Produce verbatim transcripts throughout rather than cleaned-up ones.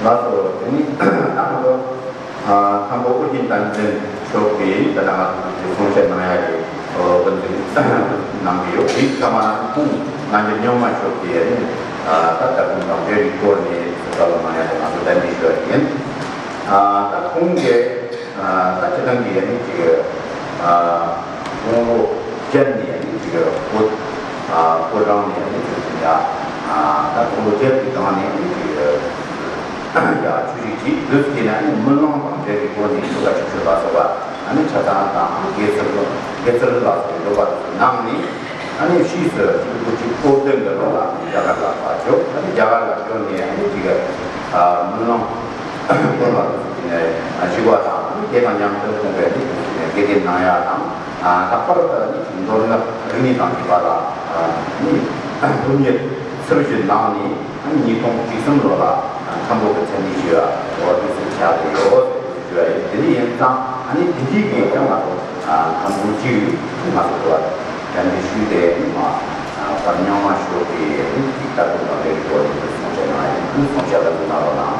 ལགས་སོ། དེ་ནི་ད་ང་ཚོ་ཨ་མཁན་པོ་ཨོ་རྒྱན་བསྟན་འཛིན་མཆོག་གིས་ད་ལྟ་ང་ཚོ་གསུང་བཤད་གནང་ཡ་གི་འོ་དཔེ་མཛོད་གནང་གི་ཡོད། དེའི་སྐབས་ལ་ཁོང་ང་ཚོ་རྙིང་མ་མཆོག་གིས་ཨ་ད་ལྟ་ཁོང་དང་འབྲེལ་བའི་སྐོར་ནས་བཀའ་སློབ་གནང་ཡ་དང་ང་ཚོ་གདན་འདྲེན་ཞུ་ཡ་ཡིན། ཨ་ད་ཁོང་གིས་ཨ་ད་སྤྱིར་བཏང་གི་ཨ་ནི་ཅིག་ཨ་དགུང་ལོ་བརྒྱད་ནས་ཨ་ནི་ཅིག་བོད་ཨ་བོད་རང་ནས་ཨ་ནི་ཅིག་ཡ་ཨ་ད་དགུང་ལོ་བརྒྱད་ཀྱི་སྒང་ནས་ཨ་ནི་ཅིག་ཡ་ཆོས་རིག་ཅིག་བོད་ཀྱི་ནས་ཨ་ནི་སྨོན་ལམ་དང་འབྲེལ་བའི་སྒོ་ནས་ཆོ་ག་ཆོས་སྤྱོད་ལ་སོགས་པ་ཨ་ནི་ཆ་ཚང་དང་དགེ་ཚུལ་དགེ་ཚུལ་ལ་སོགས་པའི་སྒྲུབ་པ་དེ་ཚོ་གནང་ནས། ཨ་ནི་ཕྱིས་སུ་ཆིག་སྟོང་དགུ་བརྒྱ་དགུ་བཅུ་གོ་བདུན་གྱི་ལོ་ལ་རྒྱ་གར་ལ་ཕར་བྱོན། ཨ་ནི་རྒྱ་གར་ལ་བྱོན་ནས་ཨ་ནི་ཅིག་ཨ་སྨོན་ལམ་སྨོན་ལམ་དེ་ནས་ཞུ་བ་དང་ཨ་ནི་དེ་དང་མཉམ་དུ་ཁོང་གིས་ཨ་ནི་དགེ་ལྡན་གནང་ཡ་དང་ལྷག་པར་དུ་ཨ་ནི་ཅིག་མདོ་སྔགས་རིག་གནས་དང་འབྲེལ་བ་ལ་ཨ་ནི་སློབ་གཉེར་ཚུལ་བཞིན་གནང་ནས་ཨ་ནི་ཉིས་སྟོང་བཅུ་གསུམ་ལོ་ལ་མཁན་པོ་གི་མཚན་གནས་ཞུ་བ་འོ་དེ་ཚོ་ཆགས་ཀྱི་ཡོད། ཞུ་བ་ཡིན། དེ་ནི་ཡིན་ཙང་ཨ་ནི་དེ་འདྲའི་གི་ཀྱང་ང་ཚོ་ཨ་ཁམ་བུ་གཅིག་ང་ཚོ་དུ་བ་གདན་འདྲེན་ཞུས་ཏེ་ཨ་ནི་མ་ཨ་བར་རྙིང་མ་ཞོགས་པའི་ཨ་ནི་ཅིག་ལྟ་སྐོར་དང་འབྲེལ་བའི་སྐོར་ནས་གསུང་བཤད་གནང་ཡིན། གསུང་བཤད་ལ་འཛུལ་གནང་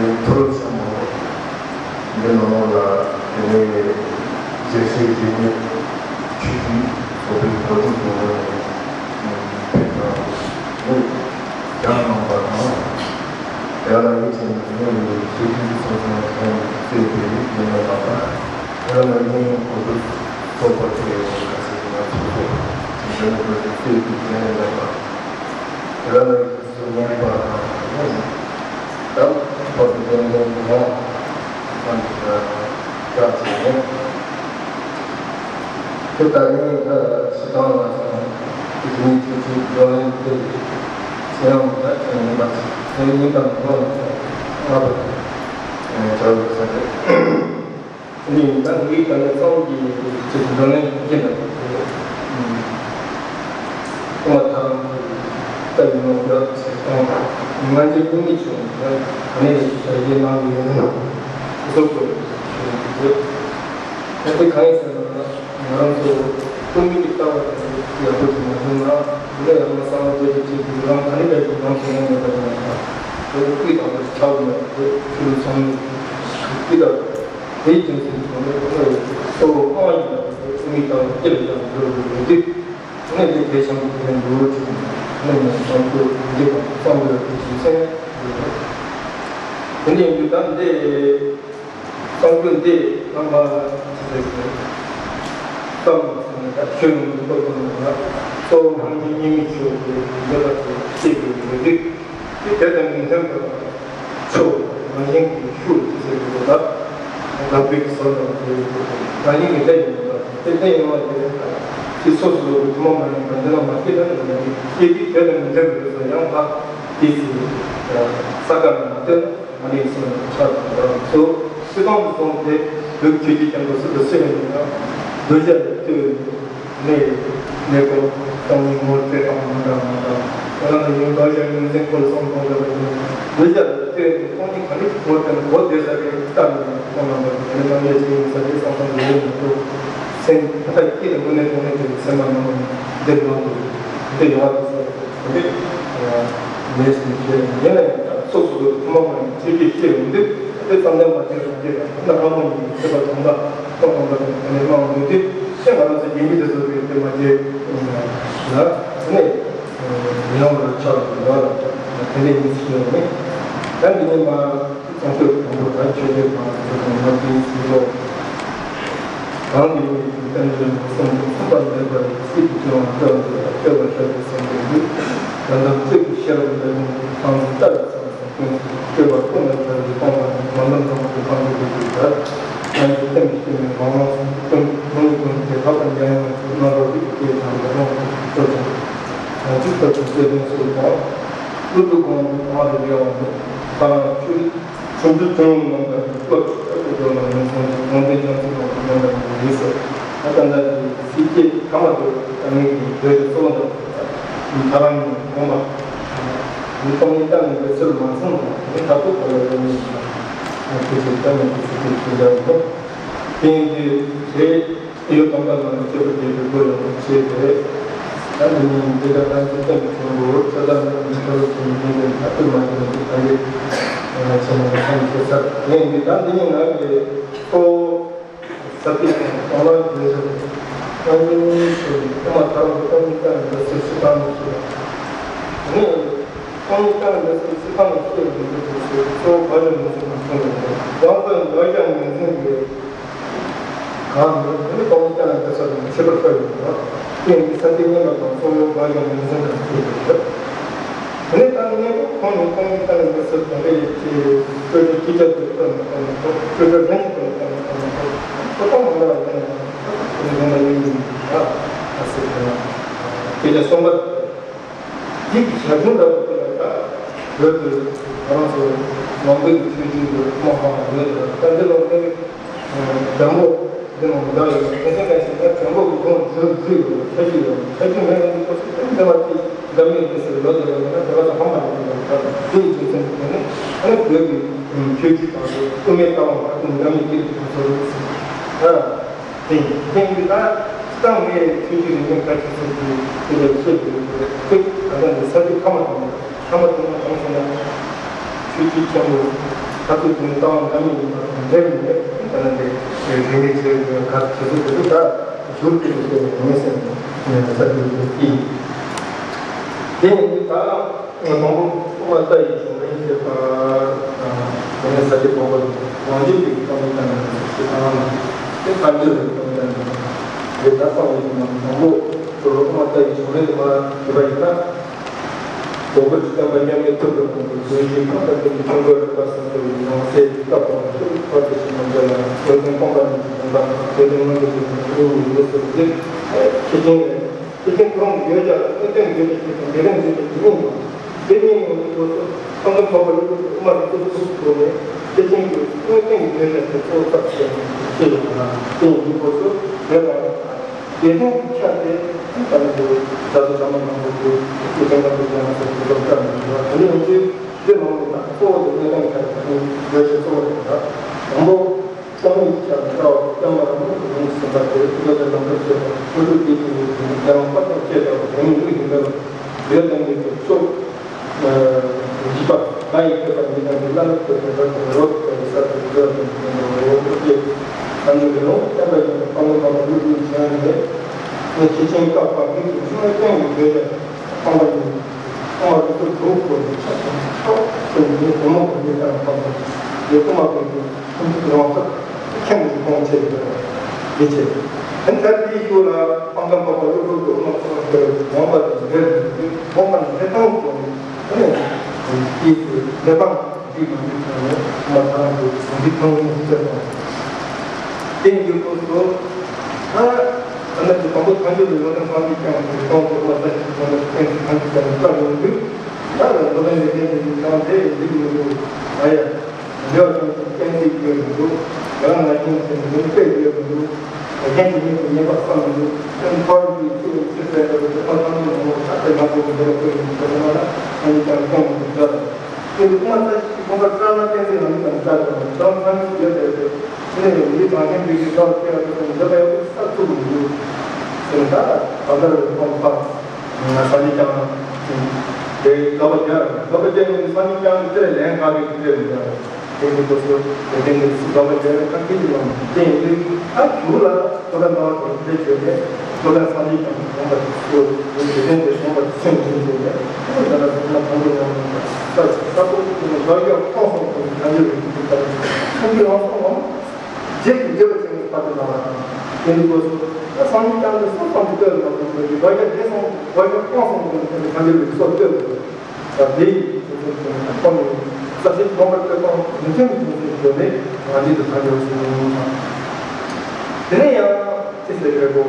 རོགས་གནང་། ཡང་ནང་པ་དང་། ཡང་ན་ཡིད་ཆེས་ནི་ངོས་ནས་ཆོས་ཀྱི་སྲོལ་རྒྱུན་མཁན་བརྩེ་བའི་ཡིད་ལ་བབས་པ། ཡང་ན་ཡིན་ཡང་གོ་སྒྲུབ་སོགས་པ་དེ་ཡང་ཁ་སེར་ང་ཚོ་ཚོ་འཇོན་པའི་བརྩེ་བའི་ཡིད་ལ་བབས་པ། ཡང་ན་ཡིད་ཆེས་ངན་པ་དང་། ད་བར་དུ་ཡོང་ཡོང་ངོ་། ཁམས་ཀྱི་སྐྲག་བྱས་ནས། དེ་ལྟར་ཡང་ད་ཕྱི་ཐང་ལ་སོང་། དེ་ཉིད་ཆོས་ཀྱི་བགྲོ་གླེང་དེ་ཚེ་རིང་ལ་ཁྱེད་ཉིན་པ་ཚེ་ཉིན་པ་ནང་ལ་ལྔ་པ་དེ་བྱ་བའི་ས་དེ་ནི་ད་ངའི་ད་ནི་གཙང་གི་ཚེ་བགྲོ་གླེང་གི་ན་ཁོང་ཐང་ལྟ་ཡིན་ནོ་ཡོད་ཚེ་གཙང་ང་ཚོའི་ཀུན་མི་ཆུང་ད་ནི་ཞལ་གྱིས་གནང་གི་ཡོད་ན་སོ་སོ་ད་དེ་གང་ཡིན་ཟེར་ན། ང་རང་ཚོ་ཀུན་མིག་གིས་ལྟ་བ་དེ་ཡག་པོ་ཞིག་མ་བྱུང་ན། འདི་ལ་ཡང་ན་གསང་བ་བརྗོད་ཀྱི་ཆེད་དུ་རང་ག་ནས་བས་ཀྱི་རང་བྱུང་ཡང་མེད་པ་ཡིན་ན། དེ་ཀུན་དང་པོ་ཆགས་མེད་པ་དེ་ཕྱི་རུ་སོང་ནས་ཀུན་དང་དེའི་རྒྱུ་མཚན་གྱིས་ཁོང་ཚོ་གཙོ་བོ་གང་ཡིན་པ་དེ་ཀུན་མིག་ལྟ་བ་སྐྱེ་ལ་ཡང་འགྲོ་དགོས་ཡོད་དུས། ནས་དེ་དེ་བྱང་གི་ནས་འགྲོ་ཅིག་ནས་ནས་བསམ་ཚུལ་འདི་དང་བསམ་དགོས་པའི་གཞི་རྩ་ཡོད་རེད། དེ་ནས་འདི་ལྟར་འདི། གསང་སྤྱོད་འདི་ཚང་མ་ཅི་ཟེར་ཟེར། བསམ་ཟེར་ནས་ད་ཆོས་ནང་དུ་གཏོགས་པ་ན་གཙོ་བོ་སྔོན་བྱོན་རྙིང་མའི་ཆོས་ཀྱི་འདོད་པ་དེ་སྐྱེས་པའི་ཡོད་དུས། དེ་དེ་དང་མི་མཐུན་པར་ཆོས་རང་བཞིན་གྱི་ཤུགས་ཅི་ཟེར་གྱི་འདུག་ད། ལག་པའི་གི་ཟོར་དང་དེ་རང་བཞིན་གྱི་ལྷད་ཡིན་པ་དེ་དེ་ཡིན་པ་དེ་དེ་སོ་སོ་ལོ་གི་ཐུན་མོང་མ་ཡིན་པ་འདི་ལ་མ་སྐྱེས་ན་ཡིན་པ་དེ་སྐྱེས་དུས་དེ་དང་མི་མཐུན་པར་ཡང་ད་དེ་ཚེ་ས་ཀ་ནས་མ་བཏོན། ཨ་ནི་སོང་ཆ་དང་རང་ཚོ་སྲིད་དོན་དུ་སོང་སྟེ་བོད་ཆོས་ཀྱི་རྒྱལ་པོ་སྲིད་དུ་སྲིད་པ་ཡིན་ན། གདུལ་བྱ་ལ་ལྟོས་ནས་གནས་གནས་སྐབས་སྟོང་ཉིད་ངོ་སྤྲད་དང་མ་འདྲ་མ་འདྲ་ཡང་ན་ཡུལ་གདུལ་བྱ་ངོས་འཛིན་སྐོར་སོང་གང་འདྲ་བ་ཡིན་ན། གདུལ་བྱ་ལ་ལྟོས་ནས་སྟོང་ཉིད་ག་ནས་ངོ་སྤྲད་ན་གོ་བདེ་ས་རེད་ལྟ་ནས་ཁོང་རྣམ་པ་ཀྱི་རྣམ་དབྱེ་ཅི་ཡིན་ས་དེ་བསམ་བསམ་རེད་མ་གཏོགས་སེམས་ཐག་སྐྱེས་ནས་དངོས་གནས་དངོས་གནས་ཀྱི་སེམས་པ་ནང་ནས་འདིར་ཡོང་དུ་འདིར་ཡོང་བ་དེ་ས་རེད། མེད་ཟེར་ནས་བཤད་ཡིན་ན་ཡང་སོ་སོ་སོ་ཐུན་མོང་མ་ཡིན་ཆོས་ཀྱི་སྐྱེ་ཡོང་དུས་དེ་ཙམ་ལས་མ་བྱས་རང་སྐྱེ་དང་ན་ཧ་མོ་ཡིན་ཚེ་བ་ཚང་མ་ཐོག་ཐོག་ཐོག་ནས་མང་མི་དུས་ཤེས་ང་རང་ཚོ་ཡིན་མི་དེ་ཚོ་གིས་དེ་མ་བྱས་ན་དེ་ནས་ཡང་ལ་ཆགས་ཡོང་ལ་དེ་འདྲའི་མི་ཚེ་ཡོང་ནས་ད་འདི་ནས་མ། གཙང་སྟོད་དང་པོ་དང་ཆོས་སྡེ་དང་དེ་ཚོ་དང་མ་བདེན་ཚུལ་ལོ། གང་གི་མི་གི་བསྟན་འཛིན་གསུམ་གྱི་མཚུངས་པ་མེད་པར་སྲིད་ཀྱི་ཕྱོགས་ལ་སྤྲོད་འདུག་སྤྲོད་པར་ཤོག་ཅེས་གསུངས་པའི་ལུགས། ཡང་དག་སྤྱོད་པའི་ཤེས་རབ་འདི་ནི་ཁང་བཟང་ལྟ་བུ་ཚང་ཞིང་ཀུན་གྱི་སྤྱོད་པ་ཀུན་ལ་བྱ་བའི་སྟོང་པ་ནི་མ་ལུས་ཚང་གི་ཁང་གི་ལུགས་ཀྱི་བར། ཡང་གི་སྟེང་གི་སྟེང་ནས་མང་མང་གསུམ་ཀུན་མུ་ནི་ཀུན་གྱི་ལྷག་པར་འཇམ་དབྱངས་ཀྱི་རྣམ་རོལ་རིགས་ཀྱི་སྐད་དང་མི་རུང་གི་སྤྲོད་ཅིང་། ཡང་གཅིག་ལྟར་དུ་སྐྱེ་ལྡན་སུ་དང་། ཀླུ་སྒྲུབ་གོང་གི་གང་རེ་ཡོང་ནས་ཁ་ཆུ། ཆུང་དུ་ཆུང་ངུ་ནང་དུ་བློ་ཁྲིད་ལྟ་བུ་འགྲོ་ལ་ངོས་བཟུང་ཞིང་ངོ་འདྲེན་སྦྱོང་ཚུལ་ནང་དུ་མཉམ་པ་ནི་ཡིན་ཟེར། ད་ལྟ་འདྲ་གི་སྲིད་སྐྱེས་ཐ་མ་དུ་ད་ངེད་ཀྱི་བོད་ཀྱི་གཙོ་བོ་འདི་ད་རང་ཉིད་དགོངས་པ་ མི་སྟོང་ཉིད་བཏང་ནས་འབད་རྩོལ་མ་སོང་ན་མི་ཐག་ཐུག་ག་ལ་ཡོང་ནས་ཁྱེད་ཀྱི་བཏང་ནས་ཁྱེད་ཀྱི་ཁྱེད་འདྲ་བོ། དེ་ཡིན་དུས་དེ་གཡོ་དམ་པ་ལ་ནི་སྐྱོ་བོ་དེ་གི་སྒོ་ཡོང་བྱས་ཏེ། ད་འདི་ནི་འདི་ལ་ང་ཚོ་བསྟན་པའི་ཆེན་པོ་ཆ་ཚང་ནི་མི་ཁ་ལོ་ཆེན་མོ་ཡིན་པའི་ཐག་ཏུ་མ་ཡིན་པའི་གང་གི་ཆེན་མོ་ལ་ཁམས་ཤེས་ཚར་ངས་འདི་ད་འདི་ནི་ང་གི་གཙོ་བོ། ས་ཏི་དང་གཏོང་ལ་འདོད་ཟེར། ཨ་ནི་ཁོ་མ་ཐར་ལ་ཏང་ཏང་ལ་སེར་སི་བཏང་ནས་སོ། ནི་ཏང་ཏང་ལ་སེར་སི་བཏང་ནས་སོ་ཡང་མི་འདུག་ཟེར་གཙོ་བོ་བ་ལ་མི་འཛིན་པ་མཐོང་བ་རེད། ཡང་ཁོས་འདོད་ཀྱང་མི་འཛིན་པའི་གང་ནི་ནི་ཏང་ཏང་ལ་སེར་ནི་ཁྱད་པར་ཁོ་ཡོད་པ། དེ་ནི་ས་ཏི་སྙན་པ་དང་གཙོ་བོ་བ་ལ་མི་འཛིན་པ་མཐོང་བ་རེད། དེ་ནས་ད་ནི་སྔོན་པོ་ཁོང་ནས་ཁོང་གིས་ད་ནི་འདི་ཚོ་དོན་འགྲེལ་ཡིན་གྱི་སྤྲོས་བྲལ་གྱི་ཆ་དེ་བཏོན་ནས་བཏོན་ནས་ཐོག་སྤྲོས་བྲལ་ལྷན་ཅིག་ཏུ་བཏོན་ནས་བཏོན་ནས་ཐོག་ཁོ་ཐག་མ་ལ་ཡིན་ནས་ཁོ་ཐག་ཁོ་ནས་ཡོང་ན་ཡིན་ཡིན་ན་ཨ་སེ་ཁོ་ན་དེ་ལས་གསུངས་པ་འདི་གི་ཞལ་འཛུམ་འདྲ་བོ་དེ་ལ་ད་བོད་དུ་ང་རང་ཚོ་ནང་པའི་ཆོས་བརྒྱུད་ཀྱི་དམག་དཔུང་ལ་ཡོད་དེ་ད་འདི་ལོ་འདི། དང་པོ། འདི་ནང་འདྲ་ཡོད། དེ་ཚོ་ག་ཞིག་ན་དང་པོ་གི་དོན་བཟོ་བཟོས་ཡོད་ཆ་རྒྱུས་ཡོད་ཆ་རྒྱུས་མེད་ཡོང་དུས་ཁོ་ཚོ་དེ་འདྲ་བ་དེ་འདྲ་མེད་དུ་ཟེར་ལོ་དེ་ལ་ཡིན་ན་དེ་བ་ཚོ་ཧམ་པ་ནས་ཡོང་ད་དེ་ཡི་རྒྱུ་མཚན་དེ་ནི་ཨ་ནི་བོད་ཀྱི་ཆོས་བརྒྱུད་དང་དབུ་མའི་ལྟ་བ་ད་དུང་འདྲ་མེད་ཀྱི་དུས་ཚོད་ཨ་དེ་དེ་ཡིན་དུས་ད་ད་ངས་ཆོས་བརྒྱུད་རིས་མེད་ག་ཅིག་ཚོ་དེ་དེ་ལ་བཤད་དགོས་ཀྱི་རེད། ཁོས་ད་ལྟ་འདི་ས་ཆ་ཁ་མ་དང་། ཐ་མ་དེ་ནས་གང་ཟེར་ན། ཆོས་བརྒྱུད་ཆེན་པོ་ཁ་ཐུག་དེ་ནི་ལྟ་བ་འདྲ་མིན་ཡིན་པ་དང་འབྲེལ་ནས་ད་ནི་དེ་རིག་གནས་ཆེ་བའི་གར་བྱེད་ཚུལ་དེ་ཚོ་ད་བསྒྱུར་ཏེ་བཤད་ནས་ངས་ཟེར་ནས་ས་དེ་ཚོ་ཀྱིས། དེ་ནི་ད་དང་པོ་དབུ་མ་ལྟ་བའི་བྱུང་རིམ་ཞེས་པ་དང་དེ་ནས་ས་སྐྱ་བོན་པོ་དབང་ཆེན་གྱི་བསམ་བློ་བཏང་ནས་ཞེས་དང་དེ་གང་འདྲ་རེད་བསམ་བློ་བཏང་ནས་རེད། ད་གསང་བའི་དང་པོ་དབུ་མ་ལྟ་བའི་བྱུང་རིམ་དུ་མ་ཞེས་པ་ཡིན་ན། བོད་ཀྱི་བསྟན་པ་མཉམ་མེད་ཐབས་སུ་གཏོང་བའི་དོན་གྱི་ཁམས་དང་ལྡན་པའི་ཀུན་རྫོབ་རིག་པ་གསུམ་དུ་ཡང་སྲིད་སྐབས་དང་ཆོས་ཕར་ཕྱིན་རྣམ་འགྲེལ་ལ་བོད་དོན་སྟོང་པ་ཉིད་ཀྱི་དོན་དག་དང་བོད་དོན་མངོན་གྱུར་གྱི་དོན་དུ་ཡོད་ཟེར་ཏེ། ཁྱེད་ཅན་རེད། ཁྱེད་ཅན་ཁོ་རང་གི་བརྗོད་བྱ་དངོས་བསྟན་བརྗོད་བྱ་ཞིག་དང་འབྲེལ་ལྡན་བརྗོད་བྱ་ཞིག་ཡིན་ནོ། དེ་གཉིས་ཡོང་དུས་སྐབས་སུ་སྤང་ག་འཕགས་པ་ཀླུ་སྒྲུབ་ཀྱི་དབུ་མ་རིགས་གསུམ་ཐུགས་སུ་བཀུར་ནས་ཁྱེད་ཅན་གྱི་དངོས་བསྟན་གྱི་བརྗོད་བྱ་དེ་གཙོ་བོ་ཐབས་ཟེར་ནས་བཤད་ཡོད་པ་ན་དེ་ཡིན་དུས་སྐབས་སུ་དེ་ལ། དེ་དོན་གྱི་ཆ་དེ་ད་ནི་དེ་རྒྱ་མཚོ་ཟ་མ་དང་པོ་དེ་སྐྱེ་ལྡན་པ་དེ་ལ་སོགས་པའི་སློབ་གྲྭ་ནས་ཡོད་པ་དེ་ལས་ཡོང་དུས་དེ་ནང་ལ་ད་གཙོ་བོ་དེ་གནས་སྟངས་ཆ་དེ་བོད་ཀྱི་གཙོ་བོ་དེ་ད་དང་པོ་གསང་བའི་ཆ་ནས་ལྟ་བ་དེ་བསྟན་པ་རང་ལུགས་ཀྱི་ལུང་གསུམ་པ་དེ་བློ་དེ་ལམ་ཁར་བྱེད་པ་ཆོས་ལུགས་དེ་ཀྱི་ནུས་དེ་ནི་རྒྱལ་བ་དཔལ་དང་བཅས་པ་དེ་ནི་ལུགས་ཡིན་པ་ལ་ཡོད་དམ་མེད་ཀྱི་ཕྱོགས། བཞི་པ། ང་ཡི་བསྟོད་པ་འདི་དང་འདི་བླ་མེད་དུ་དོན་དག་དང་རོ་དང་ས་དང་འདི་ལ་དོན་དག་རོ་དང་ཅེས། ཨ་ནི་འདི་ལོ་བསྟན་པ་ཡིན་པ་སྤང་བླང་དང་ལུགས་ཀྱི་ཆེན་ནས་ནི་ཆེ་ཆེན་བཀའ་བཀའ་བརྒྱུད་ཀྱི་ཆུང་བའི་སྟེང་དུ་བརྗོད་ཀྱང་སྤང་བ་ཡིན། སྤང་བ་རིགས་སུ་གྲུབ་དགོས་ནས་ཆ་ཚང་ཆོག་ཟེར་ནས་གོང་མ་གོང་མའི་ལྟར་སྤང་བ་ཡིན། དེ་གོང་མ་གོང་མའི་ཁོང་ཚོ་རང་སར་ཁྱེད་ཀྱི་ཁོང་ཆེ་བའི་ཡིད་ཆེས། ཨ་ནི་ད་དེའི་གཞུག་ལ་སྤང་ག་འཕགས་པ་ཀླུ་སྒྲུབ་ཀྱི་དབུ་མ་ཐོག་ཏུ་དགོངས་པ་དང་འབྲེལ་ཏེ་དགོངས་པ་ནི་འགྲེལ་སྟངས་ཀྱང་ཨ་ནི་དེའི་གཞུག་འགྲེལ་སྟངས་འདི་མ་འདི་ཚང་ནས་དབུ་མ་ཐལ་དུ་འདི་ཐང་ཡིན་ཟེར་དང་། དེ་ཡིན་དུས་སྐབས་སུ་ད་ཨ་ནི་དང་པོ་ཐལ་འགྱུར་བའི་ཡོན་ཏན་སངས་རྒྱས་བསྐྱངས་ཏེ་སྟོང་གི་དབུ་མ་ལྟ་ཞིག་ཐོག་ནས་ཐལ་འགྱུར་བའི་བཀའ་ཡོང་དུས་ད་ལ་མདོ་ལས་ལས་ཀྱང་དེ་ཡིན་ཙང་དེ་ཡིན་དུས་མི་འདུག་ཨ་ཡ། འདྲ་བ་ཅན་གྱི་སྐྱེ་མཆེད་ཡོད་མི་འདུག་ང་ང་ཡིན་ཟེར་ནས་དཔེ་ཡོད་མི་འདུག་རྒྱན་དེ་ཉིད་ཀྱི་ཉེས་པ་བསམ་མི་འདུག་སེམས་ཁོར་གྱི་ཚུལ་ལ་ཚུལ་ཟེར་བའི་དེ་ཁོ་ཚང་མའི་ངོ་བོ་ཆ་དེ་མ་གོ་གི་འདི་ལ་བཀོད་ཡིན་ཟེར་ན་ལ་ང་ཡིན་ཀྱང་སྐྱོང་མི་འདུག་ཟེར། དེ་ནི་དབུ་མ་ལྟ་ཞིག་ཁོང་པ་སྐྲག་ན་བསྟན་འཛིན་རང་ཉིད་དང་འདྲ་དང་བྱང་ཐང་གི་ཡོད་པའི་དེ་ནི་མི་གྲངས་ཅན་པའི་གི་སྐབས་སྐྱེ་བ་དེ་ཚོ་འདི་ལ་ཡོད་པའི་ས་ཚུགས་མི་འདུག་ཟེར་ན་ད་ད་ལྟ་རེ་ཁོང་པ། སངས་རྒྱས་བསྐྱངས་ཏེ་དགག་པ་རྒྱག་དགག་པ་རྒྱག་ཡོང་དུས་སངས་རྒྱས་བསྐྱངས་ཏེ་དེ་ལས་ལན་ག་གེ་ཅི་སྤྲད་མི་འདུག་དེ་ནི་ཁོ་ཚོ་དེ་ནི་དགག་པ་རྒྱག་ཡོང་ཁ་སྐད་ཅིག་ལངས་དེ་ཡིན་དུས་ད་གཞུག་ལ་ཐོ་རངས་ལྟ་བ་དང་དེ་བྱས་ནས་ཐོ་རངས་སངས་རྒྱས་བསྐྱངས་ཏེ་དགོངས་པ་ཚོ་དེ་དོན་དེ་དགོངས་པ་ཚོ་སེམས་ཀྱི་དེ་ནས་ཁོ་ལ་ན་ཐོག་མ་དང་པོ་ཡང་ས་ས་ཐོག་ཏུ་ནི་བག་ཡོད་ཁོང་སོང་དང་ཐམས་ཅད་རིག་པའི་ཐོག་ཐམས་ཅད་ལ་སོང་ངམ། རྗེས་ཀྱི་འབྲེལ་བ་ཅན་གྱི་བར་དུ་ལ་བ་དང་། དེ་ནི་སྐོར་སུ། ད་སངས་རྒྱས་བསྐྱངས་ཏེ་སོ་སོ་བསྟོད་པ་དང་འདོད་ཀྱི་བར་ཡ་རྗེས་སོང་བར་ཡ་སྐྱོང་སོང་དོན་དེ་ནི་ཐམས་ཅད་ཀྱི་སོ་བསྟོད་པ་དང་། ད་དེ་ཡི་དོན་དེ་ནི་ཁོང་ནི་ས་སྲིད་སྟོང་པར་སྤྱོད་སྟངས་མི་མཐུན་གྱི་དོན་དེ་ང་འདི་དུ་ཐམས་ཅད་སོང་། དེ་ནས་ཡང་ཅི་ཟེར་རེད་གོ།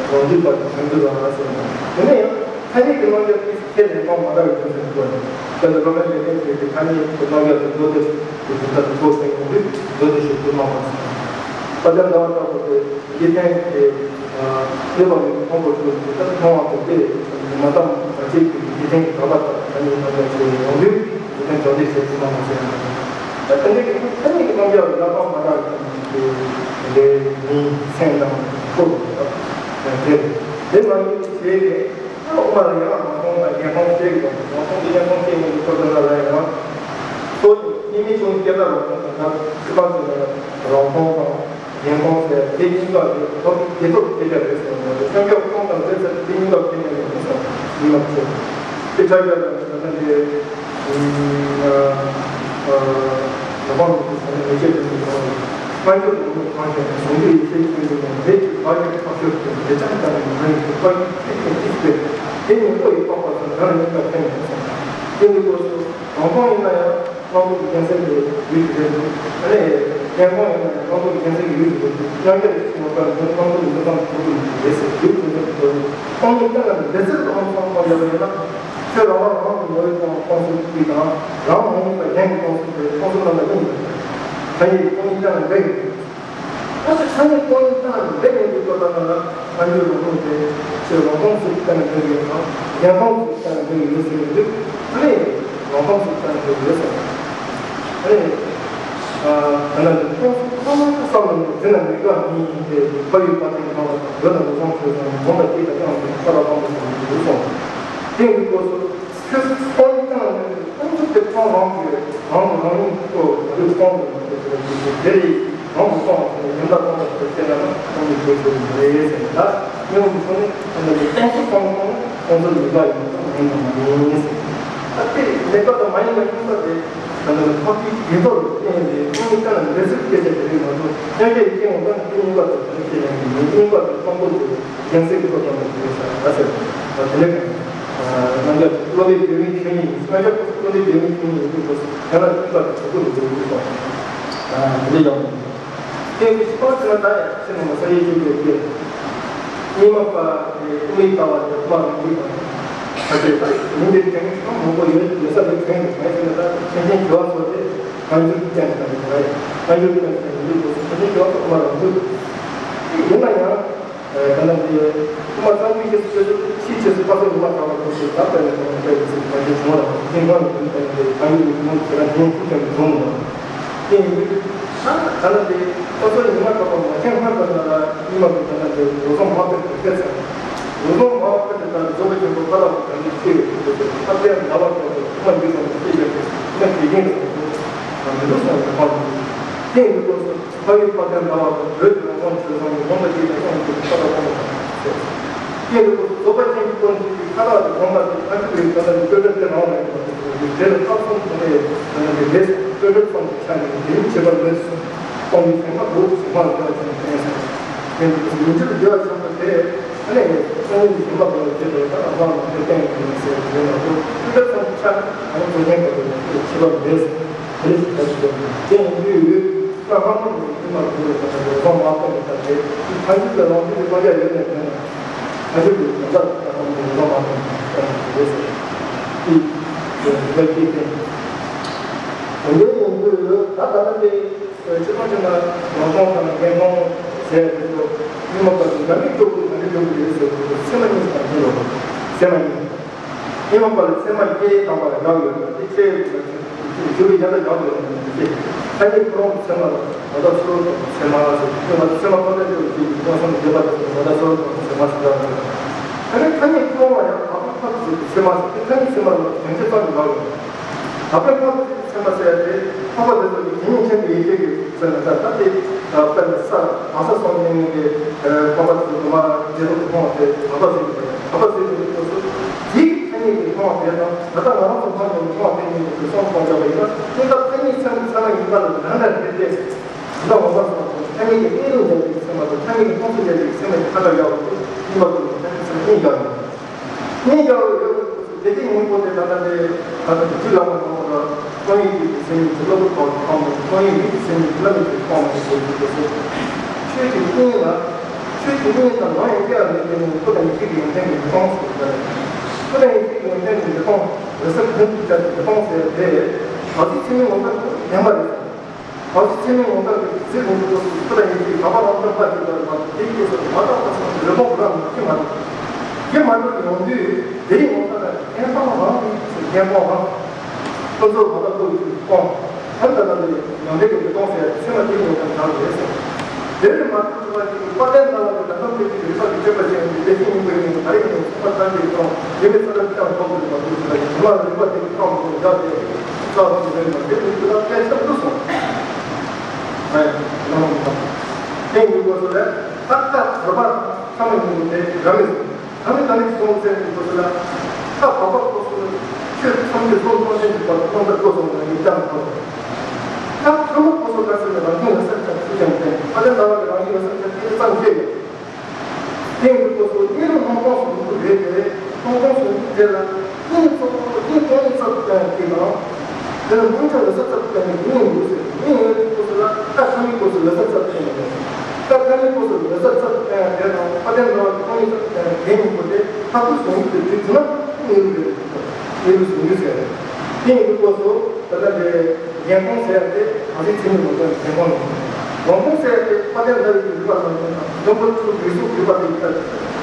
རང་རྒྱུད་པ་དང་ཐམས་ཅད་ལ་ཟེར་ན། དེ་ནས་ཡང་། ཐ་སྙད་ཀྱི་རྣམ་གཞག་དེ་ཁས་ལེན་སྟངས་མ་འདྲ་བའི་རྒྱུ་མཚན་དུ་གོ་ནས། དཔེར་ན་སློབ་དཔོན་ལེགས་ལྡན་འབྱེད་ཀྱི་ཐ་སྙད་ཀྱི་རྣམ་གཞག་དེ་མདོ་སྡེ་གི་གཞུང་ལྟར་དུ་གོ་ཟིན་ཡོང་དུས་མདོ་སྡེ་ཞེས་བསྒྱུར་གནང་བ་ཟེར། དཔལ་ལྡན་ཟླ་བ་ལྟ་བུ་དེ་སྐྱེ་ལྡན་གྱི་སྐྱེ་བ་མེད་པའི་ཁོང་པོ་ཆོས་ཀྱི་ལྟར་མཐོང་བ་དང་དེ་མ་དམ་བར་ཆད་ཀྱི་ འཇིག་རྟེན་གྱི་བདག་པ་དང་ཐ་སྙད་རྣམ་གཞག་བྱས་ཡོང་དུས་འཇིག་རྟེན་བདག་འཛིན་བྱེད་ཐུབ་ན་མ་ཟེར་ཡང་། ད་དེ་འདྲའི་གི་ཐ་སྙད་ཀྱི་རྣམ་གཞག་ལ་ཡག་པ་མ་རག་གི་དེ་འདྲའི་མིའི་སེམས་དང་ཐུག་དེ་དེ་མ་ཡིན་བྱས་ཏེ། དབུ་མ་ལ་ཡང་རང་སྟོང་དང་རྒྱལ་སྟོང་བཤད་ཀྱི་འདུག་རང་སྟོང་དེ་རྒྱལ་སྟོང་བཤད་ཡོང་གི་ཁོ་ཚོ་ལ་ལ་ཡང་། སོ་གཉིས་མེད་བྱུང་སྐྱེ་འཆི་རང་སྟོང་དང་ཚིག་རྐང་དུ་ནས་རང་སྟོང་དང་རྒྱལ་སྟོང་ཟེར་དེ་གཉིས་ཀ་དེ་ཐོབ་དེ་ཐོབ་དེ་འདྲ་རེད་ཟེར་བ་རེད། སེམས་ཀྱང་སྟོང་དང་དེ་ཚེ་དེ་གཉིས་ཀ་ཁྱེད་ནས་ཡོང་སོང་ཡིན་མ་ཚོ། དེ་ཆ་རྒྱ་དང་ཟེར་ན་འདི། ལོ་པང་དུ་ཟེར་ན་ལས་བྱེད་དུ་ཡོང་བ་རེད། སྨྲ་བརྗོད་དང་ལུགས་གང་ཞིག་ཟུང་འབྲེལ་ཡིད་ཆེས་ཀྱི་ཡོད་ན་རེད་ཀྱི་བར་གྱི་ཐག་གཅོད་ཀྱི་ལས་བྱང་དང་མ་ཡིན་གྱི་བར་གྱི་ཁྱད་ཆོས་གཅིག་པས་དེ་ནི་བློ་ཡི་དཔག་པ་དང་ནང་ཡིན་པ་ཁས་ལེན་སོང་། དེ་ནི་སྐོར་སུ་རང་སྟོང་ཡིན་ན་ཡང་། སྣང་ཚུལ་གྱི་རྒྱལ་སྲས་ཀྱི་ཡུལ་དེ་རེད་འདུག་ཨ་ནི་རྒྱལ་ཁོངས་ཡིན་ན་ཡང་སྣང་ཚུལ་གྱི་རྒྱལ་སྲས་ཀྱི་ཡུལ་དེ་རེད་འདུག་སྙན་རྒྱ་རེ་ཞིག་ཡོད་པར་འདུག་སྣང་ཚུལ་གྱི་མི་ཚང་གི་ཡུལ་དེ་རེད་ཟེར། ཡུལ་དེ་ཚོ་གི་ཁོང་གཉིས་ཀ་ལ་འདི་ཚེ་གང་སོང་གང་ཡོད་པ་ཡིན་ན། ཁྱོད་རང་རང་རང་གི་ངོ་བོའི་སྟེང་སྟོང་གསུམ་གཅིག་དང་རང་མ་ཡིན་པ་གཞན་གྱི་སྟོང་གསུམ་དེ་སྟོང་གསུམ་རྣམ་པ་གཉིས་ཡིན་པ་རེད། ད་ཡིན་ཁོང་གཉིས་ཀ་ལ་འདྲ་ཡོད། ཨ་ཙི་ཐ་སྙད་སྟོང་ཉིད་དང་འདི་ཡིན་དུས་ཙམ་པ་ལ་སྔ་འགྱུར་རང་སྟོང་དེ་ཚེ་རང་སྟོང་ཟེར་གྱི་སྟེང་ནས་འགྲོ་གི་ཡོད་དང་རྒྱལ་སྟོང་ཟེར་གྱི་སྟེང་ནས་འགྲོ་གི་ཡོད་ཟེར་ཡོང་དུས་ཨ་ནི་རང་སྟོང་ཟེར་གྱི་སྟེང་ནས་འགྲོ་གི་ཡོད་ཟེར། ཨ་ནི་ད་ནི་སྟོང་ཟེར་ཁོ་ན་བསམ་ན་འདི་ན་མི་དགའ་མི་ཡིན་ཏེ་ཕ་ཡུལ་ཕ་ཐེངས་གང་ལ་འགྲོ་ན་འགྲོ་སོང་ཚོས་སོང་མོ་ལ་སྐྱིད་དང་ཀྱང་ཁ་ལ་སྤང་དུ་སོང་འགྲོ་སོང་། དེ་ཡིན་དུས་སྐབས་སུ། ཁྱོད་སྤང་ཡིན་ཀྱང་ནི་སྤང་ཚུལ་དེ་སྤང་རང་གི་རང་གི་རང་ཉིད་ཀྱི་ཐོག་ལ་སྤང་དགོས་པ་དེ་དེ་རེད། རང་གི་སྤང་བ་དེ་ཡོན་བདག་སྤང་བ་དེ་བྱས་ན་སྤང་གི་དགོས་དོན་མ་རེད་ཟེར་ན། ད་སྙོམས་སུ་སོང་ནས་ད་ནི་སྤང་ཚུལ་སྤང་སྤང་ན་སྤང་ཚུལ་མེད་པ་ཡིན་ཙང་མིན་དང་མ་ཡིན་ཟེར། ད་དེ་མེད་པ་དང་མ་ཡིན་པ་གཉིས་ཀ་དེ་ད་ནི་ཐབས་ཀྱི་དགེ་མཚན་ལ་བརྟེན་ནས་སྙོམས་ཀྱང་འདོད་ཚུལ་སྐད་ཆ་དེ་རེད་མ་གཏོགས་སྙམ་བྱེད་ཀྱི་སྐྱེ་བ་ཙམ་དེ་གཉིས་ཀ་དང་དོན་ཁྱད་ཡང་མིན། གཉིས་ཀ་དེ་སྤང་དགོས་དེ་རེད། རྒྱལ་སྲས་ཀྱི་སྐོར་དང་དེ་ས་ད་ཟེར། དེ་ནས་རྣམ་རྒྱལ་སློབ་དཔོན་བདེ་བའི་ཆོས་ཉིད་ཡིན། རྣམ་རྒྱལ་སློབ་དཔོན་བདེ་བའི་ཆོས་ཉིད་ཡིན་དུས་སྐབས་སུ་ཡང་ན་ཀུན་དགའ་གི་གཟུགས་སྐུ་རུ་འགྲོ་དགོས་སོ། དེ་འདྲ་ཡང་དེ་གི་སྤང་ཟེར་ན་ད་ཡང་ཕྱི་ནང་ས་ཡི་ཆོས་ཀྱི་སྐད། གཉིས་མ་པ་དེ་དབུ་མའི་ལྟ་བ་དེ་དབུ་མ་རང་རྒྱུད་དང་། ད་དེ་ད་མིང་དེ་དྲན་མང་པོ་ཡོད་ཡོད་ས་དེ་དྲན་གི་མ་ཡིན་ན་ད་མཁན་ཆེན་ཞི་བ་འཚོ་དེ་གང་འགྱུར་ཅན་དང་རེད། གང་འགྱུར་ཅན་དང་ཡིན་དུས་སྐབས་སུ་མཁན་ཆེན་ཞི་བ་འཚོ་དབུ་མ་རང་རྒྱུད། ཡིན་ན་ཡང་། ད་ལྟ་འདི་དབུ་མ་རྩ་འཛིན་ཞེས་སུ་སྤྱོད་ཚུལ་ཕྱིས་ཆོས་སུ་དཔག་ཚད་ཉི་མ་གྲགས་པ་སོགས་ཀྱི་ད་དཔེ་ནས་གོང་དཔེ་ཡིན་ཚུལ་གང་ཅི་བྱུང་བ་དང་དེ་སྔོན་ནས་བདུན་ཙམ་གྱི་གང་ཡོད་ཀྱི་ངོ་ཟེར་ན་དེ་ཡང་ཤུགས་ཀྱང་གི་བྱུང་མི་འདུག་དེ་ཡིན་དུས་ད་ད་ལྟ་འདི་དཔག་ཚད་ཉི་མ་གྲགས་པ་མ་མཁྱེན་སྔར་ལྟར་ན་ལ་ཉི་མ་གི་ད་ལྟ་འདི་འགྲོ་སོང་མ་ཕེབས་པའི་སྐད་ཚར། འགྲོ་སོང་མ་ཕེབས་པའི་ད་རྫོགས་པའི་ཆེན་པོ་ཀ་ལ་བུ་གང་གི་ཆེ་བའི་ཆེན་པོ་ཐབས་ལྡན་ཟླ་བ་གྲགས་པའི་དབུ་མ་འཇིག་རྟེན་གྱི་སྐད་ཀྱང་དེ་ན་དགེ་རྒན་ལ་སོགས་མི་འདུག་སོང་བའི་ཁོང་དེ་ཡིན་དུས་སྐབས་སུ། ཕ་ཡུལ་ཕ་རྒན་འདྲ་བ་དང་བོད་ཀྱི་རང་དབང་ཆོས་བཟང་གི་དགོངས་པ་ཅིག་དང་ཀྱང་གཅིག་ཁ་ལ་གཏོང་བ་དང་ཟེར། སྐྱེས་རབས་རྫོགས་པ་ཅན་གྱི་དོན་ཞིག་གི་ཁ་ལག་གི་དགོངས་པ་དེ་ཨ་ཁུ་བའི་ཀ་ས་ཀྱི་སྤྲོས་བྲལ་དེ་རང་ལ་ཡོད་པ་དེ་ཚོ་གི་དེ་ལ་ལྷག་བསམ་དུ་ནས་ཡོད་པ་ནི་དེ་རེད། སྤྲོས་བྲལ་ཙམ་གྱི་ཆ་ནས་དེ་ཉིད་བྱེད་པ་མེད་གསུངས། སྟོང་ཉིད་དེ་མ་འདུག་ཟེར་མ་ལ་བདེ་བ་ཅན་གྱི་ཡིན་ཟེར། དེ་ནི་མི་འགྱུར་བདེ་བ་ཆེན་པོ་དེ་ཨ་ནི་སྟོང་ཉིད་ཀྱི་ཡིན་པ་དང་བྱེད་པའི་ད་རང་དབང་ལ་དེ་བརྟེན་ཡོད་ཟེར་བའི་མ་གཏོགས་སྤྲོས་བྲལ་ཙམ་གྱི་ཆ་ནས་ཨ་ནི་འགྲོ་མཁན་པ་དེ་ལ་དེ་བྱེད་པ་མེད་ཟེར། དེ་ལས་ཞིག་ད་ཞིག་ཡོད་དེ་ཡིན་དུས། ད་ལྷག་པར་དུ་ཉི་མ་དགུ་རུ་ད་ལྟ་རོལ་སྦྱོང་མ་སྟོན་པའི་ཐབས་དེ་ཕ་ཡུལ་གྱི་རང་བཞིན་གྱི་དཔལ་འབྱོར་ཡོད་ནས་མེད་ན་ཕ་ཡུལ་གྱི་ཡོན་ཏན་ད་ལྟ་རོལ་སྦྱོང་མ་སྟོན་པའི་ཐབས་དེ་ཟེར་ཏེ་དེ་ལས་ཀྱི་སྟེང་དེ་འདྲའི་ཡིན་དུས་ད་ད་ལྟ་དེ་སྤྱི་བཏང་ཆེ་ན་རོལ་སྦྱོང་དང་རྒྱན་སྦྱོང་ཟེར་དེ་ཚོ་ཉི་མ་བར་དུ་འགའ་རེ་སྐྱོ་པོ་འགའ་རེ་སྐྱོ་པོ་ཡོད་ཟེར་དུས་ཚེ་མ་གཉིས་དང་གཉིས་ལོ་ཚེ་མ་གཉིས། ཉི་མ་པ་ལ་ཚད་མ་བརྒྱད་དང་པ་ལ་བཞག་ཡོད་ན་དེ་ཚེ་རིག་ལ་ཚེ་རིག་ཡང་དག་བཞག་ཡོད་ན་དེ་ཐ་སྙད་ཁོ་རང་གི་ཚད་མ་ལ་ང་དང་ཚུར་རོལ་ཏུ་ཚད་མ་ཟེར་ཏེ་ང་ཚོ་ཚད་མ་ཐམས་ཅད་དེ་ལ་དེ་ཡི་སྟོང་སང་རྒྱས་པ་དེ་ཚོ་ང་དང་ཚུར་རོལ་ཏུ་ཚད་མ་ཟེར་བཞག་ཡོད། ད་ནི་ཐ་སྙད་ཁོ་རང་ལ་ཡང་ད་ལྟ་ཕར་ཚུར་ཚད་མ་ཟེར་ཏེ་ཐ་སྙད་ཚད་མ་ལ་དོན་ཚན་ཙམ་གྱི་བཞག་ཡོད། ད་ཕར་ཕར་ཚུར་ཚད་མ་ཟེར་ཏེ་འཕགས་པ་དེ་ཚོ་གི་དེ་ཉིད་མཁྱེན་པའི་ཡེ་ཤེས་ཀྱི་ཟེར་ན་ད་ལྟ་དེ་དཔེར་ན་ས་གང་ས་སོང་ནས་ངེས་ཏེ་འཕགས་པ་དེ་ཚོ་མ་རྗེས་ཐོབ་ཏུ་མཐོང་བ་དེ་གང་ལྟར་ཟེར་གྱི་རེད། གང་ལྟར་ཟེར་གྱི་རེད་ཟེར་དུས། དེའི་ཐ་སྙད་ཀྱི་མཐོང་བ་དེ་དང་ད་ལྟ་ང་རང་ཚོ་མཐོང་བའི་མཐོང་བ་དེ་གཉིས་ཀྱི་དུས་གསུམ་སྟོང་རྒྱག་པ་ཡིན་ན་ཀུན་རྟགས་ཐ་སྙད་ཚད་མ་ཚད་མ་ཡིན་པ་ལ་རང་འདྲ་རེད་དེ། ད་ལྟ་འོང་བ་སོང་ཐ་སྙད་ཀྱི་གནས་ལུགས་འཇལ་བའི་ཚད་མ་དང་ཐ་སྙད་ཀྱི་མཐོང་ཚུལ་འཇལ་བའི་ཚད་མ་གཉིས་ཁ་འདྲ་ཡོད་པ་དེ་གཉིས་པ་ཀུན་ནས་ཐ་སྙད་ཚད་མ་གཉིས་ཀྱང་ཡོད། གཉིས་ཀྱང་ཡོད་པའི་སྐབས་སུ་དེ་དེ་གཉིས་པོ་དེ་ད་ལྟ་ནས་ད་ལྟ་དུས་ལ་མ་འོངས་པ་ལ་སྟོང་ཉིད་ཀྱི་སེམས་ཉིད་ཀྱི་བློ་ཀུན་རྟོག་གི་ཁམས་དང་སྟོང་ཉིད་མིག་གི་སེམས་ཉིད་ཀྱི་བླ་མེད་ཀྱི་ཁམས་སུ་འགྱུར་གྱི་སྐབས་སུ། ཆོས་ཀྱི་དབྱིངས་ལ། ཆོས་ཀྱི་དབྱིངས་དང་ནང་ཡང་སྐྱེ་བ་མེད་པའི་ངང་སྐུ་དང་ཡེ་ཤེས་ཀྱི་ཡོན་ཏན་གྱི་མི་སྟོང་ཟེར་བ་རེད། སྐུ་དང་ཡེ་ཤེས་ཀྱི་ཡོན་ཏན་གྱི་མི་སྟོང་། འོད་གསལ་ཀུན་གྱི་ཆ་ཀྱི་མི་སྟོང་ཟེར་བ་དེ། བདག་གི་ཚིག་ངན་ངོ་མཚར་དུ་བདེན་པ་རེད། བདག་གི་ཚིག་ངན་ངོ་མཚར་དུ་ཚིག་ངོ་མཚར་དུ་སྐུ་དང་ཡེ་ཤེས་གང་པ་རང་དོན་པ་ཞིག་ལ་མ་དེ་སྐྱེས་སོ་མ་དག་པ་སོང་རེ་སྤོང་རང་མི་སྐྱེ་མ་དག་སྐྱེ་མ་དག་ཡོང་དུས་དེ་ཡི་ངོ་མཚར་ལ་ཨེ་ལྟ་བ་ ངན་སྤོང་བ། ཁོ་ཚོར་མ་དག་ཐུག་གི་སྤོང་། ད་ལྟ་ལ་ནི་ཡང་འདྲེ་གི་མི་གཏོང་ཟེར་ཚད་མ་དེ་ཡོད་པར་བྱ་དགོས་ཟེར། དེ་ལས་མ་ཐུག་ཐུབ་པ་ཅིག་དཔལ་ལྡན་ཟླ་བ་གི་ད་ལྟ་བོད་ཀྱི་རིག་པ་གི་སྤྱོད་པ་ཅན་གྱི་བདེ་སྐྱིད་སྙིང་པོའི་ངོས་ནས་ད་རེས་ཀྱི་ཚོགས་པ་ཚང་གི་ཀྱང་ཡིན་པའི་ས་ལ་ཀྱང་ཐོག་ཏུ་མ་ཐུག་ཐུབ་པ་ཅིག་ང་རིག་པ་དེ་གི་ཐོག་ཏུ་བཞག་སྟེ་རྩ་བ་ནས་མེད་པར་དེ་ལུགས་ལ་སྐད་ཆ་བླུགས་སོང་། ཨ་ཡ་ལམ་དང་། དེ་ཡིན་དགོས་སོ་ལས་ཏག་ཏག་བོད་པ་ཚང་མ་ཡིན་དགོས་དེ་ར་མེད་སོང་། ད་ནི་ད་ནི་སོང་ཚེ་འདི་ཚོ་ལ་ད་བབ་པ་སོ་སོ་ཆོས་ཐམས་ཅད་སོང་སོང་ཅན་གྱི་བར་དུ་སྟོང་པར་བཀོད་སོང་ནས་ཡིག་ཀྱང་ཐོབ། ད་ཐ་མ་སོ་སོ་ག་ཟེར་ནས་རང་བཞིན་ལ་སེམས་ཅན་སུ་ཀྱང་བསྟན་ཨ་ལེ་ན་བ་གི་རང་བཞིན་ལ་སེམས་ཅན་དེ་ཙམ་སྐྱེ་ཡོད། དེ་ཡིན་དུས་སོ་སོ་གཉིས་ལ་སྣང་སྟོང་སོ་སོ་རེད་དེ་སྣང་སྟོང་སོ་སོ་དེ་ལ་གཉིས་གཙོ་བོ་གཉིས་གང་ཡིན་ཚབ་ཀྱང་དེ་དང་། དེ་ལ་སྣང་ཆ་ལ་ས་ཚབ་ཀྱང་གཉིས་ཡོད་ཟེར་གཉིས་ཡོད་དུས་སོ་སོ་ལ་ད་ས་མིག་སོ་སོ་ལ་ས་ཚབ་ཀྱང་ཡོད། ད་ཀ་ནི་སྐོར་སུ་ལ་ས་ཚབ་ཀྱང་དེ་དང་ཕ་དེ་འདྲ་བ་གི་ཁོང་ཡིན་ས་ཀྱང་དེ་ཡིན་པོ་དེ་ཐག་གཅོད་བཟུང་གི་དུས་ཚོད་ན་གཉིས་རུ་རེད། གཉིས་རུ་བཟུང་གི་ཟེར། དེ་ཡིན་དུས་སྐོར་སུ་ད་ལྟ་དེ་རྒྱན་གོང་ཟེར་ཏེ་གང་ཟིག་ཚིག་མི་འདུག་ཀྱང་རྒྱན་གོང་ཡིན། རོང་གོང་ཟེར་ཏེ་ཕ་དེ་འདྲ་བའི་རིག་པ་ལ་ཡིན་ན་འཛམ་བུ་གླིང་རིག་གཞུང་རིག་པ་དེ་ལྟར་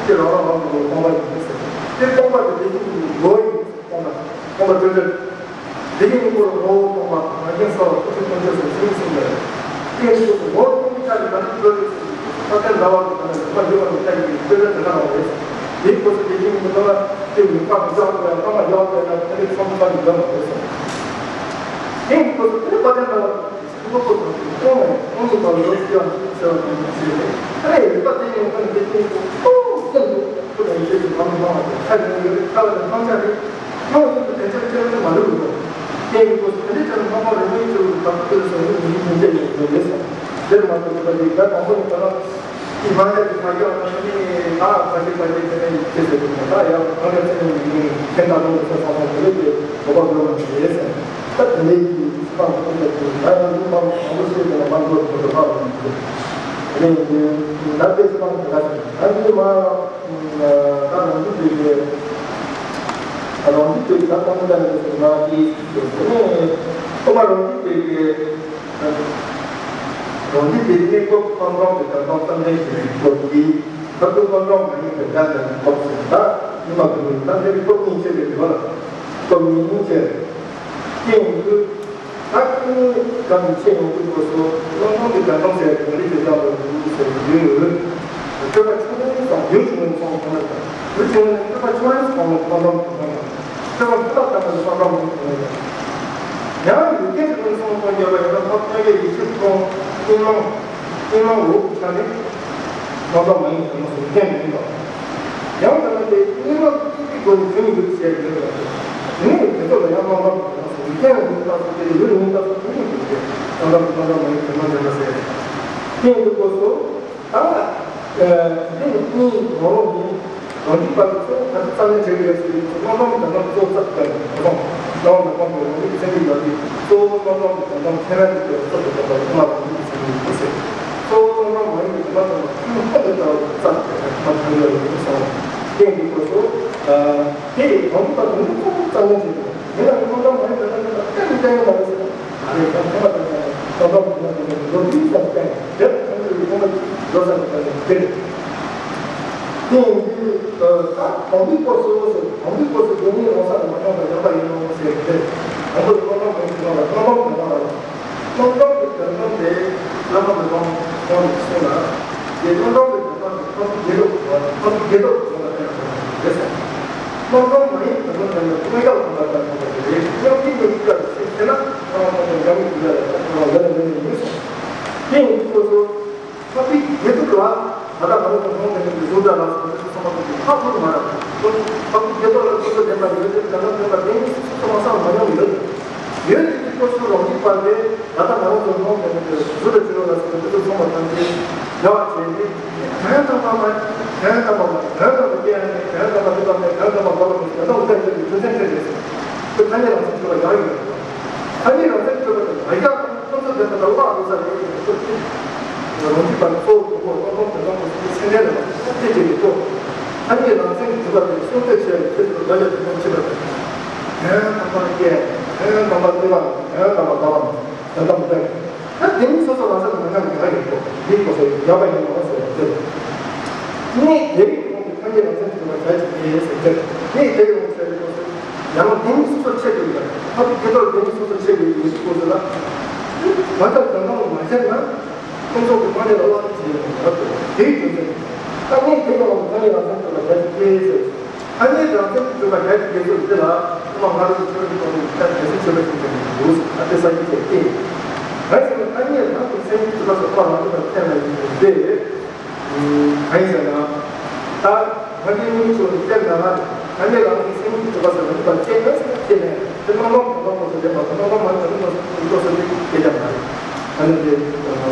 དེ་རང་རང་རང་གི་སྟོང་པ་ཡིན་ཟེར། དེ་སྟོང་པ་དེ་དེ་ཡིན་དུས་ལོ་ཡིན་སྟོང་པ་སྟོང་པ་སྤྲོས་བྲལ། དེ་ཡི་དངོས་པོར་ངོ་བོ་སྟོང་པ་རང་རྒྱལ་སོགས་ཐུགས་རྗེ་སྟོང་ཆོས་སུ་ཚིག་གསུམ་ལས། དེ་ཡི་སྐོར་དུ་ངོ་བོ་སྟོང་པའི་ཆ་ནས་ག་ནི་སྤྲོས་ལས་སུ་ཕ་ཀན་ཟླ་བ་གི་ཐ་ན་རིག་པ་འདྲི་བ་ནི་ལྟ་ཡི་སྤྲོས་བྲལ་དེ་ག་རང་རེད། དེའི་སྐོར་དུ་དེ་ཡི་དངོས་པོ་ལ་དེ་ཡི་པགས་ཀྱི་ལྕགས་ཀྱི་ལ་ཐ་མ་ཡག་པའི་ལ་ཐ་ནི་ཚང་མ་ཡག་པ་རེད། དེ་ཡི་སྐོར་དུ་དེ་ནི་ཕ་ཀན་ཟླ་བ་གི་ཚིག་པོ་སྐོར་དུ་སྟོང་ནས་སྟོང་ཉིད་པ་ལོ་སྐྱེ་བ་ཟེར་བ་དང་ཞེས་པས་ཨ་ནི་རིག་པ་དེ་ཡི་དངོས་པོ་ནི་དེ་ཡི་དངོས་པོ་སྟོང་ཙམ་དུ་ཁོ་ན་ཡི་ཆོས་ཀྱི་ལམ་ལ་སྣང་བ་དང་ཁ་ཡི་ཡོད་ཁ་བ་དང་ཐམས་ཅད་དེ། ཁོང་ཡུལ་དུ་དེ་ཚོའི་སྐྱེ་བོ་མ་ལུས་པ། དེ་ཡི་སྐོར་དེ་འདྲའི་ཆ་ནས་སྣང་བ་རིག་པའི་ཆོས་ལ་བདག་པོ་ལ་སོགས་པའི་མི་ཡིན་མིན་ཅན་ཡང་ཡོད་ལས་སོ། དེར་མ་ཐུག་པ་དེ་བརྒྱ་དང་པོ་ནི་ད་ལ་ཀྱི་མ་ཡ་གི་མ་ཡ་ནི་ད་ཁ་ཅིག་ཁ་ཅིག་དེ་ནས་ཅི་ཟེར་དུས་ད་ཡང་གང་ག་ཚེ་ནས་ཡིན་ཁྱེད་ད་དུང་ཚེ་སང་སང་དེ་ལས་དེ་གོ་བ་བློ་མ་ཞིག་ཡོད་ཟེར། ད་དེ་ནས་ཀྱི་སྤང་ཐུབ་པ་དེ་ད་ཡང་མི་མང་མང་པོ་ཞིག་ལ་མང་པོ་དུ་དུ་སྤང་མི་འདུག་དེ་ནས་ད་དེ་སྤང་དེ་ག་ད་དེ་མ། ད་རང་རྒྱུད་དེ་གའི། རང་རྒྱུད་དེ་གའི་ད་གཏོང་ད་ནས་སོང་ན་དེ་དེ་ནས་ཐོག་མ་རང་རྒྱུད་དེ་གའི། རང་རྒྱུད་དེ་གནས་སྐབས་སྤང་བྱ་གི་གར་སྤང་བསམ་གཏན་ཞིག་ཡིན་སྐབས་ཀྱི་ད་དུང་སྤང་བྱ་མ་ཡིན་པའི་དགྲ་ལ་ཡིན་སྐབས་སུ་ད་ཉི་མ་དུ་ད་འདིར་སྐབས་གཉིས་བྱས་པའི་དུས་ལ་སྐབས་གཉིས་གཉིས་བྱས་རྐྱེན་ཡིན་དུས། ད་ཁྱོད་གང་ཆེ་ཡོང་དུས་སྐོར་སོ་སྣང་སྟོང་གི་དགྲ་སྤང་ཟེར་གོང་རིག་གི་སྐབས་ལ་འདུག་ཟེར་ཡོད། སྤྱོད་པ་ཆུང་ངུ་དང་རྒྱུ་ཆུང་ངུ་སོང་གང་ལ་དང་རྒྱུ་ཆུང་ངུ་ནི་སྤྱོད་པ་ཆུང་ངུ་སོང་གང་ལ་དང་སྤྱོད་པ་ཕུ་ཐག་དང་ནི་སོང་གང་ལ་དང་ཡང་ཡུལ་སྐད་ཆུང་ངུ་སོང་གང་རྒྱབ་པ་ཡང་ན་ཐོབ་ཐང་གི་ཡིད་ཆེས་སོང་སྙིང་མང་སྙིང་མང་འོག་ཆ་ནི། མ་འདྲ་མ་ཡིན་ཟེར་ན་སོ་སྐྱེ་མིན་པ། ཡང་དེ་ནི་དེ་གཉིས་ལ་ཐུག་པའི་སྒོ་ནས་ཁྱོད་ཉིད་ཀྱི་ཞེས་བརྗོད་པ་དེ་ནི་དེ་ཚོ་ལ་ཡང་མ་འདྲ་མ་ཡིན་ས་སོ་སྐྱེ་མིན་ས་སོ་སྐྱེ་ཡུལ་མིན་ས་སོ་ཁྱོད་ཉིད་ཀྱི་ཞེས་མ་འདྲ་མ་འདྲ་མ་ཡིན་ཟེར་ན་འདྲ་ཟེར། དེ་ཡིན་དུས་སྐོར་སོ། ད་དེ་ནི་གཉིས་རང་རང་ཡིན། རང་རྒྱུད་པ་ཚོ་ད་རྩ་ནས་བྲལ་བའི་ཚུལ་དུ་སྣང་སྟོང་གི་དོན་དམ་གཙོ་བོ་རྩ་དང་གོ་དོན་སྣང་བ་དང་སྤངས་པའི་རང་རྒྱུད་ཀྱི་སེམས་ཀྱི་ཡོད་དེ་གཙོ་བོ་སྣང་སྟོང་གི་དོན་དམ་ཁྱད་པར་དུ་གྱུར་པའི་རྩ་དང་གོ་དོན་སྣང་བ་དང་སྤངས་པའི་སེམས་ཀྱི་ཡོད་དེ། གཙོ་བོ་སྣང་སྟོང་མ་ཡིན་པའི་དོན་དམ་དང་ཁྱོད་ནི་ཁོ་ནས་ལྟ་བུ་རྩ་དང་གོ་དོན་ཐམས་ཅད་ཡོད་དེ་གསུངས། རྐྱེན་གྱི་སྐོར་སོ། དེ་ཡི་རང་རྒྱུད་པ་དོན་དམ་གཙོ་བོ་རྩ་ནས་བྲལ་བ། དེ་ལ་ནི་སྣང་སྟོང་མ་ཡིན་པའི་དོན་དམ་དང་གཏན་ནས་གཏན་ནས་མ་རེད་ཟེར་ན། ཨ་རེ་ད་ཁོ་མ་དང་ནི་སྣང་སྟོང་མ་ཡིན་པའི་དོན་དམ་ལོ་རྒྱུས་ཀྱང་གཏན་ནས་དེ་ལ་ཁོང་ཚོའི་ཁོང་མ་ལོ་ཙཱ་གི་དོན་ནི་དེ་རེད། དེ་ཡིན་དུས་ད་དང་པོའི་སྐོར་སུ་ཟེར་དང་པོའི་སྐོར་སུ་དེ་ནི་རང་ས་ནས་མ་བྱུང་བ་ཡག་པ་ཡིན་ནོ་ཟེར་ཏེ། དང་པོ་སྣང་སྟོང་མ་ཡིན་པའི་དོན་དམ་ལ་སྣང་སྟོང་དོན་དམ་ལ། སྣང་སྟོང་གི་དོན་དམ་དེ་བླ་མ་མི་ཕམ་ཁོང་ནས་གསུངས་ལ། དེ་སྣང་སྟོང་གི་དོན་དམ་དེ་ཕ་གི་བདེ་སྡུག་ཕ་གི་བདེ་སྡུག་གི་དོན་ལ་བརྟེན་པ་རེད་ཟེར། སྣང་སྟོང་མ་ཡིན་དོན་དམ་དེ་ནི་དངོས་བཤད་དོན་ལ་བརྟེན་པ་རེད། སྙོམས་འཇུག་གི་སྐབས་སུ་ཤེས་ན་སྣང་སྟོང་དོན་དམ་གྱི་ཡ་ལ་ཡ་ལ་ཡིན་ཟེར། དེ་ཡིན་དུས་སོ་སོ། ཕ་གི་བདེ་སྡུག་ལ་ད་ལྟ་ང་རང་ཚོ་མཐོང་ཟིན་པའི་གཟུགས་དང་རང་ཚོ་དེ་ཚོ་ཚང་མ་ཁོ་ཚོ་ཁ་ཐུག་མ་རེད། ཁོ་ཚོ་ཕ་གི་བདེ་སྡུག་ལ་ཁོ་ཚོ་བདེན་པ་ཡོད་དེ་དོན་དམ་བདེན་པ་དེ་ནི་སོ་སོ་མ་སང་མ་མྱོང་ཡོད། ཡོད་དེ་དུས་སྐབས་སུ་རང་རྒྱུད་པ་ལས་ད་ལྟ་ང་རང་ཚོ་མཐོང་ཟིན་པའི་གཟུགས་དང་ཕྱི་རོལ་ལ་སོགས་པའི་དེ་ཚོ་ཚང་མ་ཐམས་ཅད་བདེ་བ་ཆེ་ནི་དོན་དམ་པ་མ་དོན་དམ་པ་མ་དོན་དམ་པ་སྐྱེ་ཡང་ནི་དོན་དམ་པ་སྡུག་པ་མེད་དོན་དམ་པ་དགའ་བ་མེད་དོན་དམ་པ་ལྟ་བུ་ཆོས་ཅན་ཆོས་ཅན་དེ་ཐ་སྙད་རང་མཚན་གྲུབ་པ་ཡང་ཡོད། ཐ་སྙད་རང་མཚན་གྲུབ་པ་དང་བརྒྱ་ཐམ་པ་ལ་བསླབ་པ་དང་སོ་སོ་རང་རྒྱུད་པ་གཙོ་བོ་དང་པོ་དོན་དམ་གྱི་སེམས་ལྡན་ལ་ཐེ་ཇེ་ལེགས་སོ། ཐ་སྙད་རང་མཚན་གྱི་གྲུབ་པ་དེ་སྲོག་གཏད་བྱས་ནས་ཁྱེད་ཚོ་དགའ་ལས་དོན་དམ་ཆེ་བ་དང་། དོན་དམ་པར་སྐྱེ། དོན་དམ་པར་སྐྱེ་བ། དོན་དམ་པར་དགའ་བ། དོན་དམ་པར་སྐྱེ། ད་དེ་ནི་སོ་སོ་རང་ས་ནས་མ་ཉམས་ཡག་ཡིན་གོ། མིའི་གོ་ས་ཡག་པ་ཡིན་ནོ་ཟེར་བ་དེ་རེད། གནས་དེ་རིགས་ཀྱི་ཐོག་ཏུ་ཐ་སྙད་རང་མཚན་གྱི་གྲུབ་པ་བྱ་ཅིག་ཡིན་ཟེར་དེ་རེད། གནས་དེ་ཡོང་ཟེར་བའི་སྐབས་སུ། ཡང་དེ་ནི་སོ་སོར་ཆད་དགོས་པ། ཐབས་ཀྱི་དེ་ལྟར་དེ་ནི་སོ་སོར་ཆད་དགོས་པའི་སྐོར་ཟེར་ལ། ང་ཚོ་གང་གང་མ་བྱས་ན། ཁོང་ཚོ་གི་མ་ནས་ལ་ལ་ཅི་ཡོང་རབ་དེའི་རྒྱུ་མཚན། ཐ་སྙད་དེ་ལ་ཐ་སྙད་རང་བཙན་ཐོབ་པ་རྒྱ་ཆེ་སྐྱེས་ཟེར། ཐ་སྙད་རང་བཙན་ཐོབ་པ་རྒྱ་ཆེ་སྐྱེས་སོ་འདི་ལ་ཐ་མ་ང་རང་གི་ཆོས་ཀྱི་ཐོག་ནས་ད་རྒྱ་ཆེ་ཆོས་པ་ཞིག་ཀྱང་འདུག་ཨ་དེ་ས་ཡིན་ཅེས་ཏེ། ང་ཚོ་ཐ་སྙད་རང་གི་སེམས་ཀྱི་ཐོབ་པ་སོགས་པ་རང་ཐོབ་པ་ཐེར་ལ་ཡིན་པས། གང་ཡིན་ཟེར་ན། ད་ང་ཚོའི་སྙིང་ཆོས་ནི་སྟེར་ན་ན་རེ། ད་ནི་རང་གི་སེམས་ཀྱི་གྲུབ་པ་ཟེར་བ་ནི་བར་ཆད་ན་ཟེར་ན་ཁྱེད་ནས་དེ་སྣང་བ་མ་སྣང་བ་སོགས་ལས་མ་སྣང་བ་མ་སྣང་བ་སོགས་ཀྱི་སོགས་སུ་ནི་སྐྱེ་ཀྱང་མ་རེད། ད་ནི་དེ་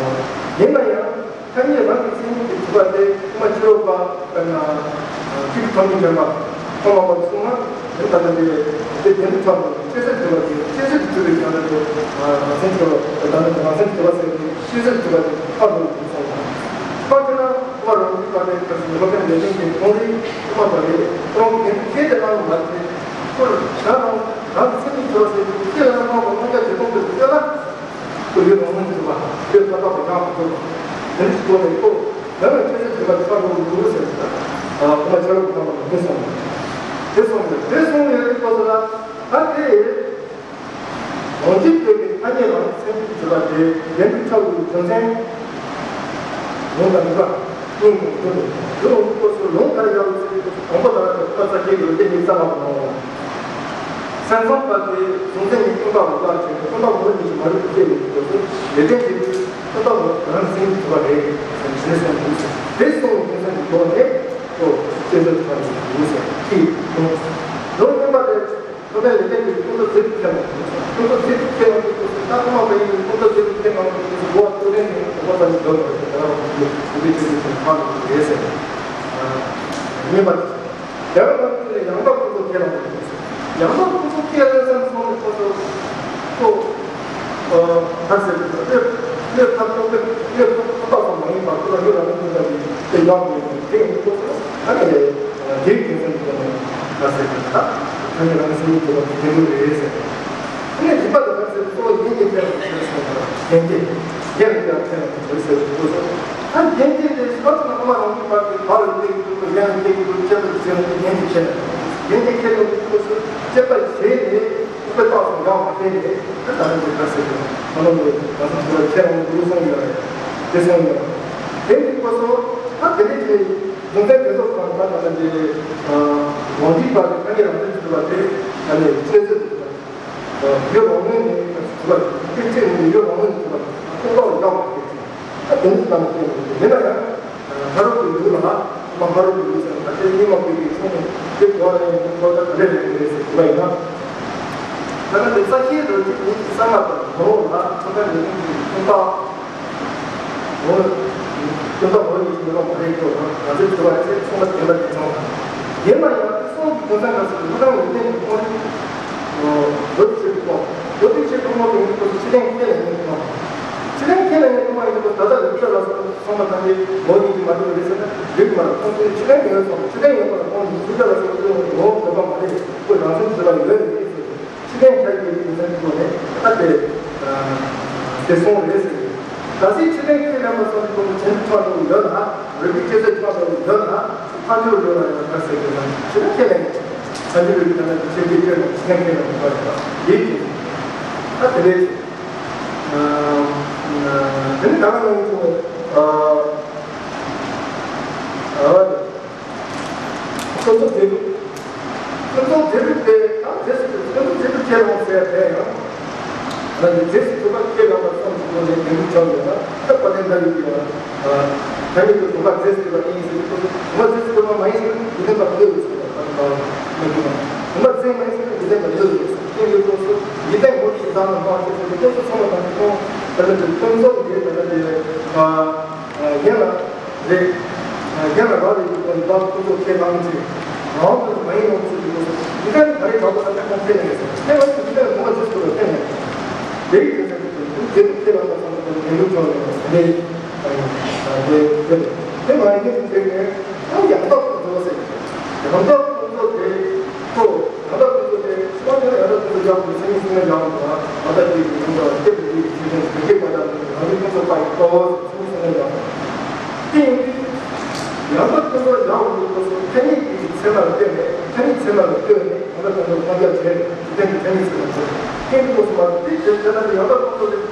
ཡིན་ན་ཡང་ད་ནི་རང་གི་སེམས་ཀྱི་གྲུབ་པ་དེ་ཐུགས་མ་ཕྱི་རོལ་པ་དཔེར་ན་ཐུགས་ཀྱི་ཐོག་མའི་དྲན་པ་ཐོག་མ་བར་གསུངས་ན་དེ་ད་ནི་དེ་དེ་དེ་ནི་ཐོག་མ་ཆོས་སེམས་གྲུབ་པ་དེ་ཆོས་སེམས་གྲུབ་པའི་ཀྱང་ནི་དེ་སེམས་གྲུབ་པ་དེ་ད་ནི་རང་སེམས་གྲུབ་པ་ཟེར་ཏེ་ཆོས་སེམས་གྲུབ་པ་དེ་ཐོག་མ་བར་གསུངས་ན། དཔེར་ན་ཁོ་རང་གི་བར་དེ་ག་ཟེར་ན་ལོ་ཀའི་ལས་དོན་གྱི་ཁོང་རིག་ཁོ་མ་བར་རེད། ཁོ་རང་གི་ཁྱེད་དེ་ནང་མ་རེད། ཁོ་རང་རང་སེམས་ཀྱི་འགྲོ་སེ་ཁྱེད་ལ་མ་བ་མ་ཀ་དེ་ཁོང་དུ་བསྟན་ན་ཁོ་ཡོད་རང་མ་འགྲོ་བ་ཡོད་ཐ་ཐ་བ་ཡང་མ་འགྲོ་བ་དེ་རིགས་ཁོ་ནས་ཁོ་ཡང་ན་ཁྱེད་ཚོ་དེ་བར་ཚ་འགྲོ་འགྲོ་ཟེར་ན་ཁོ་མ་ཆ་རོགས་ཁོ་མ་དེ་སོང་དེ་སོང་དེ་སོང་ཡོད་རིགས་ཁོ་ཚོ་ལ་ད་དེ། ལོངས་སྤྱོད་པའི་ཐ་སྙད་རང་སེམས་ཀྱི་སྤྱོད་པ་དེ་ལྡན་དུ་ཆགས་པའི་རྒྱུ་མཚན། ལུང་དང་ནུས་པ། སྙིང་དང་འདུ་དང་འདུ་ལོངས་སྐོར་སུ་ལུང་ལྟར་ཡང་སྲིད་དང་པོ་དང་ཁ་ས་སྐྱེ་དགུ་སྟེ་ཉིད་ཙམ་པ་མ་འོང་། སེམས་ཙམ་པ་དེ་གཟུང་འཛིན་གྱི་ཀུན་དགའ་བོ་ལ་བྱེད་ཀུན་དགའ་བོ་ཉིད་ཀྱི་མ་རིག་པ་སྐྱེ་བའི་སྐོར་སུ་ལས་ལྡན་གྱི་ཀུན་དགའ་བོ་རང་སེམས་ཀྱི་སྤྱོད་པ་རེད་ཟེར་ནས་གསུངས་འདུག་དེ་གསུངས་པའི་རྒྱུ་མཚན་གྱི་སྒོ་ནས་ཁོ་སྐྱེ་ཚུལ་ཁ་ནས་འདུག་ཟེར་གྱི་འདུག་ལུང་སྟོན་པ་དེ། ཁོ་ནས་ལས་ཀའི་ཁོང་ཚོ་ཟེར་ཁྱེར་ལ། ཁོང་ཚོ་ཟེར་ཁྱེར་ལ་ཁོ་ཚོ་ད་ཁོ་མ་པའི་ཁོང་ཚོ་ཟེར་ཁྱེར་ལ་ཁོ་ཚོ་གོ་བ་ཏུ་རེ་ནས་ཁོ་ཚོ་ནི་འདོད་པ་དེ་ལ་ཁོ་ཚོ་ཁོ་ཚོ་ཁྱེར་ཁྱེར་ཁྱེར་ཁ་ལ་རེད་ཟེར། ཉེ་བར་རྒྱ་གར་ནང་ཚོ་ནས་ཡང་དག་ཁོང་ཚོ་ཁྱེར་ལ་ཁོ་ཚོ་ཡང་དག་ཁོང་ཚོ་ཁྱེར་ལ་སེམས་སོང་ནས་ཁོ་ཚོ་ཁོ་ཁ་ཟེར་ཁོ་ཚོ་ལོས་ཐབས་ཐོག་ཏུ་ལོས་ཐོག་ཐོག་ཐོག་མ་ཡིན་པར་ཁོ་ཚོ་ཡོད་ལ་ཁོ་ཚོ་ལ་དེ་ཡག་པོ་ཡོད་དེ་ཡིན་ཁོ་ཚོ་ཨ་ནི། དེའི་རྒྱུ་མཚན་གྱིས་ནི་ང་ཟེར་གྱི་ད་ཐ་སྙད་རང་སེམས་ཀྱི་འགྲོ་བ་དེ་དེ་འདྲ་རེད་ཟེར། དེ་ནས་རིག་པ་དང་ང་ཟེར་གཙོ་བོ་རྒྱན་གྱི་སྟེང་དུ་ཟེར་སོང་། རྒྱན་གྱི་རྒྱན་ལ་ཡང་ཚད་ལ་ཟེར་ཟེར་དུས་སོ། ད་རྒྱན་གྱི་དེ་ཤོར་ན་ཨ་མ་རང་གི་བར་གྱི་བར་ལ་དེ་གི་དུས་སུ་ཡང་དེ་གི་དུས་སྐྱེ་བ་ཟེར་ནས་རྒྱན་གྱི་ཁྱད་རྒྱན་གྱི་ཁྱད་ལ་དུས་སུ་སྐྱེ་བ་ཟེར་ནས། དཔེ་རྟགས་སུ་འགག་པ་དེ་ནི་ད་ལྟ་ནི་ག་ཟེར་དུས་ཁོ་ན་ལས་ད་ལྟ་ཚུར་ཁྱེད་རང་འདུག་སོང་ཡོད་རེད། དེ་སོང་ཡོད། དེ་ནི་ཁོ་ཚོ་ད་དེ་ནི་དེ་རྫུན་ཚན་དེ་ཚོ་ཚང་ད་ལྟ་དེ་ལོ་རྒྱུས་པ་དེ་ཁ་ཉེ་རང་བཙན་གྱི་བ་དེ་ད་ནི་ཆོས་སྲིད་ཡོད་རང་ངོས་ནས་ག་ཟེར་བ་དེ་ཆེ་ནི་ཡོད་རང་ངོས་ནས་ཁོ་ཚོ་ལ་འགག་པ་དེ། ད་དེ་ནི་གཏམ་དེ་ཡིན་ན་ཡང་ཕ་རོལ་པོའི་ལུགས་ལ་མ་ཕ་རོལ་པོའི་ལུགས་ཟེར་ན་ད་ལྟའི་རྙིང་མ་བོད་ཀྱི་ཚོགས་ནི་དེ་གོ་བ་ལ་ཡིན་ན་གོ་བ་ག་རེ་རེད་རེད་ཟེར་གྱི་བ་ཡིན་ན། ད་ལྟ་དེ་རྩ་ཤེའི་རོལ་རྩེད་ཀྱི་གསང་སྔགས་དང་ནོར་ལ་ཚོ་ཁ་ལས་ཀྱི་ཀུན་བཏགས་ནོར་ཀུན་བཏགས་ནོར་གྱི་ཆོས་ལོག་མ་རེད་ཀྱོ་ན་ང་ཚོའི་དྲི་བ་ཚེ་ཚོང་པ་དེ་ལ་དེ་ཚོང་ཡིན་ན་ཡང་དེ་སོང་གི་གོ་ས་ག་ཚོད་ཀྱི་ལུགས་དང་ལུགས་ལྡན་གྱི་ཁོང་རིགས། ལོ་དུས་ཆེན་པོ། ལོ་དུས་ཆེན་པོ་མ་དེ་ཉིད་སྐོར་སུ་ཕྱི་གླིང་ཁེ་ལས་ཉིད་དང་། ཕྱི་གླིང་ཁེ་ལས་ཉིད་དུ་མ་ཡིན་པར་ད་ལྟ་ལུག་ར་ལ་སོགས་ཚང་མ་ཐམས་ཅད་ལོ་ཉིད་ཀྱི་མ་དུས་རེད་ཟེར་ན་ལུག་མ་རེད། ཁོང་ཚོས་ཕྱི་གླིང་ཡོད་ཙང་ཕྱི་གླིང་ཡོད་པ་ལ་ཁོང་ཚོས་ལུག་ར་ལ་སོགས་ཚོས་ངོ་བོ་འདོད་པ་མ་རེད། ཁོས་རང་སེམས་ཚོས་ལ་ཡོད་རེད་ཟེར། ཕྱི་གླིང་ཁ་ཡི་ཡོད་ཟེར་ནས་ད་དེ་དེ་སོང་རེད་ཟེར། ད་སྲིད་ཕྱི་གླིང་ཁེ་ལས་མ་སོགས་ཀྱི་ཁོང་ཚོ་བྱེད་ཐུབ་ཡོད་ན་རིག་པའི་སྐྱེ་ཚད་ཐུབ་ཡོད་ན། ཕ་ཚུལ་འགྲོ་ལ་ཡང་ཁ་ཟེར་དགོས་ན་ཕྱི་ལ་ཁས་ལེན་དགོས། ཕ་ཚུལ་རིག་པའི་ཐ་ན་ཆེ་གེ་ཆེ་ལ་ཕྱི་ལ་ཁས་ལེན་དགོས་པ་ཡིན་ད་དེ་རེད། དེ་ནི་ད་ག་ནང་དུ་ཁོ་ཚོ་དེ་རུ་ཁོ་ཚོ་དེ་རུ་དེ་ད་དེ་ཁོ་ཚོ་དེ་རུ་ཁས་ལེན་ཟེར་དེ་ཡང་། ང་ཚོས་རྗེས་སུ་ཐོབ་པ་ཁས་བླངས་པ་ཙམ་གྱི་སྒོ་ནས་དགེ་འདུན་ཆགས་ཡོད་ན་ད་དཔལ་ལྡན་ཟླ་བའི་དུས་ལ་ད་ཉིད་དུ་ཐོབ་པ་རྗེས་སུ་ཐོབ་པ་ཨིན་ཟེར་དུས་ཐོབ་པ་རྗེས་སུ་ཐོབ་པ་མ་ཡིན་ཟེར་ན་ཡིད་བརྟན་པ་ལོས་ཡོད་ཟེར་བ་ད་ལྟ་མ་གྱུར་ན་ཐོབ་པ་རྗེས་མ་ཡིན་ཟེར་ན་ཡིད་བརྟན་པ་ལོས་ཡོད་ཟེར་ཅན་ཡོད་དུས་སུ་ཡིད་བརྟན་ངོ་བོ་ཡི་བཟང་ལ་སྨྲ་བ་ཅེས་ཟེར་དུས་ཐོབ་པ་ཚང་མ་དང་ཐོབ་པ་ལ་དུས་ཐོབ་ཚོགས་ཀྱི་རྗེས་ལ་ལ་དེ་ཡན་ལ། རེད། རྒྱ་ལ་རག་ལས་ཀྱི་སྐོར་ནས་ལག་ཁོ་ཚོ་ཁས་བླངས་ཚེ། ང་ཚོ་མ་ཡིན་ནོ་ཚོ་གི་སྐོར་སོ། འདི་ག་ནི་ག་རེ་གྲགས་པ་ལ་ཁོང་ཁས་ལེན་ཡོད་ཟེར། ཁས་བླངས་ཚེ་འདི་ག་ནི་ཁོང་ཚོ་ཚོ་ལ་ཁས་ལེན་ཡོད། དེ་ཡི་དོན་ཚན་དུ་དོན་དུ་རྗེ་རིགས་ཁས་བླངས་པ་ཚང་མ་དོན་དུ་ཁྱོད་ནས་དེ་དེ་དེ་མ་ཡིན་ནི་དེ་ནས་ཡང་ཡང་དག་ཏུ་འགྲོ་ཟེར། ཡང་དག་ཏུ་འགྲོ་དེ་ཁོ། ད་ལྟ་ཁོ་ཚོ་དེ་སྤང་བྱ་ཡང་དག་ཁོ་ཚོ་ཡག་པོ་སེམས་སེམས་ཡག་པོ་དང་ད་ལྟ་དེ་གི་ཡོང་བ་སྐྱེ་བོ་དེ་གི་ཆོས་ཅན་དེ་གི་པ་དང་ང་ཚོ་ཁོ་ཚོ་པ་ཡི་ཏོ་སེམས་སེམས་ཡག་པོ། དེ་ཡིན་དུས་ཡང་དག་ཁོ་ཚོ་ཡག་པོ་ཁོ་ཚོ་ཐ་སྙད་ཀྱི་ཚད་མ་ལ་ལྟོས་ནས་ཐ་སྙད་ཚད་མ་ལ་ལྟོས་ནས་ད་ལྟ་ཁོ་ཚོ་ ཡང་བསྐྱར་བྱས། ཚུལ་ལྡན་གྱི་ཕྲན་ཉེས་ཟེར་བ་ཚོ་ཁྱེད་ཀྱི་སྐོར་སུ་མ་དེ་བྱས་བྱས་ན་ཡང་དག་ཁོང་ཚོ་ལས་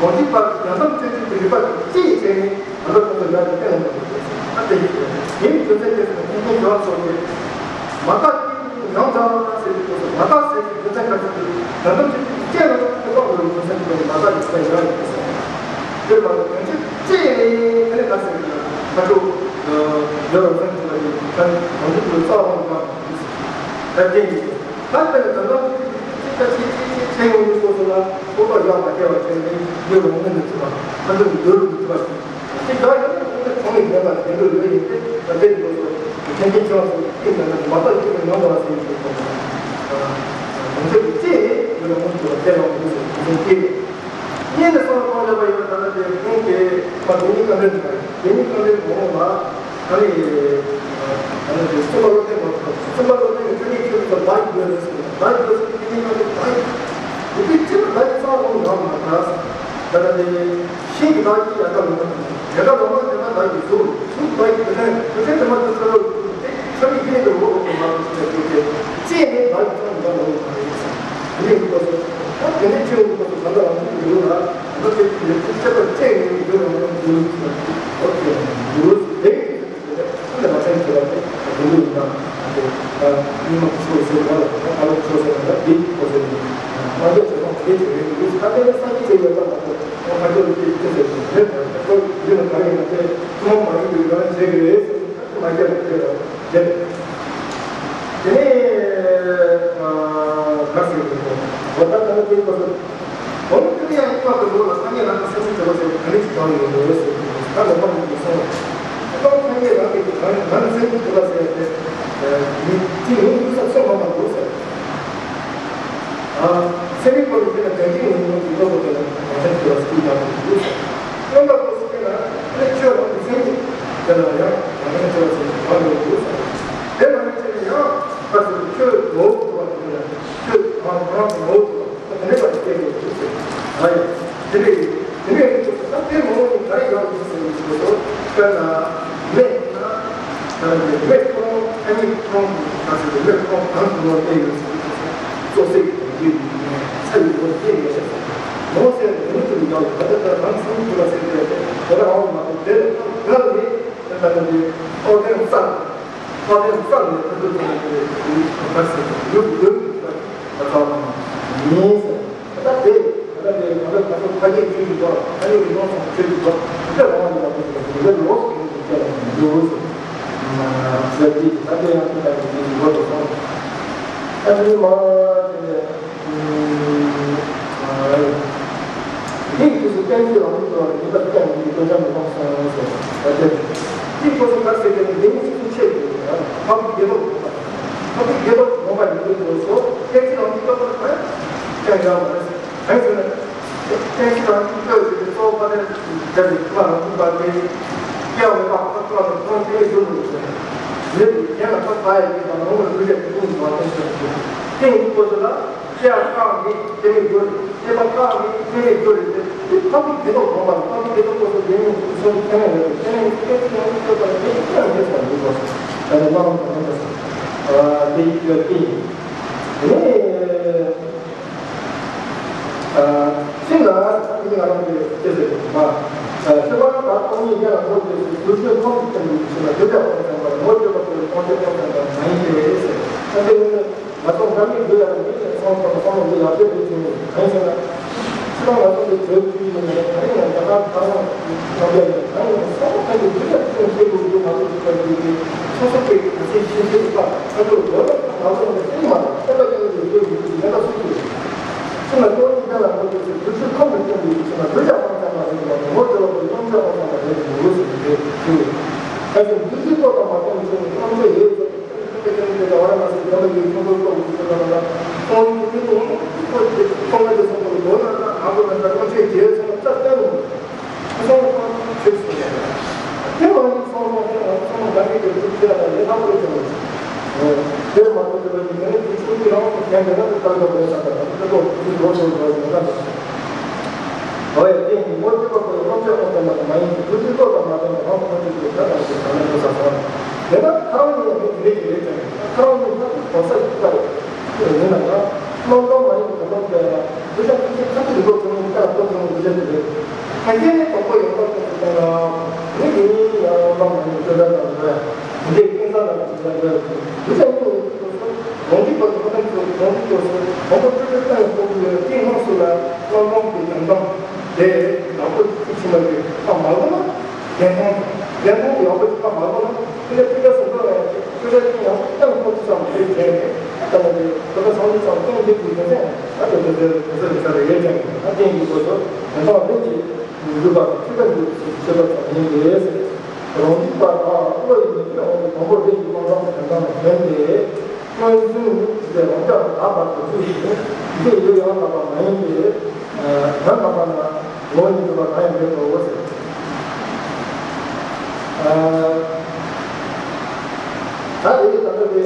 གང་ཅི་པར་ཡང་དག་ཆོས་ཅན་གྱི་རིག་པ་ཅིག་ཅི་ཡིས་བྱས་ནས་ཡང་དག་ཁོང་ཚོ་ཡར་གྱི་བསྟན་ལ་མ་དགོས་ཨ་དེ་ཡིས་ངེད་ཀྱི་དོན་ཚན་དེ་ཚོ་ཁོང་ཁོང་འགྲོ་བ་སོགས་ཀྱི་མ་དག་ཡང་དག་ཟེར་བའི་སྐོར་སུ་མ་དག་ཟེར་གྱི་དོན་ཚན་ཁ་ཅིག་གི་ཡང་དག་ཆོས་ཅན་གྱི་བསྟན་ལ་ཁོ་ཐོག་ལ་དོན་ཚན་དེ་ཚོ་མ་དག་ཡིན་པ་ཡང་ཡིན་པ་ཟེར། དེ་ལ་དོན་ཚན་ཅི་ཡིན་ནས་དེ་ནས་ག་ཟེར་གྱི་ཁ་ཕྱོགས་ཡོད་རང་ཚན་དེ་ལ་ཡིན་ཁ་གང་ཅི་དེ་ཚོ་རྩ་བ་ནས་གང་ད་དེ་ཡིན། ད་ལྟ་ནས་ད་ལྟ་ཅི་ད་ཅི་ཅི་ཅི་བྱས་ཡོང་དུས་སོ་སོ་ལ་ཕོ་ཐོག་ཡག་མ་སྐྱེ་བ་བྱས་ནས་ཡོད་རུང་ངོས་ནས་ཐུབ་པ་ཨ་འདི་འདོད་རུང་ཐུབ་པ་ཞིག་ཅི་དགའ་ཡོད་ན་ཁོང་ཚོ་གང་ཡིན་མེད་པ་དེ་འདོད་ཡོད་ཡིན་ཏེ་ད་ལྟའི་འདོད་སོ་ཁྱེད་ཀྱིས་ཁྱེད་སོ་ཅི་མེད་ན་མ་ཐག་ཅི་མེད་ཡོང་བ་ཟེར་ཡོད་ཁོང་ཚོ་གང་ཚོད་ཀྱི་ཅི་ཡོད་རུང་ངོས་ཐུབ་པ་དེ་ཡང་ངོས་ཟེར་ཁོང་ཚོ་སྐྱེ་ཡོད། གཉིས་ནས་སོང་བ་གང་བྱ་བ་ཡིན་ན་ད་ནི་དེ་ཁོང་གིས་མ་དེ་ཉིད་ཀ་འདྲེན་དུ་བ་ཡིན། དེ་ཉིད་ཀ་འདྲེན་གོང་ལ་ད་ནི་ད་ནི་དེ་སེམས་པ་བློ་བརྟན་མ་ཐོབ། སེམས་པ་བློ་བརྟན་གྱི་ཆོས་ཉིད་ཆོས་སུ་བདག་གི་དགོས་ནས་སོང་བདག་གི་དགོས་སོང་དེ་ཉིད་ཀ་འདྲེན་བདག་གི་དགོས་པའི་ཕྱིར་བདག་གི་རྩ་བ་ཁོང་ཡང་མ་དག་ད་ནི་དེ་ཤིང་གི་བདག་གི་ཡལ་ག་ལོ་མ་དང་ཡལ་ག་ལོ་མ་དེ་ན་བདག་གི་གཟུགས་གཟུགས་བདག་གི་དེ་ན་དེ་ཚེ་དེ་མ་དེ་ཚེ་ལོ་དེ་ཆོས་ཉིད་ཀྱི་དེ་འོག་གི་མ་དེ་ཚེ་དེ་ཚེ་ཅེས་ནས་བདག་གི་རྩ་བ་འདྲ་ལོ་མ་རེད། དེ་ནས་འདུག་པ་སོགས། ད་དེ་ནས་ཆོས་འདུག་པ་སོགས་གང་ལ་རང་བཞིན་གྱི་ཡུལ་ལ་འདུག་པའི་ཡུལ་དུ་སྐྱེ་བར་བཅས་ནས་ཡུལ་རང་བཞིན་གྱི་ཡུལ་གྱི་འོག་གི་ཡུལ་དེ་ཡིན་ན་མ་ཚན་གྱི་བར་དུ་དགོས་འདུག་ཡིན་ན་དེ་ད་ཉི་མ་ཆོས་ཟེར་བ་ལ་ད་ལོ་ཆོས་ཟེར་བ་ལ་དེ་གོ་ཟེར་ནས་མ་འདོད་ཚེ་ཁོང་དེ་བྱེད་རེད་འདུག་ད་དེ་ནས་སངས་རྒྱས་ཟེར་ཡོད་པ་མ་གཏོགས་ཁོང་ཁ་ཆོས་ཀྱི་ཆོས་ཟེར་ནས་རེད་མ་རེད། ད་ཁོ་ཡུལ་ལ་ག་རེ་ཡིན་ན་དེ་ཐུན་མོང་མ་ཡིན་པའི་རང་བྱེད་ཀྱི་རེད་ཟེར་ནས་ད་དེ་མ་རྒྱབ་ནས་བསྡད་ར། དེ་ནས་ག་ཟེར་གི་འོ་ད་ད་ནི་དེ་ཁོ་ཚོ་འོ་ན་དེ་ནས་ཡང་ཉི་མ་དེ་ལོ་ལ་སངས་རྒྱས་རང་གི་སེམས་ཅན་དེ་ལ་ཟེར་ག་ནས་ཅིག་བཏང་ཡོད་རེད་ཟེར་གི་ད་ལོ་མ་ནི་དེ་སོང་ད་སངས་རྒྱས་རང་གི་རང་རང་གི་སེམས་ཅན་དེ་ལ་ཟེར་ཏེ་མི་དེ་ཡོང་དུས་ས་སོ་མ་མ་འདུག་ཟེར། ཚན་རིག་སྐོར་ལ་བལྟས་ན་དོན་གཅིག་ཡོང་ཡོང་གི་ལོ་གོ་དེ་ལ་མ་ཚན་དེ་ལ་སྐུལ་བཏང་གི་འདུག་ཟེར། སྟོན་པ་སྐོར་སུ་བལྟས་ན་ཨ་ནི་ཆོས་རང་གི་སེམས་ཅན་དེ་ལ་ཡང་མ་ཚན་དེ་ལ་ཟེར་གི་མ་ཡོང་འདུག་ཟེར། དེ་མ་ཡིན་ཕྱིར་ཡང་ཁ་སང་ཆོས་ངོ་བོ་ཐོབ་པ་དེ་ལ་ཆོས་རང་རང་གི་ངོ་བོ་ཐོབ་པ་དེ་ནས་པར་སྐྱེ་དགོས་ཀྱི་ཟེར། ང་ཡང་དེ་འདྲའི་དེ་འདྲའི་རིགས་ཀྱི་ད་དེ་མང་པོ་ནི་ག་རེ་ཡོང་གི་ཟེར་བའི་ཆེད་དུ་དཔེར་ན་མེ་ན་ད་ནི་མེ་ཁོང་ཨ་ནི་ཁོང་གི་ག་ཚོད་མེ་ཁོང་གང་དུ་ལོག་བསྡད་ཡོད་ཟེར་བའི་ཆེད་དུ་གཙོ་གསེབ་ཀྱི་ཡོད་པའི་ཚ་ཡི་སྒོ་བསྡད་ཡོད་ཤག་ཟེར། མོ་ཟེར་དེ་ནི་དེ་ལ་ཡང་ད་ལྟ་ད་རང་སེམས་ཀྱི་ལ་ཟེར་ཏེ་དེ་ལ་འོང་མ་ཐུབ་དེ་ལ་ཁོང་ག་ལ་ནི་དེ་ལྟ་ནི་དེ་ཨོ་དེ་ལ་བསམ། ཁ་བའི་རྩ་ནས་ཐུབ་ཐུབ་ཐུབ་ནས་ཡུལ་ཡུལ་གྱི་ཡུལ་གྱི་ད་ཚ་བ་ཡིན་ཟེར། ད་དེ་ད་དེ་ང་ཚོ་ད་ཚོ་ཕ་སྐད་ཆོས་ཀྱི་འགྲོ་ཕ་ཡུལ་གྱི་ནང་སོང་ཆོས་ཀྱི་འགྲོ་དེ་ལ་བ་ཡིན་པ་དེ་ཡུལ་ལོགས་སུ་ཡོང་གི་ཆེ་ལ་ཡུལ་ཟེར། ཟེར་གྱི་ད་དེ་ཡང་དེ་ལ་ཡུལ་གྱི་འགྲོ་དུ་སོང་། ད་དེ་མ་དེ་འདི་ཡི་དུས་སུ་བསྟན་བཅོས་རང་ལུགས་དང་ཉེས་པར་བསྟན་པའི་དོན་བྱ་མི་ཕོག་སོང་ཟེར་བ་དེ། འདིའི་སྐོར་སུ་ག་ཟེར་དེ་ནི་འདི་ནི་ཚིག་ཆེ་དགོས་ཀྱི་རེད། ཕ་བུ་དགེ་ལོག་དགོངས་པ། ཕ་བུ་དགེ་ལོག་དགོངས་པ་ཡིན་དུས་སྐོར་སུ་བསྟན་བཅོས་རང་ལུགས་ལྟ་བུར་གང་ཡང་ཡོད་མ་རེད། གང་ཟེར་ན། བསྟན་བཅོས་རང་ལུགས་ལྟ་བུ་ཞིག་གི་གཙོ་བོ་དཔལ་ལྡན་འདས་ཀྱི་ཐུགས་ལ་རང་ལུགས་པ་དེ། སྐྱེ་བ་མེད་པ་ཁོ་ཐག་ལ་ཁོང་དེ་བས་སྡུག་རུ་ཟེར། མི་དེ་གཞན་ལ་ཐོབ་པ་ཡི་གེ་དང་ནོར་བུ་ལུས་ལས་ཀྱི་ཀུན་ཏུ་མ་མཐོང་ཟེར་གྱི། དེ་ཡིན་དུས་སྐབས་སུ་ལ་སྐྱེ་བ་བཀག་མེད་སྐྱེ་མེད་རྒྱུ་རེད། སྐྱེ་བ་བཀག་མེད་སྐྱེ་མེད་རྒྱུ་རེད་དེ། དེ་ཕ་བུ་དགེ་ལོག་དགོངས་པ་ལ་ཕ་བུ་དགེ་ལོག་སྐབས་སུ་དེ་ནི་གསུང་ཁྱད་མེད་རེད། དེ་ནི་སྐད་ཅིག་ཡང་སྐྱོབ་པ་ལ་དེ་ཅི་ཡང་མེད་ཟེར་འདུག་གོ། ད་ནི་བླ་མ་དང་མི་འདྲ་ཟེར། དེ་ཡིན་རྒྱུ་དེ་ཡིན། དེ་ནི། གཅིག་ལ་ད་ནི་ང་རང་གི་སྐད་ཟེར་གྱི་མ། ཤེས་པ་ད་སྟོང་ཉིད་གཞན་ལ་ངོ་བོས་ཏེ་དུས་ཚོད་ཁོང་གི་སྟེང་དུ་ཞིག་ལ་དུས་ཀྱང་ཁོང་ཚང་མར་ངོ་བསྟོད་པ་དེ་ཁོང་ཚོས་ཁོང་ཚང་མར་མ་ཡིན་ཏེ་ཟེར། ད་དེ་ནི་ང་ཚོ་འགའ་མིའི་དུས་ལ་མི་ཡི་ཚོང་ཁང་བསམ་བློ་འདི་ཡག་ཤོས་དེ་བྱུང་ཡོད། གང་ཡིན་ཟེར་ན། ཕྱི་ལ་ང་ཚོ་འདི་བོད་ཀྱི་ཡིན་ནའི་ག་རེ་ཡང་རྒྱ་གར་གང་ཡང་ཡང་བསྡད་ཡོད། གང་ཡིན་ན་བསམ་བློ་གཏོང་རྒྱུ་དུས་ལ་དུས་ལ་ཤེས་དགོས་རྒྱུ་ང་ཚོ་འདི་ག་རེ་འདི་སོ་སོ་པའི་ག་ཚད་ཤེས་ཤེས་རིག་པ་ང་ཚོ་ལོ་ལ་ང་ཚོ་འདི་སེམས་མ་སེམས་པ་ཅན་གྱི་འདོད་ཡོད་ཀྱི་ཡིན་ན་སུ་ཡོད། ཕྱི་ལ་སྟོང་ཉིད་གཞན་ལ་ངོ་བསྟོད་ཚེ་དུས་ཚོད་ཁོང་དུ་བསྟན་པའི་ཕྱིར་ན་དུས་ཀྱང་ཁོང་ཚང་མ་རེད་ལ་ངོ་བསྟོད་པ་དེ་ཡོངས་གྲགས་ཁོང་ཚང་མ་རེད་འདུག་ཟེར་གྱི་རེད་ཞུ། གལ་སྲིད་འདུ་འཛི་ལྟོ་དང་མ་བསྟན་ཕྱིར་ན་ཁོང་ཚོ་ཡོད་ཚེ། ཁྱེད་ཀྱིས་ཀྱང་ནི་དེ་ལ་བ་ར་ན་སི་དགོན་པ་ཡི་ཁྱུང་པོའི་ལྟོ་འུ་ཚོ་ལ་ལ་ཁོང་ཡིན་གྱི་མི་འདུག་ཁོ་དེ་ཁོང་ང་དེ་སོང་པ་ལ་མདོ་ན་ན་ང་གོ་ན་ད་ཁོང་ཆོས་རྒྱལ་སོང་ལ་རྩ་བལྟ་རུང་ཁོ་སོང་ལ་ཁོང་ཆོས་སོང་ལ་དེ་མ་ཡིན་སོང་སོང་དེ་ང་ཚོ་ཚང་མ་དགའ་མི་དེ་ཚོ་ཁྱེད་ལ་ལས་སླ་པོ་ཅང་མི་འདུག་དེ་མ་གཏོགས་དེ་བ་ཡིན་ན་དེ་ཆུང་དུས་རང་དེ་གན་དེ་ན་དེ་ལྟ་དགོས་པ་ཡིན་ས་ད་ང་ཚོ་དེ་ལོ་དེ་ལོ་ལོ་ལོ་ཡིན་ན་ད། འོ་ཡ་དེ་ནི་ངོ་བསྟོད་པ་པོ་ཡི་དབང་ཆ་ཁོང་ཚང་མ་དང་མ་ཡིན་གྱི་དུས་ཚོད་ཐོག་དང་མ་བསྟན་པ་རང་ཁོང་ཚོས་ཀྱི་ད་དང་ཞིག་གང་ལ་ཡོད་ས་སོང་། དེ་ན་ཁ་རང་ནི་ཡང་མི་དེ་འདྲས་ཀྱི་རེད་ཀྱང་ཁ་རང་ནི་ཕ་གི་གོ་ས་ཞིག་ལྟ་བས། ཡིན་ན་ཡང་། རྣམ་གྲངས་མ་ཡིན་པའི་དོན་དམ་སྟེ་ཡང་འདུས་བྱས་ཐམས་ཅད་ཁ་ཅིག་ཡོད་པ་ཚོ་ནི་ཀ་ལ་ཐོབ་ཀྱི་འདུས་བྱས་དེ་རེད། ཐ་སྙད་ནི་དང་པོ་ཡོད་པ་ཐོབ་ཀྱི་ཡོད་ན། དེ་ནི་ཡིན་ཡང་རྣམ་གྲངས་མ་ཡིན་པའི་དོན་དམ་སྟེ་ཡང་འདི་ཀུན་བཟང་ལ་དོན་དམ་སྟེ་ཡང་འདུས་བྱས་ཡིན་པའི་དོན་དམ་སྟེ་ཡང་། རང་རྒྱུད་པ་དང་ཐམས་ཅད་རང་རྒྱུད་སྐྱོ་སོགས་དང་པོ་སྤྲོས་བྲལ་ལྟ་ཡང་ཐོབ་ཀྱི་ཡོད་དེའི་སྔོན་སུ་ལ་རྣམ་གྲངས་ཀྱི་དོན་དམ་དེ་ནག་པོ་གཅིག་ཕྱི་མ་གི་ཁ་མ་ལོ་ན། བདེན་དོན་བདེན་དོན་ཡག་པོ་ཅིག་ཁ་མ་ལོ་ན། དེ་ལས་ཐུགས་རྗེ་སུ་འགྲོ་བའི་ཐུགས་རྗེ་ཅན་ཡང་སྟོན་ཐོབ་ཅི་ཙམ་དེ་བྱས་ནས་ད་ལྟ་དེ་ད་ལྟ་སང་ལོ་ཙམ་སྟོན་འདེབས་ཀྱི་ཡོད་ཚད་ད་ལྟ་དེ་ཚོའི་དེ་ཚོའི་ཚར་ཡོད་ཀྱང་ད་བསྟན་གྱི་སྐོར་དུ་དོན་དམ་རིགས་ཀྱི་འཇུག་པ་དང་ཐུགས་ཀ་འཇུག་ཅིག་བྱེད་པ་ཙམ་ཡིན་ཏེ། རང་རྒྱུད་པ་དང་བློ་ཡི་ནུས་པའི་དབང་གིས་དང་པོ་རིགས་ཀྱི་རྣམ་གྲངས་དོན་དམ་ལ་བརྟེན་ཏེ། སྔོན་བྱུང་ནི་དེ་རང་རྐྱ་དག་པར་དུ་བརྩིས་ཤིང་། འདི་ཡུལ་ཡང་དག་པ་མ་ཡིན་ཏེ། ཡང་དག་པ་ན་ངོ་བོ་ཉིད་སྟོང་པ་གང་ཡང་མེད་དོ་ཟེར། ད་རེས་ཀྱི་ད་ལྟ་དེ།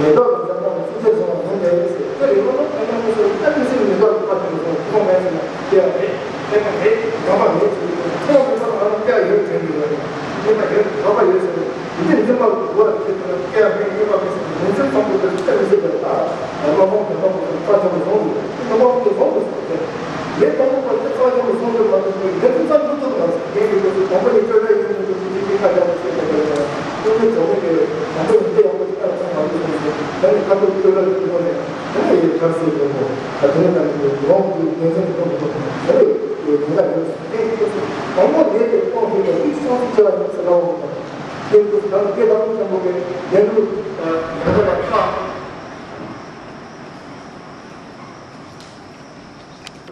མེ་ཏོག་གི་མཚན་མོ་ནི་ཚིགས་བཅད་བཟུང་བ་ཡིན་ཏེ། དེ་རེད་མ་གཏོགས་ཨ་ནི་སོ་སོ་ཨ་ནི་སྲིད་མེ་ཏོག་གི་ཕ་ཐུག་སོང་ཁོང་མེད་ཟེར་ན་སྐྱེ་བ་མེད། སྐྱེ་བ་མེད། ཁོང་མེད་ན་ང་རང་སྐྱེ་བ་ཡོད་དྲན་གྱི་ཡོད་རེད། སྐྱེ་བ་ཡོད་འདོད་པ་ཡོད་ཟེར་ནས་འདི་འཛིན་པ་གི་སྒོ་ལ་ཁྱེར་ཏེ་སྐྱེ་བ་མེད་སྐྱེ་བ་མེད་ཟེར་ནས་ངོས་འཛིན་གཏོང་དགོས་པའི་སྐྱེ་མི་སྲིད་པ་ལ་ལ་མ་མོ་དེ་མ་མོ་དེ་ཕ་ཐུག་སོང་ཟེར་ནས་མ་མོ་དེ་སོང་དུ་སོང་ཟེར། ལས་དང་པོ་པ་དེ་ཚ་ཡང་མི་སོང་དུ་མ་ཐུག་པའི་ངོས་འཛིན་ཙམ་ཐུབ་ཐུབ་ན་ཟེར། དེ་ཡི་སྐབས་སུ་དང་པོ་ནས་སྤྲོས་བྲལ་ཡིན་དུ་ཅི་ཅི་ཁ་རྒྱ་མི་ཤེས་པ་དེ་ནས་ཀུན་ནས་གྲོགས་མེད་དེ་དང་པོ་ནས་དེ་ཡང་མི་ཁ་ཚང་མ་ལུས་སོང་ཟེར། ད་ནི་ཁ་ཐུག་སྤྲོས་བྲལ་དུ་ཐུག་ནས་ད་ནི་ཡི་གར་སོ་དགོས་གོ། ད་དེ་ནས་ད་ནི་ཡོངས་ཀྱི་ངོས་འཛིན་དུ་ཐུབ་དགོས། ད་ནི་ཡི་དེ་འདྲ་ཡོད་ཟེར། དེ་ཡི་སྐབས་སུ་དང་པོ་ནས་དེ་སྟོང་ཐུབ་པའི་རིགས་སོང་ཚུལ་ཆེ་བ་ཡིན་ཟེར་བ་འོང་། དེ་ཡི་སྐབས་སུ་ད་ནི་དེ་དང་ཆེན་པོ་གི་ལྡན་གྲུབ་དང་ལྡན་གྲུབ་ལ་ཁ།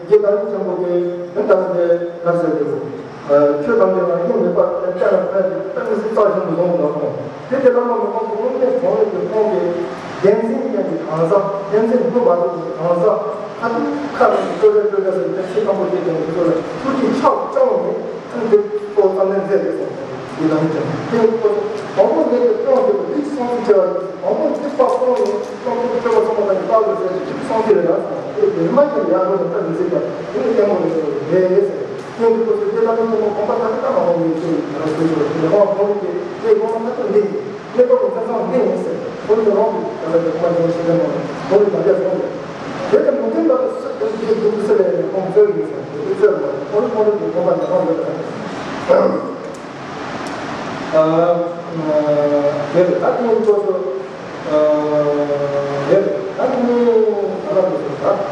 རྗེ་བདག་ཉིད་ཆེན་པོ་གིས་དོན་དམ་དེ་གར་ཟེར་གྱི་རེད། ཆོས་ཐམས་ཅད་ལ་དབྱིངས་མེད་པར་ལྟ་ལ་ཕན་ཏེ་རྩ་ནས་རྩ་ཆེན་པོ་བཟུང་དགོས་པ་དང་། དེ་དེ་ལ་མ་མི་ཁོང་གི་དངོས་གནས་བྱུང་བའི་གི་ཁོང་གི་བདེན་འཛིན་ཅན་གྱི་གང་ཟག་བདེན་འཛིན་མུན་པ་རུ་གི་གང་ཟག་ཁ་ཐུག་ཁ་ལ་སྤྲོས་བྲལ་སྤྲོས་བྲལ་ཟེར་ནས་ཆེས་དམ་པོ་དེ་དང་དེ་ཚོ་ལ་ཐུགས་རྗེ་ཆགས་སྐྱོང་ནས་ཐུགས་འདི་ཚོ་བསམ་ལན་མཛད་དེ་སོང་། དེ་ལ་ནི་ཀྱང་དེ་ཡང་ཁོ་ཚོ་དང་པོ་ནས་དེ་སྐྱོང་དེ་རིགས་སོང་ཚུལ་ཆེ་བ་ཡིན། དང་པོ་ནས་དཔའ་སོང་ནས་སྐྱོང་ཐུབ་ཆེ་བ་སོང་བ་དང་དཔའ་བོས་ཟེར་ཞིག་སོང་དེ་རེད་ལ། དེ་དེ་མ་ཀྱང་ཡག་པོ་རེད་ད་མི་ཟེར་ཀྱང་དེ་ནི་སྐྱོང་བ་རེད་ཟེར་རེད་ཟེར། དེ་ཡང་ཁོ་ཚོ་དེ་ལ་ནི་ཁོ་མོ་གོམ་པ་ཐག་ཐག་མ་གོམ་ཡོད་ཚུལ་ང་རང་ཚོས་ཚོར་དེ་ནི་ཁོང་ཁོང་གིས་དེ་ཁོང་ལ་ཁ་ཐུག་འདི་ཡིན། ངས་ལྟ་བུ་མཚན་བཟང་འདི་ཡིན་ཟེར། ཁོ་ཚོ་རང་གིས་ད་ལྟ་དེ་ཁོ་མ་བྱུང་ཞིག་ལ་མ་ཁོ་ཚོས་མ་བརྒྱབ་སོང་ཟེར། དེ་ལྟར་མུ་མཐུད་ལ་སུ་དང་དེའི་རྒྱུ་མི་སྲིད་པའི་ནས་ཁོང་ཚོས་ཡིན་ཟེར་དེ་ཚོས་མ་ཁོ་ཚོ་ཁོ་ཚོ་གི་ཁོ་པ་ནས་ཁོང་ཡོད་ཟེར། དེར་ད་དེའི་ཁོ་ཚོ་དེར་ད་དེ་ནས་ང་ལ་འདུག་ཟེར་ད།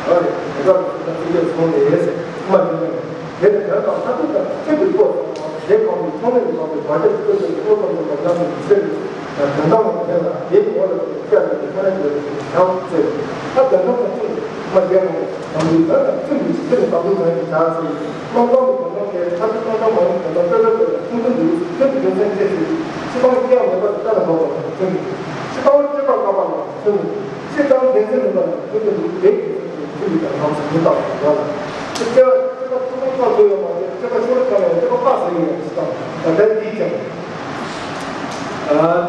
ཨ་རེ་དེ་ག་ལ་ད་དེ་སྐད་སོང་ནས་ཟེར་མ་ཡིན་ནས། དེ་ནི་དོན་དམ་ཐ་དད་དང་ཐུག་པའི་སྐོར་དང་། དེ་གང་གི་ཚོགས་གཉིས་ཀྱི་ནང་དུ་བར་ཆད་ཀྱི་སྐོར་དང་སྐོར་དང་དང་དང་དང་ཚེ་རིང་དོན་དམ་ལ་ཕན་ལ་དེའི་ངོ་ལ་བསྐྱར་ནས་ཕན་ལ་འགྱུར་བའི་ཕྱག་འཚལ། ད་དོན་དམ་དང་ཐུག་མ་རྒྱལ་ནས་དམ་པའི་དོན་དང་མཐུན་པའི་ཚེ་རིང་དམ་པའི་དོན་གྱི་ཕྱག་འཚལ། སྣང་སྟོང་གི་དོན་དམ་དེ་ཐ་དད་སྣང་སྟོང་མ་ཡིན་དོན་དམ་སྤྲོས་བྲལ་དོན་དང་མཐུན་དུ་འདུག་མཐུན་དུ་རྒྱུ་མཚན་ཅི་ཞིག་ཕྱི་དང་སྐྱེ་བ་མེད་པར་གཏན་ལ་འབེབས་པ་དང་མཐུན་དུ། ཕྱི་དང་སྤྱོད་པ་བཀག་པ་དང་མཐུན་དུ། ཕྱི་དང་བདེན་འཛིན་མིན་པ་དང་མཐུན་དུ་འདུག་དེ་ཡི་ཚུལ་གྱིས་མཐུན་པའི་དང་ལམ་སུ་མི་རྟག་པར་འགྲོ་ལ། སྤྱོད་པ་སྤྱོད་པ་ཐུབ་པ་བཀག་དགོས་ཡོད་མ་རེད། སྤྱོད་པ་ཤོར་ཙམ་ཡང་སྤྱོད་པ་བཀག་ཟེར་ཡོད་ཅི་དང་ད་ལྟའི་འདིའི་ཀྱང་།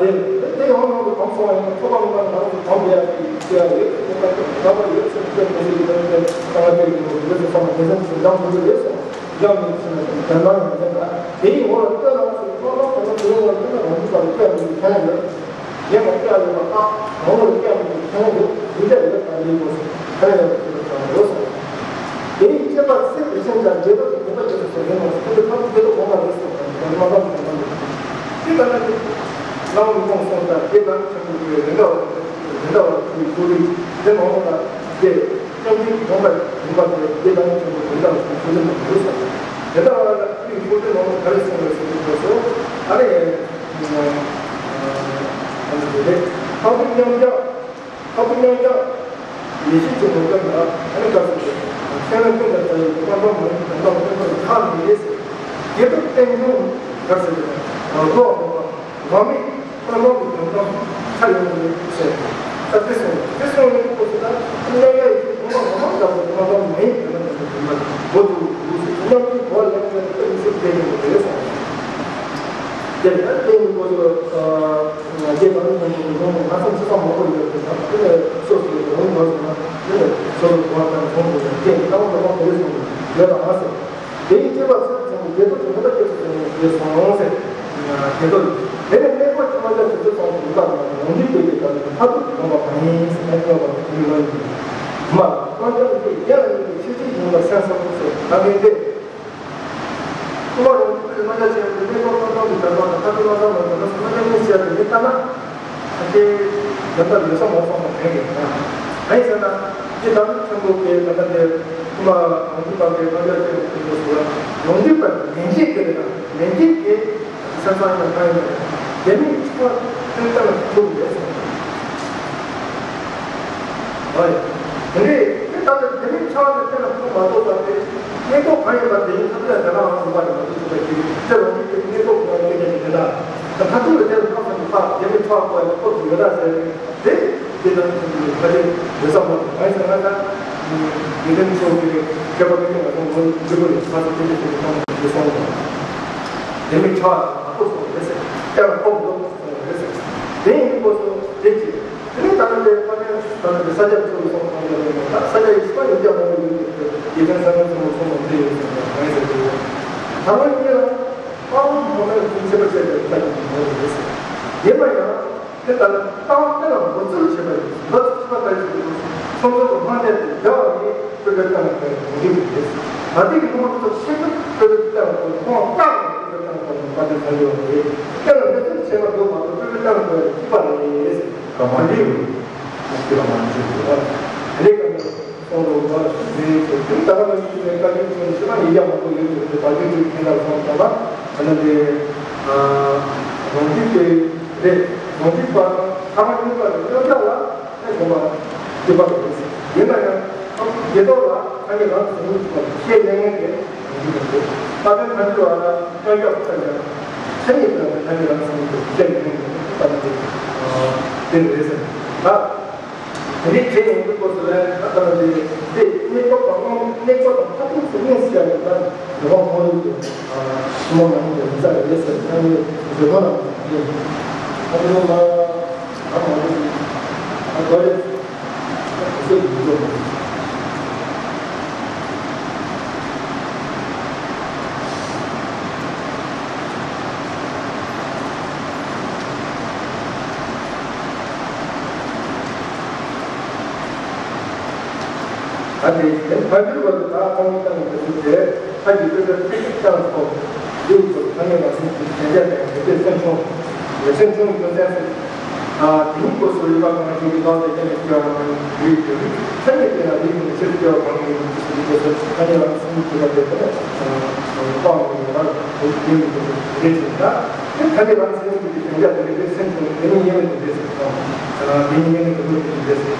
དེ་དེ་ཡང་ནང་དུ་གང་སོང་བ་ཡིན་ན་ཐོབ་པ་མེད་པ་ནང་དུ་གང་བསྡད་ཡ་ཞིག་བསྡད་ཡ་ཡོད། ཐོབ་པ་དེ་འདྲ་པ་ཡོད་ཚེ་སྤྱོད་མི་ཤེས་ཀྱི་དོན་དེ་གསང་བ་སྤྱོད་ཀྱི་ཡོད་ཚེ་སོང་བ་དེ་ཚོ་འཇམ་དུ་ཡོད་སོང་། འཇམ་ཡོད་ཚེ་ན་དོན་དམ་ཡང་དེ་འདྲ་དེ་ཡི་འོག་ལ་ལྟོས་ལ་སོང་ཐོབ་པ་དེ་ལ་དེ་ཡི་འོག་ལ་ལྟོས་ན་རང་ཚུགས་པ་ལ་སྤྱོད་མི་ཤེས་ཡ་ཡོད། ཡེ་མ་སྐྱེ་བ་ཡོད་པ་དང་། རང་ལ་སྐྱེ་བ་ཡོད་པའི་ཁྱད་ཡོད་རྒྱུ་འབྲས་ཡོད་པ་ཡིན་དགོས་སོ། ཁ་ཡོད་པ་ཞིག་ལ་བྱ་དགོས་སོ། དེ་ཡི་སྐྱེས་པ་ཚེ་འདི་ཕྱིན་ཀྱང་བདེ་སྡུག་གི་བདེན་པ་ཅི་ལ་སོགས་ཡིན་ནོ། ཁྱོད་ཚོ་ཐམས་ཅད་བདེ་སྡུག་གོང་མ་རེད་སོ། དེ་མ་བསམ་གྱི་མ་འདུག་ཅི་ལྟར་ན་དེ། ལམ་མི་གོང་སོང་ལྟར་དེ་དང་ཆེན་པོ་གི་རི་འདྲ་བ་རི་འདྲ་བ་ཚུལ་ཤུགས་རིག་དེ་མ་འོངས་ལ་དེ་སྐྱབས་འཇུག་གི་དགོངས་པ་རིག་པ་དེ་དེ་དང་ཆེན་པོ་རི་འདྲ་བ་ཚུལ་ཤུགས་རིག་མ་འདུག་སོ། དེ་ལྟ་བ་ལ་ཚུལ་ཤུགས་རིག་མ་འོངས་ལ་ག་རེ་གསུངས་རེད་ཟེར་དུས་སྐབས་སུ་ཨ་རེ། ཨ་ནི་དེ་ལས་ཁ་ཐུག་མཉམ་བཞག་ཁ་ཐུག་མཉམ་བཞག་ཡེ་ཤེས་ཀྱི་ངོ་སྤྲོད་ལ་ཨ་ནི་དཀར་ཟེར་ཏེ། ཁྱེད་རང་ཀུན་ལ་ལྟ་བའི་དཔལ་འབྲོམ་མ་ཡིན་དོན་དམ་དཔལ་འབྲོམ་ཁག་འདི་ཡེ་ཟེར། དེ་དག་བསྟན་འབྱུང་དཀར་ཟེར་ཏེ། རང་ལོག་འོང་བ་མ་མེད་དཔལ་འབྲོམ་གྱི་དོན་དམ་ཁ་ཡོང་གི་ཟེར། ད་དེ་སོང་དེ་སོང་ཡོང་གི་སྐབས་སུ་ད་མཉམ་བཞག་ཡེ་ཤེས་དོན་དམ་མ་མ་འདྲ་བ་དོན་དམ་མ་ཡིན་དོན་དམ་དོན་དམ་མ་ཡིན་པོ་དུ་དུ་ཟེར། དོན་དམ་གྱི་གོ་བ་ལེན་ཚེ་ད་ཡེ་ཤེས་དེ་ཡོང་གི་རེད་ཟེར། དེ་ལྟར་དེ་ཡིན་དགོས་སོ། རྗེ་བདག་ཉིད་ཀྱི་ལུང་ལ་ང་ཚོ་ཚིག་ཙམ་མང་པོ་ཡོད་པས་ན་དེ་ལས་སོ་སོའི་ལུང་ནོར་སོང་ན་དེ་ལས་སོ་སོའི་གོ་བ་དང་མཐུན་དགོས་ཀྱང་དེ་ལྟ་བུ་འདྲ་མ་དེ་ལས་སོང་ཡོད་པ་མ་ཟད། དེ་ཡི་སྤྱོད་པ་ཚུལ་ཚང་བའི་བདེ་སྡུག་གི་མུན་པ་སྐྱེས་སུ་སོང་ཡོད་སོང་ཟེར། དེ་ལྟར་དེ་ནས་གནས་སྐབས་ཀྱི་མ་བྱ་དེ་ཚོ་ཚང་བའི་མུན་པ་ལ་ ཡོངས་འཛིན་པའི་གི་དང་མཐར་ཐུག་ཡོང་བ་གང་ཡིན་ཟེར་ན། ཡོད་པ་ཡིན་པ་ཡིན། མ་རང་རྐྱང་དེ་ཡང་ཡིན་པའི་ཆོས་ཅན་ཡིན་པར་སེམས་སོ་ཟེར་ད་གིན་ཏེ། སྐུ་མ་རང་རྒྱུད་པའི་རྣམ་གཞག་ཆེན་པོའི་གནས་སྐབས་ཀུན་ཀྱང་གི་བདག་པ་དང་མཐར་ཐུག་རྣམ་གྲངས་མ་དང་ན་སོ་རྣམ་གཞག་གཉིས་བཤད་པའི་མི་ལྟར་ན། ཨ་ཅེ། དོན་དག་ཡོད་ས་མ་སོང་བ་དྲན་གི་ན། གང་ཡིན་ཟེར་ན། ཅེ་དང་ཆེན་པོ་གི་ད་ལྟ་དེ་སྐུ་མ་རང་རྒྱུད་པ་གི་རྣམ་གཞག་ཆེན་པོ་གི་སྐོར་ལ་ཡོངས་འཛིན་པ་ལན་གཅིག་གི་ན་ལན་གཅིག་གི་ས་སང་ཡང་གང་ཡིན་ན། ལྡན་མིན་འཆར་བ་ཐོན་ལྟར་ཐུག་ཡོད་ཟེར། ཨོ་ཡ། དེ་ནས་དེ་ལྟར་ལྡན་མིན་འཆར་བ་ཐོན་ལྟར་ཐུག་མ་གཏོགས་པ་དེ་གནས་སྐབས་གང་ཡིན་པ་དེ་ཡིན་ཐབས་ལ་དེ་ལའང་རུང་བ་རེད་མ་གཏོགས་པ་ཞིག་དེ་རང་རྒྱུད་ཀྱི་གནས་སྐབས་ཀྱི་ཡང་སྐད་ཆ་ཞིག་རེད་ད། ད་ཁ་ཐུག་ལ་དེ་ལ་ཐག་ས་ནས་ཕ་ལྡན་མིན་འཆར་བ་གོ་ཡ་ལ་སྐབས་ཤིག་ཡོད་ད་ཟེར། དེ། དེ་ལ་ཁྱོད་ཀྱི་ཁ་ཆེ་བཟོད་ས་མ་ཐུབ་གང་ཟེར་ན་ད། དགེ་འདུན་ཚོ་གི་མཁས་པ་ཀུན་ང་ཚོ་ངོ་འཛིན་པ་ཡོད་ས་ཚོ་དེ་འདྲ་ཞིག་གཏོང་དགོས་སོང་ལ། དེ་མིན་ཁྲ་བ་དང་ཁོ་སོང་རེད་ཟེར། ལྟ་བ་ཁོ་བཟོ་སོང་རེད་ཟེར། དེ་ཡིན་པོ་སོ་དེ་ཅི། དེ་ནི་ད་ནི་དེ་ཕ་ཀན་ད་ནི་དེ་ས་སྐྱ་ཚོ་གི་སོང་སོང་ཡོད་རེད་མ་ད་ས་སྐྱ་ཡིས་ཕ་ཡོད་རྒྱ་མང་པོ་ཡོད་ཀྱི་དགེ་འདུན་ས་ངན་ཚོ་མོ་སོང་མ་འདི་ཡོད་ཟེར་ན་གང་ཟེར་གི་ཡོད། ད་ལོ་ཡིན་ལ། དཔའ་བོ་མོ་ལ་ཡིན་ཆེ་བ་བྱས་པའི་ལྟ་གི་མོ་རེད་ཟེར། ཡིན་པ་ཡང་། དེ་ལྟར་ལྟ་བ་དེ་ལ་མགོ་ཚུལ་བྱེད་པ་ཡིན། མགོ་ཚུལ་བྱེད་པ་ལྟར་གྱི་སོ་སོ་གི་སྔོན་གནས་དེ་བདེ་བ་ནི་སྤྲོས་པའི་གཏམ་དཔེ་མི་འགྲིག་པ་རེད། ད་ལྟའི་གི་སྔོན་དུ་ཆེད་དུ་སྤྲོས་པའི་གཏམ་དཔེ་ཁོང་བཀག་ནས་སྤྲོས་པའི་གཏམ་དཔེ་མ་དེ་གང་ཡོད་རེད། དེ་ལ་མགོ་ཚུལ་བྱེད་པ་དགོས་མ་གཏོགས་སྤྲོས་པའི་གཏམ་དཔེ་གཅིག་པ་རེད། ག་མ་འགྲིག་རེད། དེ་ལ་མ་འགྲིག་རེད། དེ་ལས་ཀ་ནི། སོང་རུང་བ་ཞིག་རེད་ཅེས་དུས་ད་ག་ནང་བཞིན་གྱི་བཀའ་བཀྱོན་བྱས་ནས་ཕྱི་མ་ཡིག་ཡག་མང་པོ་ཡོད་ཅེས་དུས་བཀའ་བཀྱོན་བྱས་མཁན་ལ་སོང་ཙང་ལ་ད་ནི་འདི་རང་རྒྱུད་དེ་རེད། རང་རྒྱུད་པ་དང་ཐ་མ་གཉིས་ཀ་རེད། གཉིས་ཀ་ལ་ཨེ་གོ་མ་སྐྱེས་པ་རེད། ཡིན་ན་ཡང་ཨ་དགེ་ཐོག་ལ་ཐ་སྙད་རང་གི་སོང་ཚུལ་ཁྱེད་ལས་ངན་དེ་རང་རྒྱུད་རེད། ད་ལྟ་ཐ་སྙད་ལ་ཀྱང་ཡག་ཐ་སྙད་ཐ་སྙད་རང་གི་སོང་ཚུལ་ཁྱེད་ལས་ངན་དེ་ད་ནི་དེ་རེད་ཟེར་ད། དེ་ནས་དེ་ཡོང་དུས་སྐབས་སུ་ལ་ད་ལྟ་དེ་དེ་གནས་སྐབས་དང་དངོས་གནས་སྐབས་དང་མཐར་ཐུག་སུ་དངོས་སུ་བྱ་བའི་ད་འགྲོ་བ་མང་ཡོད་ཀྱི་ཐུན་མོང་མ་ཡིན་པའི་མི་ཚ་རེད་ཟེར་ན་ནི་བཟོད་པ་རང་ཡིན། ཨ་ནི་ལ་ད་མང་པོ་ཞིག་ད་ག་རེ་ཟེར་མི་འདུག་ད་དེ་བཞིན་ཕ་གིར་བར་དུ་བདག་ཁོང་གི་སྟེང་དུ་བཞུགས་ཏེ་ཕ་གི་སྤྲུལ་པའི་ཚེ་གཅིག་ཀྱང་ཐོབ། ཡུལ་དུ་ཐ་སྙད་ལ་སུན་ཞིང་ཞེན་ཆགས་དང་ཡོད་པའི་སེམས་ཆུང་། ཡོད་སེམས་ཆུང་གི་སེམས་སུ། དེ་ཉིད་སྐོར་སུ་ཡོད་པ་གང་ཞིག་གི་ལོག་ལས་ཀྱང་སྐྱེ་བ་མ་ཡིན་ཡུལ་གྱི་རིགས་ཐ་སྙད་དེ་ལ་རིགས་ནི་ཕྱིར་སྐྱེ་བ་གང་ཡིན་ཡུལ་གྱི་སྐོར་སུ་ཐ་སྙད་ལ་སུན་ཞིང་ཞེན་ཆགས་དང་ཡོད་པའི་སེམས་ཆུང་། དེ་ཉིད་ཡིན་པའི་དེ་ཟེར་ན། དེ་ཐ་སྙད་རང་སེམས་ཀྱི་དེ་ཞེན་ཆགས་དེ་ལས་དེ་སེམས་ཀྱི་དེ་ཉིད་ཡིན་པའི་དེ་ཟེར་སོང་། དེ་ཉིད་ཡིན་པའི་དེ་ལོ་ཀྱི་དེ་ཟེར།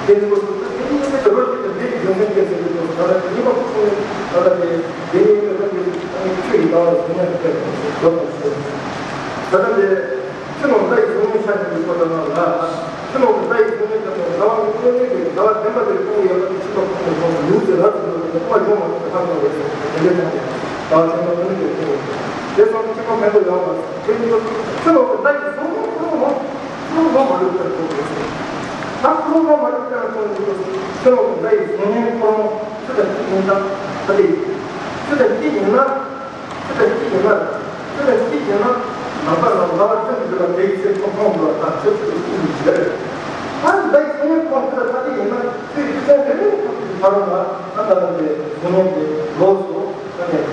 དེ་ནི་སྐོར་དུ་དེ་ཉིད་ཡིན་པའི་དེ་ལོ་ཀྱི་དེ་ཡོན་ཏན་སྐྱེ་ཟེར་གྱི་སྐོར་དུ་ད་ལྟ་དེ་ཉིད་མ་ཁུག་སོང་ནས་ད་ལྟ་དེ་དེ་ཉིད་ཡིན་པའི་ལོ་ཀྱི་ཆོས་ཀྱི་ལྟ་བ་ཟེར་ཉན་དུ་སྐད་དུ་ཟེར། ད་ལྟ་དེ། ཕྱི་ནང་ལྟ་བའི་གཟུགས་བརྙན་ཤར་གྱི་ཡོད་པ་ལྟར་ན་ལ། ཕྱི་ནང་དུ་ལྟ་བའི་གཟུགས་བརྙན་དེ་དང་ཟླ་བ་གི་དངོས་གནས་ཀྱི་ཟླ་བ་བདེན་པ་དེ་མཐོང་གི་ཡོད་པ་དེ་ཕྱི་ལོགས་ཁོང་དུ་མཐོང་ལུས་ཀྱི་རབ་ཏུ་ཡོད་པ་དེ་མཐོང་བ་ཡོང་མ་ཐུབ་པའི་ཁམས་ཀྱང་རེད་ཟེར་དེ་འདྲའི་མཐོང་གི་ཟླ་བ་ཆེན་པོ་དངོས་གནས་ཀྱི་མཐོང་གི་དེ་སོང་ཕྱི་ལོགས་མེད་པ་ཡོང་མ་ཐུབ་དེ་ནི་ཕྱི་ལོགས་དུ་ལྟ་བའི་གཟུགས་བརྙན་ཁོ་རང་མཐོང་ཁོ་རང་མཐོང་མ་ཐུབ་པའི་མཐོང་གི་རེད་ཟེར། ད་ཁོ་རང་མཐོང་མ་ཐུབ་པའི་མཐོང་གི་ཕྱི་ལོགས་དུ་ལྟ་བའི་གཟུགས་བརྙན་ཁོ་རང་ཆུ་དང་གཅིག་ཡིན་ཙང་ད་དེ་ཆུ་དང་གཅིག་ཡིན་ན། ཆུ་དང་གཅིག་ཡིན་ན། ཆུ་དང་གཅིག་ཡིན་ན། ནམ་མཁའ་ལ་ཟླ་བ་སྟོན་དུས་ལ་དེའི་ཚེ་ཐོབ་ཐང་དུ་ལ་དང་ཆུ་ཆུ་དང་གཅིག་ཡིན་ཟེར། ད་ཟླ་ཡི་སོ་ཉལ་ཁོང་ཆུ་དང་ཐ་དད་ཡིན་ན་ཆུ་ཡི་ཆུ་ཚན་རེ་རེ་ཐོབ་ཀྱི་ཕ་རོལ་ལ་ད་ལྟ་ལ་དེ་སོ་ཉལ་དེ་ལོགས་སུ་ད་ནས་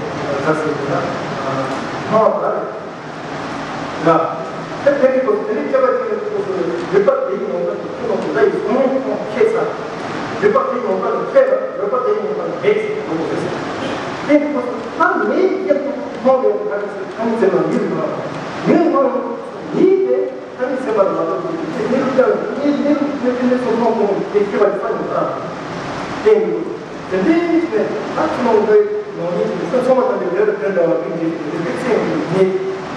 ག་ཟེར་ཡིན་ན་སྣང་བ་ལ། ཡ། དེ་དེ་ནི་ཁོ་དེ་ནི་སྐྱེ་བ་ཅན་གྱི་སྐབས་སུ་རིག་པ་དེའི་ངོ་མཚར་གྱི་ཁྱོད་ལ་ལྟ་ཡི་སོ་ཉལ་ཁོང་ཁྱད་མཚར། རིག་པ་དེའི་ངོ་མཚར་ལ་ཁྱད་པར་རིག་པ་དེའི་ངོ་མཚར་ལ་མེད་ཅེས་གསུངས་པ་རེད། དེ་ཁོ་ད་མེད་ཀྱང་མཐོང་བའི་ཐ་སྙད་ཚད་མ་མིར་སྣང་། མིར་སྣང་ཡང་མིའི་དེ་ཐ་སྙད་ཚད་མར་མ་གཏོགས་ཀྱི་དེ་མིར་ཀྱང་མིར་མིར་མིར་མིར་སོ་མཐོང་མཐོང་དེ་སྐྱེ་བ་ཅན་ཡིན་ན། དེ་ཡིན། དེ་འདྲའི་ནས་ད་ཕྱི་ནང་འདྲའི་ནང་ཉིད་ཀྱི་སེམས་ཚང་མ་དང་འདྲའི་ལས་ལ་དོན་འདྲ་བ་ཀུན་གྱི་དེ་འདྲའི་ཚེ་ཡོང་གི་མེད།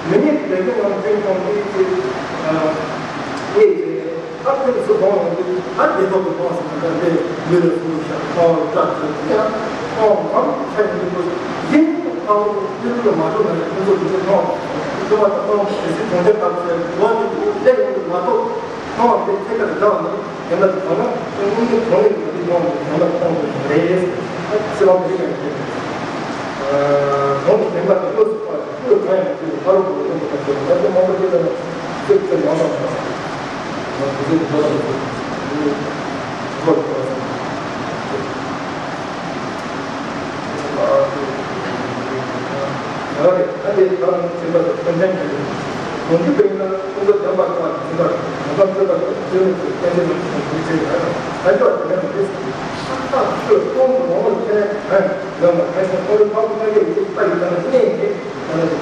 མི་ཉིད་ཀྱི་ལས་དོན་ནང་ཚེ་ཡོང་གི་ཚེ་ངེས་ཚེ་ད་ཁོ་ཚོ་གང་ཡོང་དུས་ད་བདེ་ཐོག་ཏུ་གཏོང་ཟེར་ན་ད་འདྲའི་ལུས་ལ་སུ་ཤ་ཁོང་ལ་སྐྲག་ཚོད་ཡང་ཁོང་ངམ་ཆ་ཡོང་དུས་ཡིན་ཁོང་ལུས་ལ་མ་འགྲོ་ན་ཡང་ཁོང་ཚོ་ལུས་ལ་ཁོང་ཁོ་བ་དང་ཁོང་གི་སྲིད་གྲོང་ཁྱེར་དང་ཚེ་འགྲོ་བ་དེ་ཚོ་བསྡད་ཡོང་དུས་མ་གཏོགས། ཁོང་དེ་ཚེ་གར་འདྲ་བ་ནི་དེ་འདྲ་དུ་བྱུང་ན་དངོས་གནས་གྲོང་ནས་ཡོང་དུས་ཡོང་དེ་འདྲ་གཏོང་དགོས་རེད། ཚེ་རང་དེ་ཡང་དེ་གྲོང་གི་བདེན་པ་དེ་ལོགས་སུ་སྤངས་ཤིང་ཀུན་ལ་གང་ཡང་མི་འགྱུར་བའི་ཕ་རོལ་པོ་ལ་ལྟུང་བ་དང་བྲལ་བའི་ལྷ་ཆོས་མང་པོ་ཅིག་ལ་ནི་ཚིག་ཚིག་ཡང་དང་ཡང་། ཁྱེད་རང་གིས་མ་བལྟས་ན་ཤུགས་ལ་ཕན་ཡོད་ཀྱི་མ་བལྟས་ན་ཤུགས་ལ་ཕན་ཡོད་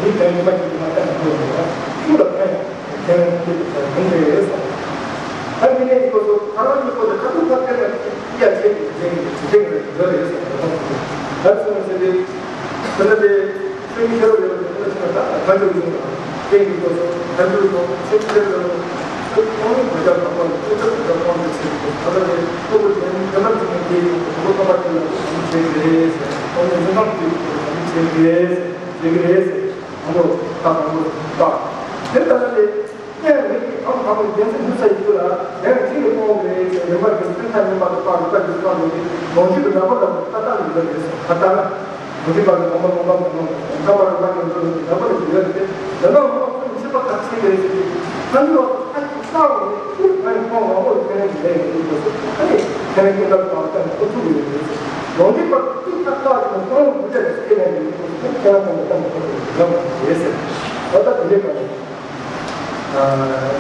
ཀྱི་མི་འདྲ་བས་སོ། ཁྱེད་རང་གིས་མ་བལྟས་ན་ཤུགས་ལ་ཕན་ཡོད་ཀྱི་མི་འདྲ་བས་སོ། ཨ་ནི་ནས་ཁོ་ཚོ་ཁ་རང་གི་ཁོ་ཚོ་ཁ་ཐུག་ཁ་ཐུག་ལ་ཡ་ཆེད་དུ་བྱེད་ཀྱི་བྱེད་ཀྱི་རེད་ཟེར་བ་དང་། ད་སོང་ཟེར་ཏེ་ཁོ་ན་དེ་ཤོད་མི་ཤོད་རེད་ཟེར་ན་ཆེ་ན་ད་ཁ་ཆུ་ཡིན་ལ་སྐད་ཀྱི་ཁོ་ཚོ་ཁ་ཆུ་ཁོ་ཤོད་མི་ཤོད་རེད། ཁོང་གི་བོད་ཇ་བག་པ་ལ་ཁོ་ཚོ་བོད་ཇ་གཏོང་དུ་ཕྱིན་ཏེ་ད་ལྟ་དེ་ཁོ་བོ་དེ་ནི་དེ་ལ་དེ་ནི་ཁོ་ཁོ་པ་དེ་ལ་ཁོ་བྱེད་ཀྱི་རེད་ཟེར། ཁོང་གི་འཛིན་སྟངས་དེ་ཁོ་བྱེད་ཀྱི་རེད་ཟེར། བྱེད་ཀྱི་རེད་ཟེར། དང་པོ་ད་དང་པོ་ད་དེ་ལྟ་ན་དེ། ཀྱེ་མི་གི་གང་གང་གི་རྒྱལ་སྲིད་འདུ་ས་ཡི་རྒྱུད་ལ་ལན་གཅིག་ལ་གཏོང་དགོས་རེད་ཅེས་རིམ་པ་བཞིན་སེམས་ཐག་ཉེ་བར་དུ་སྤར་རིམ་པ་བཞིན་སྤར་འགྲོ་དུས་ལོངས་སྤྱོད་ཀྱི་འདྲ་པོ་ལ་ཁ་བཏགས་ཡོད་པ་རེད་ཟེར། ཁ་བཏགས་ལ་ལོངས་སྤྱོད་པ་གི་གོང་མ་ལོངས་པ་མི་ལོངས་གོང་ཁ་པར་རིམ་པ་ཉམས་འགྲོ་དུས་འདྲ་པོ་ལ་ཡོད་རེད། དེ་ནང་ལོངས་སྤྱོད་ཕྱི་པ་ཁ་ཕྱེ་རེད་ཟེར་དུས་ཁ་ཉོ་བ་ཁ་ཅིག་བཏང་ནས་ཁྱེད་ཕན་ཁོང་མང་པོ་ལ་ཕན་ཡོན་ལས་ཡོད་དུས་སྐབས་སུ་ཨ་ནི་ཕན་ཡོན་ཀུན་ལ་གང་བཏང་ཁོ་ཐུག་ཡོད་རེད་ཟེར། ལོངས་སྤྱོད་པ་གཅིག་ཁ་བཏགས་ཀྱི་ཁོང་ལ་འདུ་བྱ་ལ་སྐྱེ་ལས་ཡོད་དུས་སྐབས་སུ་ཁྱེད་རང་ཁོང་ལ་བཏང་ཁོ་ཐུག་ཡོད་རེད་ཟེར། ད་ལྟ་དེ་འདྲའི་སྐབས་སུ།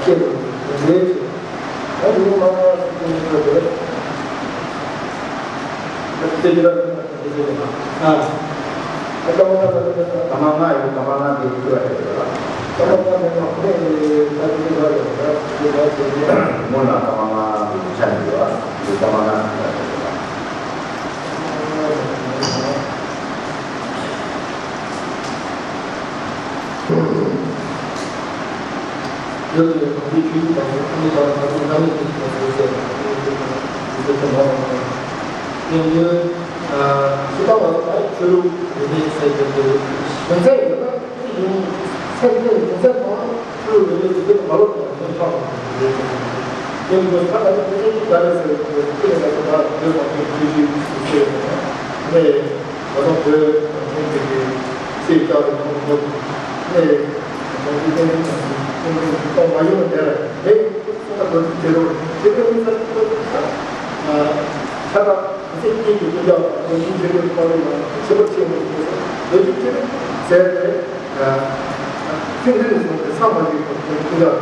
སྐྱེས་པའི་ལས་ཀྱི། ད་འདི་ནི་མ་ང་ཞིག་ཏུ་མི་འགྲོ་བས། ད་དེ་ཇི་ལྟར་འདི་ནི་དེ་ཇི་ལྟར་ན། ཨ། ད་ལྟ་མ་ང་ལ་འདི་ལྟར་ན། ག་མ་ང་ཡོད། ག་མ་ང་དེ་ཇི་ལྟར་ཡོད་ལ། ག་མ་ང་མེད་ན་ཁོ་ནས་ད་དེ་ཇི་ལྟར་ཡོད་ལ། དེ་ལྟར་བྱས་ནས། སྔོན་ལ་ག་མ་ང་དེ་ཆ་ནས་ཡོད་ལ། དེ་ག་མ་ང་དེ་ལྟར་ཡོད་ལ། ཡོད་དེ་གང་དེ་ཆོས་ཀྱི་བར་དུ་ཁོ་ནི་བར་དུ་ཁོ་ནི་འདྲ་མི་ཐུབ་པ་ཟེར་ཟེར་ཡོད་དེ་མ་རེད། ཡིན་ཡོད། སུ་དང་བ་ད་ཆོས་ལུགས་རེ་རེ་ཟེར་གྱི་འདུག་གཞན་ཚན་ཡོད་ན་ཡིན། ཚན་དེ་གཞན་ཚན་དང་ཆོས་ལུགས་རེ་རེ་ཟེར་གྱི་མ་ལོག་ཀྱང་ཡིན་ཆོག་པ་རེད། ཡིན་དགོས་ས་ལ་ནི་དེ་ཚོ་ག་རེ་ཟེར་དགོས་ཁྱེད་ལ་ད་བོད་པ་ཚོས་ཆོས་ལུགས་ཟེར་ཡོད་ན་ནས། ང་ཚོ་བོད་གངས་ཅན་གྱི་སྲིད་བསྐྱངས་ཏེ་ཁོང་ཚོ་ནས་ཁོང་ཚོའི་བསྟན་སྲིད་དང་ཁོང་ཚོའི་གཏོང་མ་ཡོང་བ་དེ་ལ་ངས་སེམས་ཐག་གོ་ཚུལ་བྱེད་རོགས་བྱེད་པའི་མི་ཚོ་ཁོ་ཚོ་ཆ་ད་ཚེ་སྐྱིད་ཀྱི་དཔེ་ཆ་དང་ཁོང་ཚོའི་ཆོས་ལུགས་ཁོ་ཚོ་ལ་ཆེ་བ་ཆེ་བ་ཁོ་ཚོ་ལོ་རྒྱུས་ཆེ་བ་ཟེར་ཏེ། ཚིག་འདི་ནས་བཟུང་སྟེ་ཚང་མ་ཡོད་པའི་ཀུན་དགའ།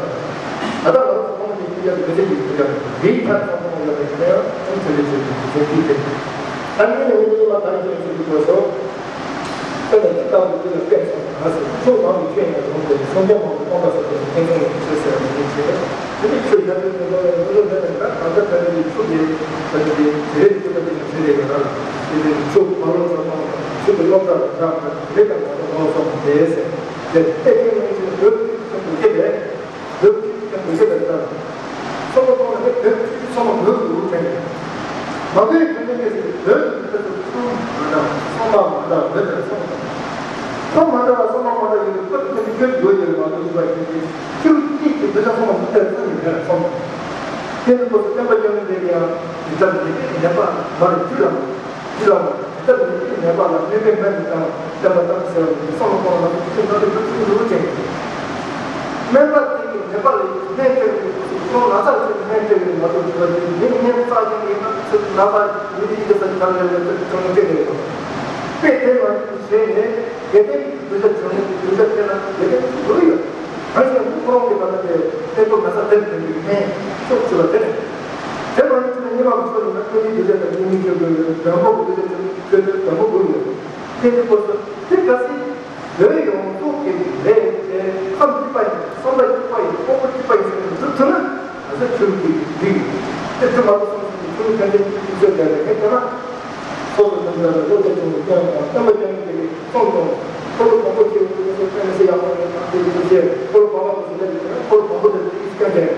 ད་ལྟ་ང་ཚོ་ཚང་མ་ཡོད་ཀུན་དགའ་མི་ཚེ་ཡོད་ཀུན་དགའ་རེད། ཁྱབ་ཚང་མ་ཡོད་པའི་ཀུན་དགའ་ཚང་ཚེ་ལས་བྱེད་པའི་ཚེ་ཀུན་དགའ། ད་ངས་ནི་ངས་ནི་མ་ག་རེ་བྱས་ཟེར་དུས་སྐབས་སུ། དཔེར་ན་ཅིག་ལྟ་བུ་འདི་ལ་སྐད་ཆ་ང་ཟེར་ཆོས་མང་གི་ཆོས་ཡང་རུང་སྟེ་སངས་རྒྱས་མང་པོ་སྟོན་པ་ཟེར་ཏེ་ཁྱེད་ཚོ་ཡོད་ཆོས་ཟེར་བ་ཡིན་ཞེས། དེ་ནི་ཆོས་རྒྱལ་པོའི་དེ་ལ་ཡང་འདི་ལ་འདི་ལ་ད་ལྟ་ད་ནི་ཆོས་ཀྱི་ད་ནི་དེ་རེད་དེ་ད་ནི་ཆོས་རེད་ཡོད་ན་དེ་ནི་ཆོས་མ་ལོག་ས་དང་ཆོས་ཀྱི་སློབ་གྲྭ་ལ་ཆགས་པ་རེད་དང་ད་ལྟ་མ་ལོག་ས་མ་རེད་ཟེར། དེ་ལྟས་ངན་མིན་ཞིག་བོད་ཀྱི་སྐྱོན་དུ་སྐྱེས་པས། བོད་ཀྱི་སྐྱོན་དུ་སྐྱེས་པའི་ལྟར། སོ་སོ་ཐོག་ནས་བོད་ཀྱི་སོ་མ་བོད་ཀྱི་འུར་ཕྲེང་། མ་བོད་ཀྱི་ལྟས་ངན་ཟེར་བོད་ཀྱི་ལྟས་ཚུལ་ཁུངས་མ་འདྲ་སོ་མ་མ་འདྲ་བོད་དང་སོ་མ་མ་འདྲ་བ་སོ་མ་མ་འདྲ་ཡོད་པའི་ཁོ་ཚོ་ཁྱོད་ཀྱི་ཁྱོད་ཡོད་ཡོད་མ་གཏོགས་ཡིན་པ་ཡིན་ཏེ་ཁྱོད་ཀྱིས་ཀྱི་བོད་དང་སོ་མ་མ་འདྲ་ཚུལ་ཡིན་པས་སོ་མ། དེ་ནི་ཁོ་ཚོ་བསྟན་པ་སྐྱོང་མཁན་དེ་ཡང་དེ་ལྟར་ཉེས་པའི་ཉེས་པ་མ་རེད་རྒྱུད་ལ། འདི་ལ་ད་ལྟ་ནི་ཉེས་པ་ལ་སྨན་པའི་སྨན་དུ་བཏང་བསྟན་པ་དང་ཟེར་བ་ནི་སོང་ལ་སོང་ལ་ང་ཚོ་ཅི་ན་ལས་ཀྱི་ཚུལ་འདུག་ཅེས། སྨན་པ་དེ་གིས་ནད་པ་ལ་སྨན་སྤྲད་པའི་ཁོང་ན་ཚ་ཅིག་སྨན་སྤྲད་པའི་མ་གཏོགས་དྲི་བ་དེ་མི་ངན་རྩ་ཅན་ཡིན་ན་ཚུལ་ན་ཚ་མི་དེ་ཡིན་ས་ཅིག་གང་ལས་ལ་ཚུལ་ཚུལ་སྤྲད་པའི་དཔེ་དེ་ལ་བྱས་ནས་དགེ་ལྡན་གྱི་གདུལ་བྱ་བྱུང་ནས་གདུལ་བྱ་དེ་ལ་དགེ་ལྡན་གྱི་འགྲོ་ཡོད། གང་ཞིག་ཁོ་རང་གི་ད་ལྟ་དེ་གཏན་ཐོབ་ན་ཚ་དེར་ཐོན་པའི་སྨན་ཤོག་ཅིག་ལ་དེ་ནས། དེ་མ་ཡིན་ན་ཉི་མ་མི་ཚོ་ཡིན་ན་ཀུན་གྱི་གདུལ་བྱ་དང་ཉི་མའི་སྤྱོད་སྒོ་ཡོད། བྲན་པོ་གི་གདུལ་བྱ་དང་སྤྱོད་སྒོ་བྲན་པོ་དགོས་ཡོད། དེ་ནི་ཁོ་ཚོ་དེ་ག་སྲིད་བོད་ཡོངས་རྫོགས་ཀྱི་ལས་དེ་ཁམས་གཅིག་པ་ཡིན། བསམ་པ་གཅིག་པ་ཡིན། སྤོབས་པ་གཅིག་པ་ཡིན་ཟེར་ནས་འཛུགས་ཐུབ་ན་ང་ཚོ་ཆོས་ཀྱི་རིགས་དེ་ཚོ་མ་གཏོགས་སོང་ཟེར་ནས་ཆོས་ལུགས་ཕན་ཚུན་གཅིག་སྤྱོད་བྱས་ནས་ངས་བལྟས་ན། སོ་སོ་ཐམས་ཅད་ལ་བློ་གཏད་ཚུགས་ནས་སྐྱོན་དང་བསྟན་པ་སྐྱོན་མཁན་དེ་གས་གསུངས་སོང་། འཁོར་ལོ་བཟང་པོ་ཆེ་བོ་དེ་ཚོ་ཕན་སེ་ཡག་པོ་ཡོད་ན་དེ་ཡིན་ཞེས་འཁོར་ལོ་བཟང་པོ་དེ་ཚོ་ལ་ཡིན་ན་འཁོར་ལོ་བཟང་པོ་དེ་ཚོ་སྐྱོན་བྱས་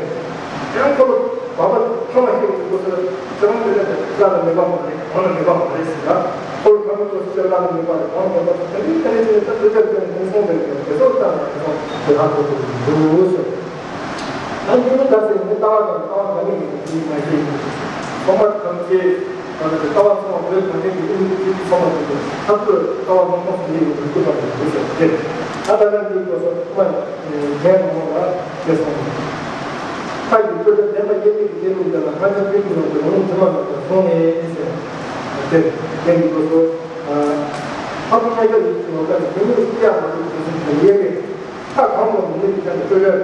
ཡོད། ཡང་འཁོར་ལོ་བཟང་པོ་ཐོག་མ་ཤེས་པའི་སྐོར་སོ་སོ་རང་དེ་ལ་བླ་ན་མེད་པ་མ་རེད། གང་ལ་མེད་པ་མ་རེད་ཟེར་ན། འཁོར་ལོ་བཟང་པོ་སྐོར་སོ་སོ་བླ་ན་མེད་པ་རེད། གང་ལ་མེད་པ་ཟེར་ན་དེ་ནི་དེ་ནི་ཅི་ནས་ད་དེ་ཚོ་དེ་ནི་ཁུངས་སྐྱེལ་དགོས་དེ་ཚོ་ལྟ་ན་དེ་ཚོ་དེ་ལ་ཐུག་ཐུག་འདུག་ཟེར། ད་འདི་ནི་ད་ཟེར་ནས་ལྟ་བ་དང་ལྟ་བ་འདྲ་མིན་ཡིན་པ་ཡིན་མ་ཤེས། ཚང་མ་ཐམས་ཅད་ད་ནི་ལྟ་བ་ཚང་མ་བོད་གངས་ཅན་གྱི་ཨིན་ཇི་ཚང་མ་ཐུག་ཐུག་ཐབས་ཀྱི་ལྟ་བ་མང་མང་ཞིག་ཡོད་པའི་སྐུ་དང་ཡོད་ཟེར་ཏེ། ད་ད་ནི་འདི་ཚོ་ཚང་མ་གཞན་མང་མང་ལ་ཤེས་སོང་། ཁ་ཡི་ཆོས་སྒྲ་བདེན་པ་དབྱེར་མེད་ཀྱི་གནས་ལུགས་དེ་ལ་སྔ་ཕྱི་དཔེ་ཀྱི་ནང་དུ་ཡོངས་ཚད་མ་མེད་པར་བཟུང་ནས་ཟེར། དེ་དེ་ཡིན་དུས་སོ། ཨ། ལྷག་པར་དུ་ཡང་བསྐྱར་ཡིད་ཆེས་འོ་ཀ་ནི་དེ་ཉིད་སྐྱེ་ཡག་མ་གཏོགས་དེ་ཚོ་དེ་དབྱེར་མེད་ཁ་གང་དུ་མི་གནས་པའི་ཆ་ནས་སྤྲོས་བྲལ།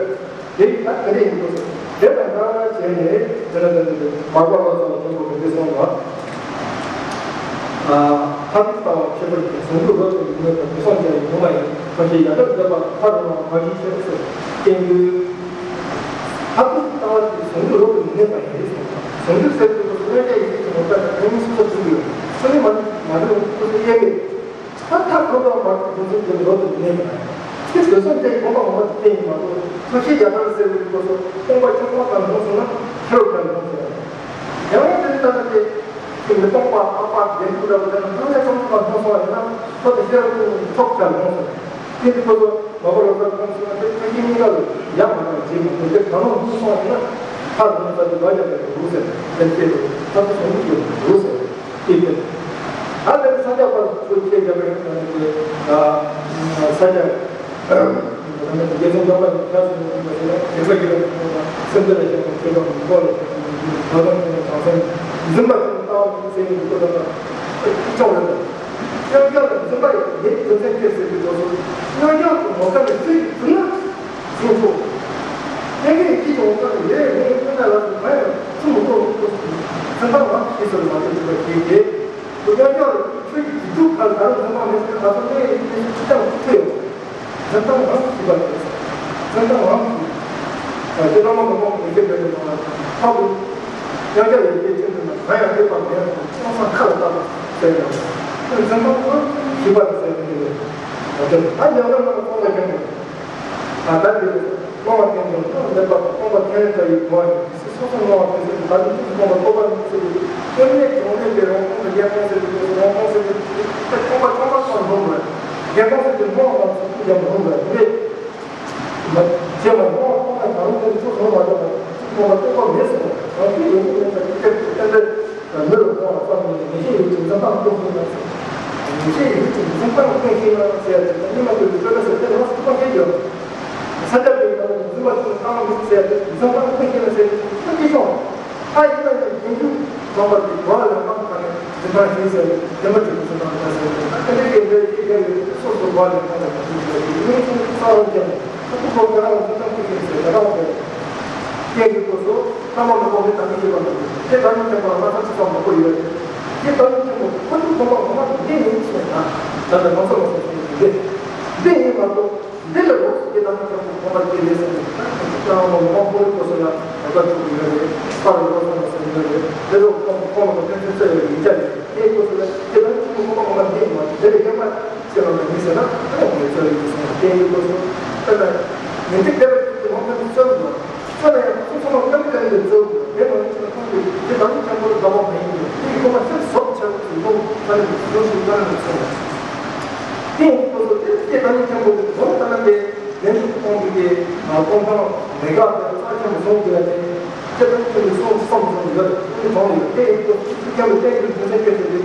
དེ་ཡིན་ན་དེ་འདྲ་ཡིན་དུས་སོ། དེ་དང་འདྲ་བྱས་ནས་དེ་ལ་དེ་ནི་མར་པ་ལོ་ཙཱ་བ་ཆེན་པོ་གིས་འདི་གསུངས་པ། ཨ། མཐར་ཐུག་ལྟ་བ་ཁྱད་པར་ཅན་ཟུང་འཇུག་རབ་ཏུ་ཡོད་མོད་ཀྱང་། དེ་སོང་ཙང་ཡོད་མ་ཡིན། མ་ཤེས་ཡ་འདྲ་བརྒྱབ་པ་ལ་ཐག་རིང་བ་མ་བཞིན་ཆེ་ཟེར་བསྟན་དུས། མཐར་ཐུག་ལྟ་བ་དེ་ཟུང་འཇུག་རབ་ཏུ་མི་གནས་པ་ཡིན་ཟེར། ཟུང་འཇུག་ཟེར་དུས་སོ་སོ་ཡང་ཡིད་ཆེས་མ་ཐག་དེ་ཉིད་སོ་སོ་ཚུགས་ཡོད། སོ་ནི་མ་མ་དུ་སོ་སོ་དབྱེར་མེད། ད་ཐག་རིང་བ་མ་བཞིན་ཆེ་རབ་ཏུ་མི་གནས་པ་ཡིན། དེ་དེ་སོང་ཙང་སྟོང་པ་ངོ་མ་དེ་བསྟན་ཡིན་མ་གཏོགས། མ་ཤེས་ཡ་འདྲ་ཟེར་དུས་སོ་སོ་སྟོང་པ་ཆུང་མ་ཙམ་མཐོང་སོང་ན་ཧེ་རུ་ཀ་མཐོང་ཟེར་བ། ཡང་དེ་ལྟ་ན་དེ། དེ་མི་སྟོང་པ་རྟག་པ་རྗེས་འཇུག་འདྲ་བོ་དེ་ནི་སྣང་བས་སྟོང་པ་མཐོང་སོང་བ་ཡིན་ན། ཁོ་དེ་ཤེས་རབ་ཀྱི་ཐོབ་བྱ་མཐོང་སོང་། དེ་ནི་ཁོ་ཚོ་མ་པ་ལོ་ཙཱ་ཁོང་ཚོ་དེ་ཆ་རྐྱེན་གཉིས་ཀ་ལ་ཡང་མ་གཏོགས་རྗེས་མ་གཏོགས་དེ་གང་རུང་མཐོང་སོང་བ་ཡིན་ན། ཐག་རིང་ས་དེ་བ་རྒྱབ་པའི་འདུག་ཟེར། དེ་སྐད་དུ་ཐག་ཏུ་སོང་གི་འདུག་ཟེར། དེ་སྐད་དུ། ད་དེ་ས་སྐྱ་པ་ཚོ་སྐད་རྒྱབ་པའི་ནང་གི་ས་སྐྱ། རྒྱལ་སྲས་འཇམ་དཔལ་གྱི་ཁྱབ་སུ་ཡོད་པ་ཞིག་ལ་དགེ་བ་ཡི་རབ་ཀྱི་སེམས་དེ་ལ་ཞེན་པའི་ཆོས་བདག་གི་འཁོར་ལ་ཞེན་པའི་བདག་དང་ཀུན་ནས་བྱང་སེམས་འཛིན་པ་ཀུན་ལྟ་བ་ཟེར་ནས་འདུག་པ་དང་ཅི་ཅོག་རེད། སྙོམས་འཇུག་ལ་འཛིན་པ་ཡི་ཡིད་དོན་ཚན་ཁྱེར་ཟེར་གྱི་འདུག་སོ། སྙོམས་འཇུག་ཏུ་མོ་ཀ་ནས་ཚུལ་གྱིས་བཟུང་ན་བཟུང་ཆོག་སྙོམས་འཇུག་ཀྱི་ཡོང་ཀ་ནས་ལས་ངས་ཀུན་ལ་ལ་སུ་མ་ཡང་ཚུལ་མི་གོ་རུང་ཐུག་སོ། ཚན་པ་ང་ཤེས་སོ་མ་ཐུག་ཐུག་པ་ཞིག་གིས། སྙོམས་འཇུག་ལ་ཆོས་ཀྱི་རྒྱུ་གང་ལྟར་ཚང་མ་མེད་ཟེར་ན་ང་ཚོ་གནས་ཡིན་ནས་ཅི་ལྟར་ཐུག་ཡོད། ཚན་ཐང་རང་ཞིག་པ་རེད། ཚན་ཐང་རང་ཞིག་ཨ་ཅེ་བླ་མ་མི་མང་པོ་ཡི་གེ་བེད་དུ་མ་ལ་ཧ་གོ། སྙོམས་འཇུག་ཡི་གེ་ཅན་དུ་ན་གང་ཡང་ཐེག་པ་མེད་ཀྱང་ཚང་མ་ཁ་ལ་བཏགས་པ་ཟེར་ཡང་། ཚན་ཐང་རང་ཞིག་པ་རེད་ཟེར་ནས་རེད། ད་ཉམས་ལེན་ལ་ཚོགས་པ་ཀྱང་རེད། ད་ལྟ་འདི་རེད། སློབ་མ་ཐེངས་བདུན་ཐོག་འདེབས་པ་དང་སྟོང་པ་ཐེངས་རེ་ལྟ་ཡི་གོ་བ་ཡིན། སོ་སོ་སོ་སོ་སྔོན་བ་དེ་ཚོ་ད་ལྟ་ཐུགས་སུ་ཐོན་པ་སྟོབས་པ་ཡིན་ཚུལ་གྱིས་དངོས་གནས་བྱུང་གནས་ཀྱི་རང་སྟོང་དུ་རྒྱལ་ཁོངས་ཟེར་གྱི་རང་སྟོང་ཟེར་གྱི་སྟོང་པ་ཆུང་མ་སོགས་འདོམས་དགོས། རྒྱལ་ཁོངས་ཟེར་གྱི་སྔོན་བ་ཚོ་ཐུགས་རྒྱལ་མི་རུང་བས་དེ་མ་བྱས་མ་སྔོན་བ་ཁོང་ལ་གང་རུང་དེ་ཚོ་སོང་མ་ཐུབ་པ་ཐུགས་སྟོང་པ་སྟོབས་པ་མེད་སོང་རང་ཚུལ་ཡོད་ཚུལ་མེད་ས་ཀྱི་ཁྱེད་ཀྱི་བསྟན་པའི། མི་ལ་མཐོང་བ་ཙམ་ཡིན་ནས་ངེས་ཤེས་ཡོད་ཅིང་འཛིན་སྟངས་སྟོང་ཤེས་ན། ངེས་ཤེས་ཡོད་ཅིང་འཛིན་སྟངས་སྟོང་ཤེས་ན་ཟེར་ཡ་དེ་དང་གཉིས་མ་ཐུབ་པའི་སྤྲོས་པ་ཟེར་དེ་ལ་སུ་མ་ཤེས་ཀྱང་། ས་སྐྱ་པའི་ནང་ལ་འཛིན་པ་ཅུང་བཏང་མི་ཟེར་ཡ་དེ་འཛིན་སྟངས་སྟོང་ཤེས་ན་ཟེར་དེ་ཚོ་སྐྱེ་ཤོག་ཨ་ཡིན་ན་ཡང་རྗེས་འཇུག་ཚང་པ་དེ་གོ་བ་ལེན་སྟངས་ཁ་ནས་འཛིན་སྟངས་ཤེས་ཟེར་དེ་མ་གྲུབ་འཛིན་སྟངས་ཁ་ཟེར་དེ་ད་དེ་འདྲའི་སྐད་འབོད་ཅིག་བརྒྱབ་ཡོད་སོ་སོ་གོ་བ་ལེན་སྟངས་ལ་གྲུབ་འཛིན་པ་ཡིན་ངེས་ཤེས་ས་རང་ཅན། ཁོ་ཚོ་ཁོ་ཁོ་རང་ཚོ་ཚང་ཁུལ་ཁྱེར་ཟེར་ད་རང་ཟེར། སྐད་ཀྱི་སྐོར་སོ། ཐ་མ་མི་ཁོ་མི་དང་མི་ཤེས་པ་འདུག་དེ་ད་ནི་ཁྱེད་པར་ང་ཚོ་ཚིག་ཚང་མ་ཁོ་ཡོད་རེད། དེ་ད་ནི་ཁྱེད་པར་ཁོ་ཚོ་ཁོ་པ་ཁོ་མ་དེ་འདི་ཡིན་ཟེར་ན། ད་ལྟ་ང་ཚོ་ང་ཚོ་ཚོ་འདི་འདི་ཡིན་མ་གཏོགས་འདི་ལས་ལོགས་སུ་དེ་ད་ནི་ཁྱེད་པར་ཁོ་མ་དེ་ལས་ཟེར་ན། ད་ང་མ་མ་ཁོ་རེ་སྐོར་སོ་ཡ་ང་ཚོ་ཚོ་ཡོད་རེད། པར་ལོགས་སུ་ང་ཚོ་ཡོད་རེད། དེ་ཚོ་ཁོ་ཁོ་མ་ཁོ་ཕན་ཚུན་ཚོ་ཡོད་ཡིན་ཅག་རེད། དེའི་སྐོར་སོ་ལ་དེ་ད་ནི་ཁྱེད་པར་ཁོ་མ་ཁོ་མ་འདི་ཡིན་མ་དེ་ལས་ཡོད་མ། ཁྱེད་རང་ལ་ཡིན་ཟེར་ན་ཨ་ནི་ངས་ཚོར་ཡིན་ཟེར་ན་དེ་ཡིན་དགོས་སོ། ཨ་ན་ཉིན་གཅིག་བསྡད་པའི་དུས་ཀྱི་ལོང་ཚོ་ཚོར་དགོས། ཚོར་ན་ཡང་ཁོ་ཚོ་ཚང་མ་སྐམ་སྐམ་དུ་ཚོར་དགོས། དེ་མ་ཡིན་ཚེ་ཁོང་གིས་དེ་ད་ནི་ཁྱེད་པོ་ལ་དགའ་བ་མ་ཡིན་དགོས། དེ་ཡིན་ཁོ་མ་སེམས་བཟོ་ཆེ་བ་ཚོ་ལོང་ཚ་ནས་ལོང་ཞིག་ཚ་ནས་ཚོར་བ། དེ་ཡིན་དགོས་སོ། དེ་དེ་ད་ནི་ཁྱེད་པོ་གི་ལོང་ཚ་ན་དེ་ལན་ཞིག་ཁོང་གིས་དེ་ཁོང་ཚང་ལས་ཀ་དེ་རྩ་ཆེན་པོ་བཟུང་དགོས་ཡ་དེ། ཁྱེད་ཚོ་ཁྱོད་ཀྱི་སོང་སོང་སོང་ཡོད། ཁྱོད་ཀྱི་གྲོང་ཡོད། དེ་ཡིན་དུས་ཁྱོད་ཀྱི་སྐྱབས་ལ་བསྟེན་གྱི་དོན་ཚན་ཁྱོད་ཀྱི་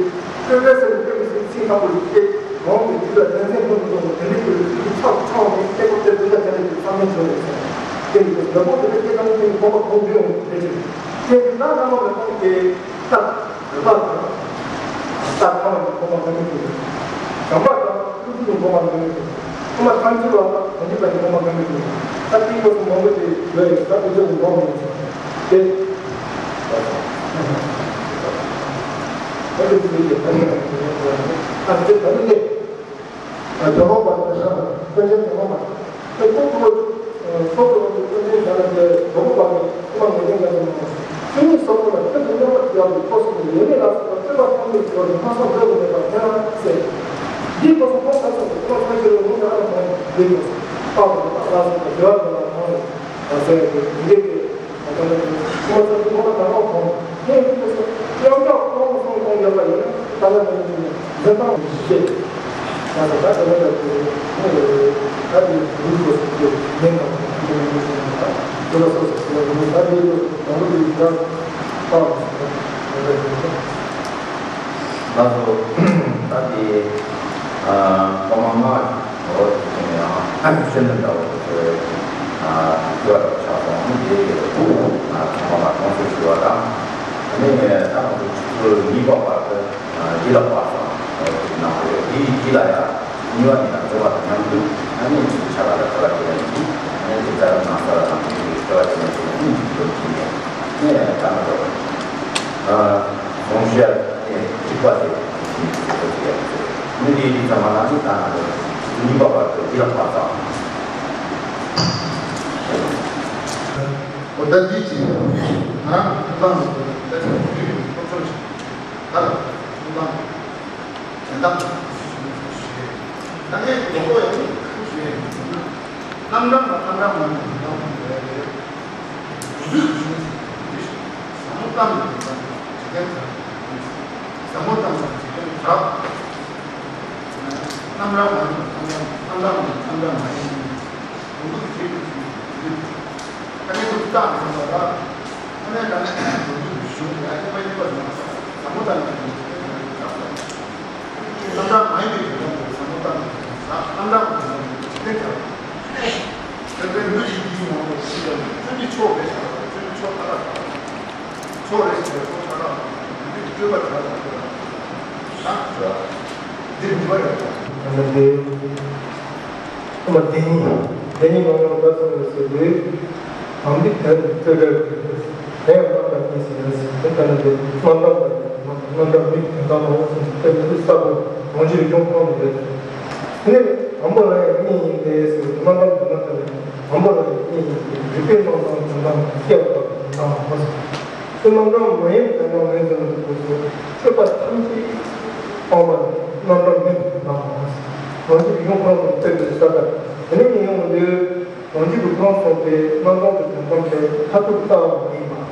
སྤྲོས་པའི་སེམས་སྤྲོས་པའི་སེམས་ཚིག་དང་པོ་ཡིན་ཏེ། རང་གི་རྒྱུད་ལ་དོན་ཚན་ཀུན་ཏུ་སོང་བ་དེ་འདྲའི་ཁྱོད་ཀྱི་ཚིག་གི་ཕྱག་ཕྱག་ནས་སྐྱེ་སྒོ་སྟེ་དོན་དག་དེ་འདྲ་ཡིན་ཚང་མས་བྱུང་བའི་སེམས། དེ་ཡིན་དུས་ལ་ཕོག་དེ་འདྲ་སྐྱེ་དང་ཁྱོད་ཀྱི་གོམ་པ་གོང་འདྲེན་འོང་དེ་བྱེད། དེ་ཡིན་ན་བླ་མ་མི་མང་གི་ཐབས། རིག་པ་དང་། རྟ་ཁ་བ་ནི་ཁོ་མ་ག་མི་ཀྱི། བྱམས་པ་དང་ཀུན་སློང་ནི་ཁོ་མ་ག་མི་ཀྱི། ཁོ་མ་ཐམས་ཅད་པ་དང་གང་ཅི་པ་ནི་ཁོ་མ་ག་མི་ཀྱི། ད་ཏིང་ཁོ་སུ་མང་པོ་དེ་ཡོད་རེད། ད་ཀུན་སློང་མང་མོད་དེ། ད་དེ་ཚོ་ཡི་ད་ནི་ད་ནི་ད་ནི་དེ། ཨ་དེ་ད་ནི་དེ། ཨ་ཇོ་མོ་པ་དང་ཤ་བ་དང་སྐྱོན་ཅན་ཇོ་མོ་པ། དེ་ཁོ་ཁོ་ཁོ་ཁོ་ཁོ་སྐྱོན་ཅན་ཇ་ལ་དེ་ཇོ་མོ་པ་དང་ཁོ་མ་ངེས་ཅན་ཇ་ལ་མ། ཆོས་ཉིད་ཟབ་མོ་ལ་ཁྱོད་ཀྱི་སྙོམས་པར་བཞག་པའི་སྐོར་སོགས་ཀྱི་ཡོན་གནས་ལ་སོགས་པ་སྤྲོས་པ་ཐམས་ཅད་སྦྱོར་ནས་སྨྲ་བསམ་བརྗོད་དུ་མེད་པར་ཐོན་ལ་ཟེར། འདིའི་སྐོར་སོགས་ཁོང་ཁ་སོགས་ཀྱི་སྐོར་ཐམས་ཅད་ལ་ངོ་ནས་ཨ་ར་མོ་འདི་དགོས་སོ། པ་དང་པ་ལ་སོགས་པ་སྦྱོར་དུ་ལ་མང་རེད་ཟེར་ཏེ་འདི་གའི། ཁོ་ཚོ་ཁོ་ན་དང་པོ་ཁོང་ཁྱེད་ཀྱི་སྐུ་སྲོག་ཡང་བསྐྱར་ཁོང་གསུང་གཏོང་ཡོད་པ་ཡིན་ན་ད་ལ་ནས་འཛིན་སྟངས་ཤེས། ད་ལྟ་ད་ལྟ་ད་ལྟ་ད་ལྟ་ཡུལ་སྐོར་སོགས་ཀྱི་ཉེན་ཁ་དང་འདི་ལ་སོགས་སུ་ད་ལྟ་ཡུལ་སྐོར་དང་པོ་དེ་ཡིན་ད་ད་ལྟ་ད་ལྟ་ད་ལྟ་ཨ་ཀ་མ་ལྔ་འོ་དེ་ཡང་ཨ་ནི་ཤེས་ནི་འདྲ་བོ་དེ་ སྐྱོ་བ་ཆགས་སོང་། དེ་ཚང་མ་ལ་དགོངས་སེལ་ཞུ་བ་དང་། ཨ་ནི་ད་ང་ཚོ་ཆུ་ཚོད་གཉིས་པ་བར་དུ་ཡིད་ལ་བབས་སོང་། གནང་བ་རེད། དེའི་རྗེས་ལ་ཡང་གཉིས་པ་ཉིན་ལ་རྩོད་པ་དང་མཉམ་དུ་ཨ་ནི་ཆུ་ཚོད་ཕྱེད་ཀ་དང་ཕྱེད་ཀ་དེ་ལ་ཡིན། ཨ་ནི་དེ་ལྟར་ནང་ས་ལ་དང་དེ་ཚོ་ལྟ་བ་དེ་ནས་དེ་ནས་ཨ་ནི་འཇིགས་སྐུལ་བྱས་ནས་ཨ་ནི་ད་ང་ཚོ་གསུང་བཤད་དེ་གཅིག་པ་དེ་ཞིག་བྱེད་དགོས་ཀྱི་ཡོད་རེད། མི་དེའི་རིགས་ཚང་མ་ང་ཚོ་ད་ང་ཚོ་གཉིས་པ་བར་དུ་ཡིད་ལ་བབས་སོང་། འོ་ད་འདི་ཅི། ང་རང་ཐུགས་དམ་ལ་ད་ཅི་ཐུགས་ཁྲོ་ཆེ། ད་ལ་ཐུགས་དམ་དོན་དག་ཞུ་ཞུ། ད་ངས་མགོ་ཐོག་ཡང་ཐུགས་ཞུ་ཡ་ཡིན། རྣམ་གྲངས་ལ་རྣམ་གྲངས་མ་ཡིན་པའི་རྣམ་གྲངས་མ་ཡིན་པའི་རེད། འདུས་གཞུང་ཟེར་འདུས་ཟབ་མོ་གཏམ་གྱི་འཇིག་རྟེན་དར། ཟབ་མོ་གཏམ་གྱི་འཇིག་རྟེན་དར། རྣམ་གྲངས་མ་ཡིན་པའི་རྣམ་གྲངས། རྣམ་གྲངས་མ་ཡིན་པའི་རྣམ་གྲངས་མ་ཡིན། འདུས་གཞུང་ཟེར་འདུས་ཟབ། ཨ་ནི་ཐུགས་བརྟག་ཟིན་པ་ལ། ཨ་ནི་ད་ནི་འདུས་གཞུང་ཡ་ཡི་མ་ཡིན་པ་ན་ཟབ་མོ་གཏམ་གྱི་འཇིག་རྟེན་དར། རྣམ་གྲངས་མ་ཡིན་པའི་རྣམ་གྲངས་ཟབ་མོ་གཏམ་གྱི་འཇིག་རྟེན་དར། དེ་ལྟར་མི་རིགས་འདིའི་ནང་དུ་ཞིག་ཡང་ཆོས་ཀྱི་མཆོག་རེད་ཤག་ཆོས་ཀྱི་མཆོག་ལྟ་བ། མཆོག་རེད་ཟེར་བའི་མཆོག་ལྟ་བ། མི་རིགས་སྤྲོས་པ་བྱ་བ་ལ་འདིར་འགྱུར་བ་ཡོད་པ། ད་ནི་དེ་ཨ་མ་དེ་ཉིད་དེ་ཉིད་ངང་ངམ་ལ་སོང་བའི་ཟེར་དུས། དམ་པའི་དོན་དུ་སྤྲོས་བྲལ་གྱི། དེ་ཡང་རྣམ་གྲངས་གཉིས་སུ་ཡོད་ཟེར། དེ་ལྟ་ན་དེ་རྣམ་གྲངས་པ་ཡིན་ན་རྣམ་གྲངས་མིན་དོན་དམ་མ་ཡིན་ཟེར་དེ་མི་ཚེ་གསར་པ་རང་བཞིན་གྱི་ཁོངས་སུ་ཡོད་ཟེར། དེ་ནས་དང་པོ་ལ་ཡང་གཉིས་ཡིན་ཏེ་ཟེར། རྣམ་གྲངས་དོན་དམ་དེ་ལ་དང་པོ་ལ་ཡང་གཉིས་ཡིན་ཏེ། རིགས་པས་རྣམ་གྲངས་དོན་དམ་དང་སྐྱེ་བ་དག་གི་དོན་དམ་མ་ཟེར། དེ་རྣམ་གྲངས་མ་ཡིན་དོན་དམ་མིན་ཟེར་ན་དེ་ཚོ་སྤྱོད་པ་ཐམས་ཅད་སྤངས་པ་ནི་རྣམ་གྲངས་མིན་དོན་དམ་མ་ཟེར། རང་བཞིན་གྱི་ཁོངས་སུ་ཡོད་པའི་ས་དག་དེ་ནས་ཡིན་ཡོང་དུས། རང་རྒྱུད་ཀྱི་ཁོངས་སུ་སོང་སྟེ་རྣམ་གྲངས་ཀྱི་དོན་དམ་དེ་མཐར་ཐུག་ལྟ་བ་མ་ཡིན་པ།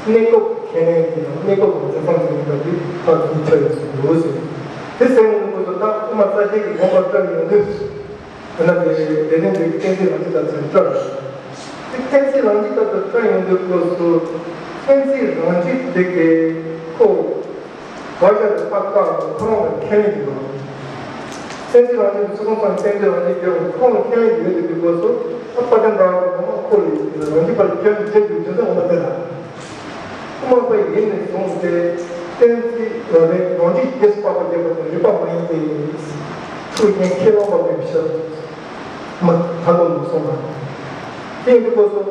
གནས་སྐབས་ཀྱི་ཁས་ལེན་གྱི་དང་གནས་སྐབས་ཀྱི་འཛིན་སྟངས་ཀྱི་ཡིན་པ་དེ་ཕར་ཚུར་ཆགས་ཡོད་ཟེར་འདུག་ཟེར། དེ་ཟེར་ཡོང་དུས་ཁོ་ཚོ་ད་དབུ་མ་རྩ་ཤེས་ཀྱི་དགོངས་པ་བཀྲལ་ཡོང་དུས། དེ་ན་དེ་དེ་ནས་དེ་གཏན་ཚིགས་རང་རྒྱུད་ལྟར་ཚུར་བཀྲལ། དེ་གཏན་ཚིགས་རང་རྒྱུད་ལྟར་དུ་བཀྲལ་ཡོང་དུས་ཁོ་ཚོ་གཏན་ཚིགས་རང་རྒྱུད་དེ་གའི་ཁོ། བཀག་བཞག་དེ་ཕར་བཀག་ནས་ཁོ་རང་ལ་ཁས་ལེན་གྱི་ཡོད། གཏན་ཚིགས་རང་བཞིན་གྱི་ཚུལ་ཁོང་ཚང་གཏན་ཚིགས་རང་བཞིན་གྱི་ཁོང་ལ་ཁས་ལེན་གྱི་ཡོད་དེ་དུས་སྐབས་སུ། ཨ་དཔལ་ལྡན་ཟླ་བ་གི་ངོ་མ་ཁོ་ལ་ཡོད་དེ་རང་བཞིན་པར་སྐྱོན་གྱི་རྗེས་ཀྱི་རྗེས་སུ་འོང་བ་དེ་དང་། དབུ་མ་པ་ཡིན་ནས་བཟུང་སྟེ་གཏན་ཚིགས་རང་རེད། རང་བཞིན་རྗེས་སུ་དཔག་པ་བརྒྱབ་པ་དང་རིགས་པ་མ་ཡིན་ཏེ། ཆོས་ཅན་ཁས་བླངས་པ་མེད་པའི་ཕྱིར། མ་ཐ་དོན་མ་སོང་བ། དེ་ཡིན་དུས་སྐབས་སུ།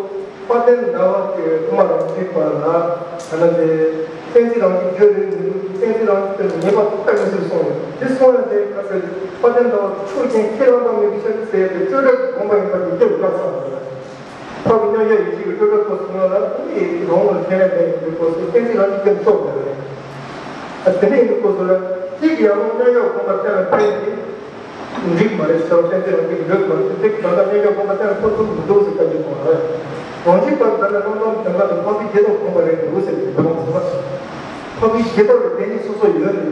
དཔལ་ལྡན་ཟླ་བ་གི་དབུ་མ་རང་རྒྱུད་པ་ལ་ད་ལྟ་དེ་གཏན་ཚིགས་རང་རྒྱུད་བརྗོད་རེད་མི་འདུག་གཏན་ཚིགས་རང་རྒྱུད་དེ་ངེས་པ་ཏག་ཏག་མི་སྲིད་གསུངས་ཡོད། དེ་གསུངས་ཡོད་དེ་ག་ཚོད་དཔལ་ལྡན་ཟླ་བ་ཆོས་ཅན་ཁས་བླངས་པ་མེད་པའི་ཕྱིར་ཟེར་ཡོད་དེ་སྤྲོས་བྲལ་དགོངས་པ་ཡིན་པ་དེ་སྐྱེ་བོ་བཀག་ཚར་བ་རེད། ཕ་གི་མཉམ་གཞག་ཡིད་ཆེས་ཀྱི་སྤྲོས་བྲལ་སྐོར་གསུངས་ཡོད་ལ་དེ་ནི་རང་ལ་ཁས་ལེན་པའི་ཡིན་པའི་སྐོར་སུ་གཏན་ཚིགས་རང་རྒྱུད་དེ་མི་ཐོབ་པ་རེད། དེ་ནས་ཡིན་པའི་སྐོར་སུ་ལ་གཅིག་ཡང་མཉམ་གཞག་དགོངས་པ་གཏན་ལ་འཕེན་ཏེ། འགྲིག་མ་རེད་ཟེར་བ་གཏན་ཚིགས་རང་རྒྱུད་ཡོད་མ་རེད། དེ་ད་ལྟ་གནས་སྐབས་དགོངས་པ་གཏན་ལ་ཕབ་ཐུབ་མི་འདུག་ཟེར་བཀའ་བརྒྱུད་གཏོང་བ་རེད། རང་རྒྱུད་པར་ད་ལྟ་རྣམ་གྲངས་དོན་དག་ཏུ་འཕགས་པའི་བརྒྱད་དང་དགོངས་པ་རེད་འདུག་ཟེར་ཏེ་བུ་ལོང་ཟེར་བ། འཕགས་པའི་བརྒྱད་དང་ལ་བདེན་གཉིས་སོ་སོ་ཡོད་རེད།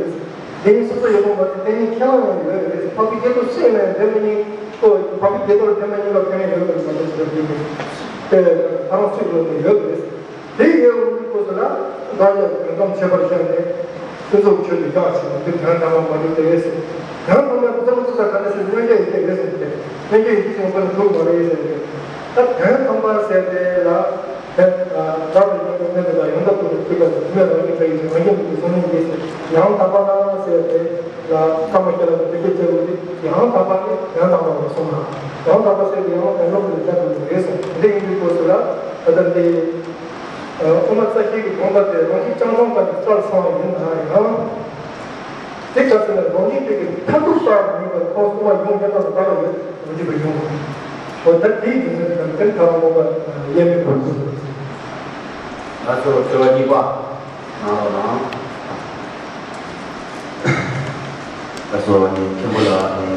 བདེན་གཉིས་སོ་སོ་ཡོད་པ་མ་ཟད་བདེན་གཉིས་ཁས་བླངས་ཡང་ཡོད་རེད། འཕགས་པའི་བརྒྱད་དང་སུ་ཡིན་ན་ཡང་བདེན་པ་གཉིས་ཁོ་འཕགས་པའི་བརྒྱད་དང་ལ་བདེན་པ་གཉིས་ལ་ཁས་ལེན་ཡོད་རེད་མ་གཏོགས་ཟེར་བའི་དེ་ད་རང་ཚུགས་ཡོད་ནས་ཡོད་རེད། དེ་ཡོད་འོང་དུས་སྐབས་སུ་ལ་འགག་ཡང་དོན་དམ་ཁྱད་པར་བཤད་ནས་ཀུན་རྫོབ་ཆོས་ཀྱི་བཞག་ཕྱིན་པ་འདི་དོན་དམ་པ་མ་གྲུབ་སྟེ། དོན་དམ་པ་ཀུན་རྫོབ་ཚུལ་ས་ག་ནས་སུ་མཉམ་གཞག་ཡིན་གྱི་རེད་ཟེར་ཏེ། མཉམ་གཞག་ཡིན་གྱི་ཡོང་པར་གྲུབ་མ་རེད་ཟེར་ཏེ། ད་དོན་དམ་པ་ཟེར་ཏེ་ལ་དེ་རབ་ཏུ་བྱུང་བའི་སྨན་དེ་དག་ཡང་དག་པར་ཐུག་པ་དང་མེད་རང་ཉིད་བྲལ་བའི་ཕྱིར་རང་བཞིན་དུ་སོང་ནས་ཡིན་ཟེར། ཡང་དག་པ་ལ་ཟེར་ཏེ་ལ་ཐ་མ་ཁྱེད་ལ་དེ་སྐད་ཅེས་པོ་དེ་ཡང་དག་པ་ནི་དོན་དམ་པ་ལ་སོང་ན། ཡང་དག་པ་ཟེར་ཏེ་ཡང་དོན་དམ་དུ་བྱ་དགོས་པ་རེད་ཟེར། དེ་ཡིན་དུས་སྐབས་སུ་ལ་ད་ལྟ་འདི། དབུ་མ་རྩ་ཤེས་ཀྱི་དགོངས་པ་དེ་རང་བཞིན་རྐྱང་རྐྱང་ལྟར་གྱི་རྩལ་ཚང་བ་ཡིན་ན་ཡང་། དེ་ག་ཚོད་ན་རང་བཞིན་དེ་གི་མཐར་ཐུག་ལྟ་བ་མིན་པར་ཁོང་གསུམ་མ་ཡོངས་རྒྱ་ནག་ཏུ་བདག་ལ་ཡོད་རང་བཞིན་པ་ཡོང་བ། འོ་ད་དེའི་རྒྱུ་མཚན་དེ་དང་དེ་ག་རང་དགོངས་པ་དབྱེར་མེད་པར་གསུངས། ང་ཚོ་དྲི་བ་གཉིས་པ་གནང་རོགས་གནང་། ད་གཟོད་ནི་མཁན་པོ་ལ་ནི་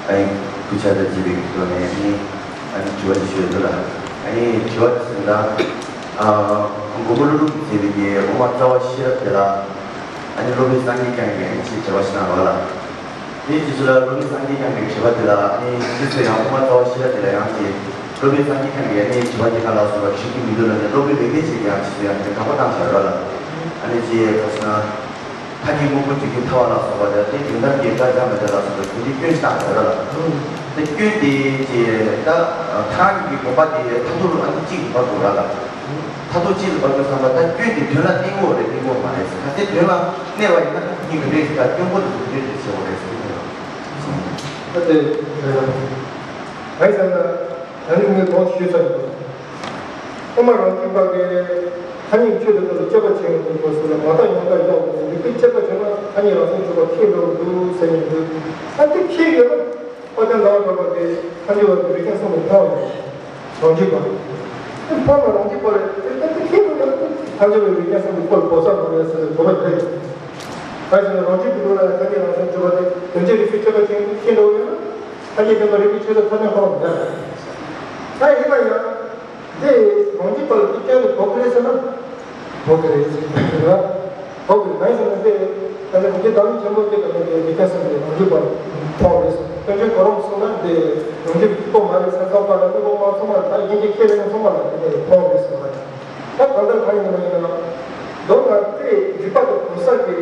ཨ་ནི་སྐུ་ཕྱག་དང་མཇལ་བའི་ཐོག་ནས་ནི་ཨ་ནི་དྲི་བ་ཞིག་ཞུ་འདུག་ལ། ཨ་ནི་དྲི་བ་དེ་ཟིན་ད། ཨ་མགོན་པོ་ཀླུ་སྒྲུབ་ཀྱིས་མཛད་པའི་གི་དབུ་མ་རྩ་བ་ཤེས་རབ་དེ་ལ་ཨ་ནི་སློབ་དཔོན་སངས་རྒྱས་བསྐྱངས་ཀྱིས་ཨ་ནི་ཅིག་དྲི་བ་ཞིག་གནང་རོགས་ལ། དེའི་རྗེས་སུ་ལ་སློབ་དཔོན་སངས་རྒྱས་བསྐྱངས་ཀྱི་དྲི་བ་དེ་ལ་ཨ་ནི་ཁྱེད་ཚོས་ཡང་དབུ་མ་རྩ་བ་ཤེས་རབ་དེ་ལ་ཡང་ཅིག་སློབ་དཔོན་སངས་རྒྱས་བསྐྱངས་ཀྱིས་ཨ་ནི་དྲི་བ་དེ་ག་ལ་སོགས་པ་ཞུ་གི་མི་འདུག་ལ་ནི་སློབ་དཔོན་ལེགས་ལྡན་འབྱེད་ཀྱིས་ཡང་ཅིག་ཡང་དེ་དགག་པ་བཏང་བཞག་རོགས་ལ། ཨ་ནི་ཅིག་ག་ཞུ་ན། ཐ་སྙད་དངོས་པོ་བརྗོད་རྒྱུ་ཐལ་བ་ལ་སོགས་པ་དང་དེ་དོན་དམ་གྱི་དགག་བྱ་མི་འདྲ་ལ་སོགས་པའི་དོན་དེ་སྐྱོན་ཞིག་བཏགས་ཡོད་ར་ལ། དེ་སྐྱོན་དེ་ཅི་ད་ཐ་སྙད་ཀྱི་དགོངས་པ་དེ་མཐར་ཐུག་ལ་ཨ་ནི་གཅིག་དགོངས་པ་དགོས་ར་ལ། མཐར་ཐུག་གཅིག་ལ་བབས་དུས་ཙམ་པ་ད་སྐྱོན་དེ་དོན་ལ་གནས་དགོས་རེད་གནས་དགོས་མ་རེད་ཟེར། གལ་སྲིད་དོན་ལ་གནས་པ་ཡིན་ན་ད་སྐྱོན་གོ་དེ་ཚོ་ག་འདྲས་རེད་བྱེད་དགོས་རེད་ཟེར་གྱི་འདུག་ད་དེ་རེད། གང་ཡིན་ཟེར་ན་ད་ནི་ངས་གོང་ཞུས་ཚར་ཡོད། དབུ་མ་རང་རྒྱུད་པ་གིས་ཐ་སྙད་ཆོས་དེ་ཚོ་ལ་དཔྱད་པ་བྱེད་ཡོང་དུས་སྐབས་སུ་ལ་མ་བརྟགས་ཡང་བརྟགས་ཡོང་དུས་རིགས་པས་དཔྱད་པ་བྱས་ན་ཐ་སྙད་རང་སེམས་གྲུབ་པ་ཁེགས་འགྲོ་གི་འདུག་ཟེར་ཡོང་དུས། ད་དེ་ཁེགས་ཡོད་ན། དཔལ་ལྡན་ཟླ་བ་གྲགས་པ་དེ་ཐལ་འགྱུར་བ་དེ་རིགས་ཅན་གསུམ་དུ་འཕོ་བ་ཡིན། རང་རྒྱུད་པ། དེ་འཕོ་བ་རང་རྒྱུད་པ་རེད། དེ་ལྟར་དེ་ཁེགས་པ་ཡིན་ན་ཐལ་འགྱུར་བའི་རིགས་ཅན་གསུམ་དུ་འཕོ་བ་འཕོ་ས་མ་རེད་ཟེར་བའི་དགོས་པ་རེད། གང་ཡིན་ཟེར་ན་རང་རྒྱུད་ཀྱི་ལུགས་ལ་ཡང་ཐ་སྙད་རང་སེམས་གྲུབ་པ་དེ་དོན་བྱེད་རིགས་པས་དཔྱད་པ་ཅན་ཁེགས་འགྲོ་ཡོད་ན། ཐ་སྙད་བདེན་པ་རིགས་པས་ཆོས་ལ་ཐ་སྙད་འཕོ་བ་མི་འདྲ། ད་ཡིན་ན་ཡང་། དེ་རང་རྒྱུད་པ་ལ་དེ་སྐྱོན་དེ་ཕོག་གི་རེད་ཟེར་ན། ཕོག་གི་རེད་ཟེར་གྱི་རེད་བ། ཕོག་གི་རེད། གང་ཡིན་ཟེར་ན་དེ། ད་ནི་རྒྱུད་བདག་མེད་ཆེན་པོ་དེ་ག་ནས་དེ་རྒྱུད་ཅན་གསུམ་གྱི་རང་རྒྱུད་པ་ཕོག་རེད་ཟེར། སྟོན་ཆེན་གོ་རམས་གསུངས་ན་དེ་རང་རྒྱུད་ཀྱི་ཐོག་མ་རེད་ཟེར། ཚོགས་པ་ལ་དངོས་པོ་མ་ཚང་མ་ལ་ད་ཡིན་གྱི་ཁས་ལེན་ཚང་མ་ལ་དེ་ཕོག་རེད་ཟེར་བ་རེད། ད་གང་ལྟར་གང་ཡིན་ན་ཡིན་ན། མདོར་ན་དེ་རིགས་པ་དང་གོ་ས་ཀྱི་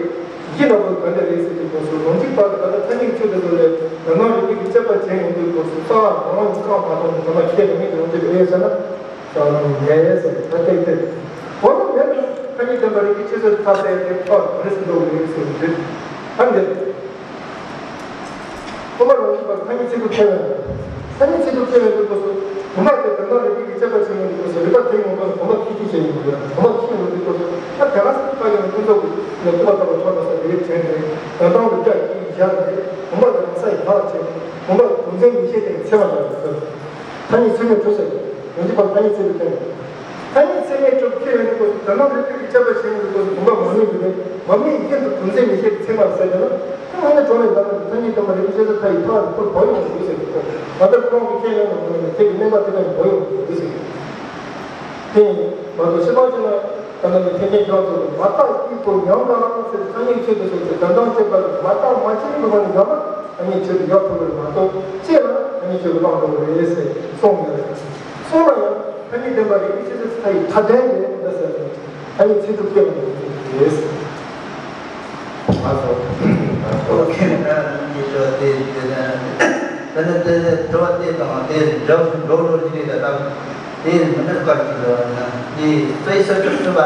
ཡིད་ལ་བོད་ག་འདྲ་རེད་ཟེར་གྱི་སྐབས་སུ་རང་རྒྱུད་པ་ལ་ད་ལྟ་ཐ་སྙད་ཆོས་དེ་ཚོ་ལས་ནང་ན་རིགས་པའི་དཔྱད་པ་བྱས་ཡོང་དུས་སྐབས་སུ་རྩ་བ་རང་ལ་བཀག་མ་གཏོགས་ནས་ཚང་མ་ཁས་ལེན་མེད་དུ་རང་རྒྱུད་རེད་ཟེར་ན། ས་ལམ་ངས་ཟེར་ད་ཏེག་ཏེག་གོ་ལ་མེད་ན་ཐ་སྙད་བདེན་པ་རིགས་ཀྱི་ཆོས་ཚོད་ཐ་དད་དེ་ཐོག་རིས་སུ་འགྲོ་བའི་རིགས་ཟེར་གྱི་འདུག་ད་འདིར། དབུ་མ་རང་རྒྱུད་པ་ཐ་སྙད་ཚིག་ཏུ་ཁྱེར་བས། ཐ་སྙད་ཚིག་ཏུ་ཁྱེར་བའི་དུས་སྐབས་སུ་བུམ་པ་དེ་དོན་དམ་རིགས་པའི་དཔྱད་པ་བྱེད་མཁན་དུས་སྐབས་སུ་རིགས་པ་དེའི་ངོ་བོ་ལ་བུམ་པ་ཁས་ཁྱེར་བྱས་ཡོང་གི་ཡོད། བུམ་པ་ཁས་ཡོང་དུས་སྐབས་སུ་ད་དེ་ག་ས་ཁ་ཡོང་ཀུན་རྫོབ་ཀྱི་ནས་ཀུན་པ་ལྟ་བུ་ཆོག་པ་ས་དེ་ཡོད་དྲན་ཏེ་དོན་དམ་དུ་སྐྱ་ཀྱི་བཞག་སྟེ་བུམ་པ་དེ་རང་ས་ཡི་བག་བྱས་བུམ་པ་དེ་དོན་ཚན་མི་ཤེས་ཏེ་ཚད་མ་ལྟ་བུ་ཐ་སྙད་ཚད་མས་གྲུབ་ཟེར། ཡོན་ཏན་པ་ཐ་སྙད་ཚད་མས་ཐོན། ཐ་སྙད་ཚད་མས་གྲུབ་ཁྱེད་རང་གི་སྐོར་དུ་དོན་དམ་རིགས་པའི་དཔྱད་པ་བྱེད་མཁན་གྱི་སྐོར་དུ་བུམ་པ་མ་དམིགས་པ་ནི་མ་དམིགས་རྒྱུན་དུ་དོན་ཚན་མི་ཤེས་པའི་ཚད་མར་ཟེར་ཏེ་ན། ད་ང་ནི་གྲོང་ནས་འདམ་ནས་ཐ་སྙད་སྟོན་པ་རིགས་པའི་དཔྱད་པ་མཐའ་ཡི་ཕ་རུ་ཁོར་བོ་ཡོང་དགོས་ཟེར་གྱི་སྐོར། ང་ཚོ་ཁོང་གི་ཁྱེད་ཡོང་ནས་མ་ཡོང་ནས་ཁྱེད་ཀྱི་སྨན་པ་དེ་ག་ནས་བོ་ཡོང་དགོས་ཟེར་གྱི། དེ་ཡིན་མ་གཏོགས་ཕྱི་མ་ཅི་ན། ད་ནི་ཐེག་ཆེན་རྒྱ་མཚོ་མ་བརྟགས་ཀྱིས་ཁོ་ཉམས་དང་ཟེར་ཐ་སྙད་ཆོས་དེ་ཚོ་དོན་དམ་དཔྱད་པ་ལ་མ་བརྟགས་མ་དཔྱད་པའི་སྒོ་ནས་ཡང་ན་ཐ་སྙད་ཆོས་དེ་ཡག་ཐུབ་པར་མ་གཏོགས་དཔྱད་ལ་ཐ་སྙད་ཆོས་དེ་སྤང་དགོས་རེད་ཟེར་གསུངས་ཡོད་རེད། གསུངས་ལ་ཡང་ཐ་སྙད་བདེན་པ་རིགས་པའི་ཆོས་ཚོད་ཚ་ཡི་ཐ་དད་ལས་འདི་ཟེར་ནས་ཐ་སྙད་ཚིག་ཏུ་སྐྱེ་བ་རེད། ཨོ་ཁེ་ན་ཉིད་ཀྱི་དྲི་བ་དེ་དེ་ནས་དེ་ནས་དེ་དྲི་བ་དེ་དང་དེ་འདྲ་བོ་འགྲོ་འགྲོ་ཞིག་རེད། ད་དེ་མི་འདྲ་བ་ཞིག་རེད། དེ་རྩ་བའི་ས་བཅུ་གསུམ་པ་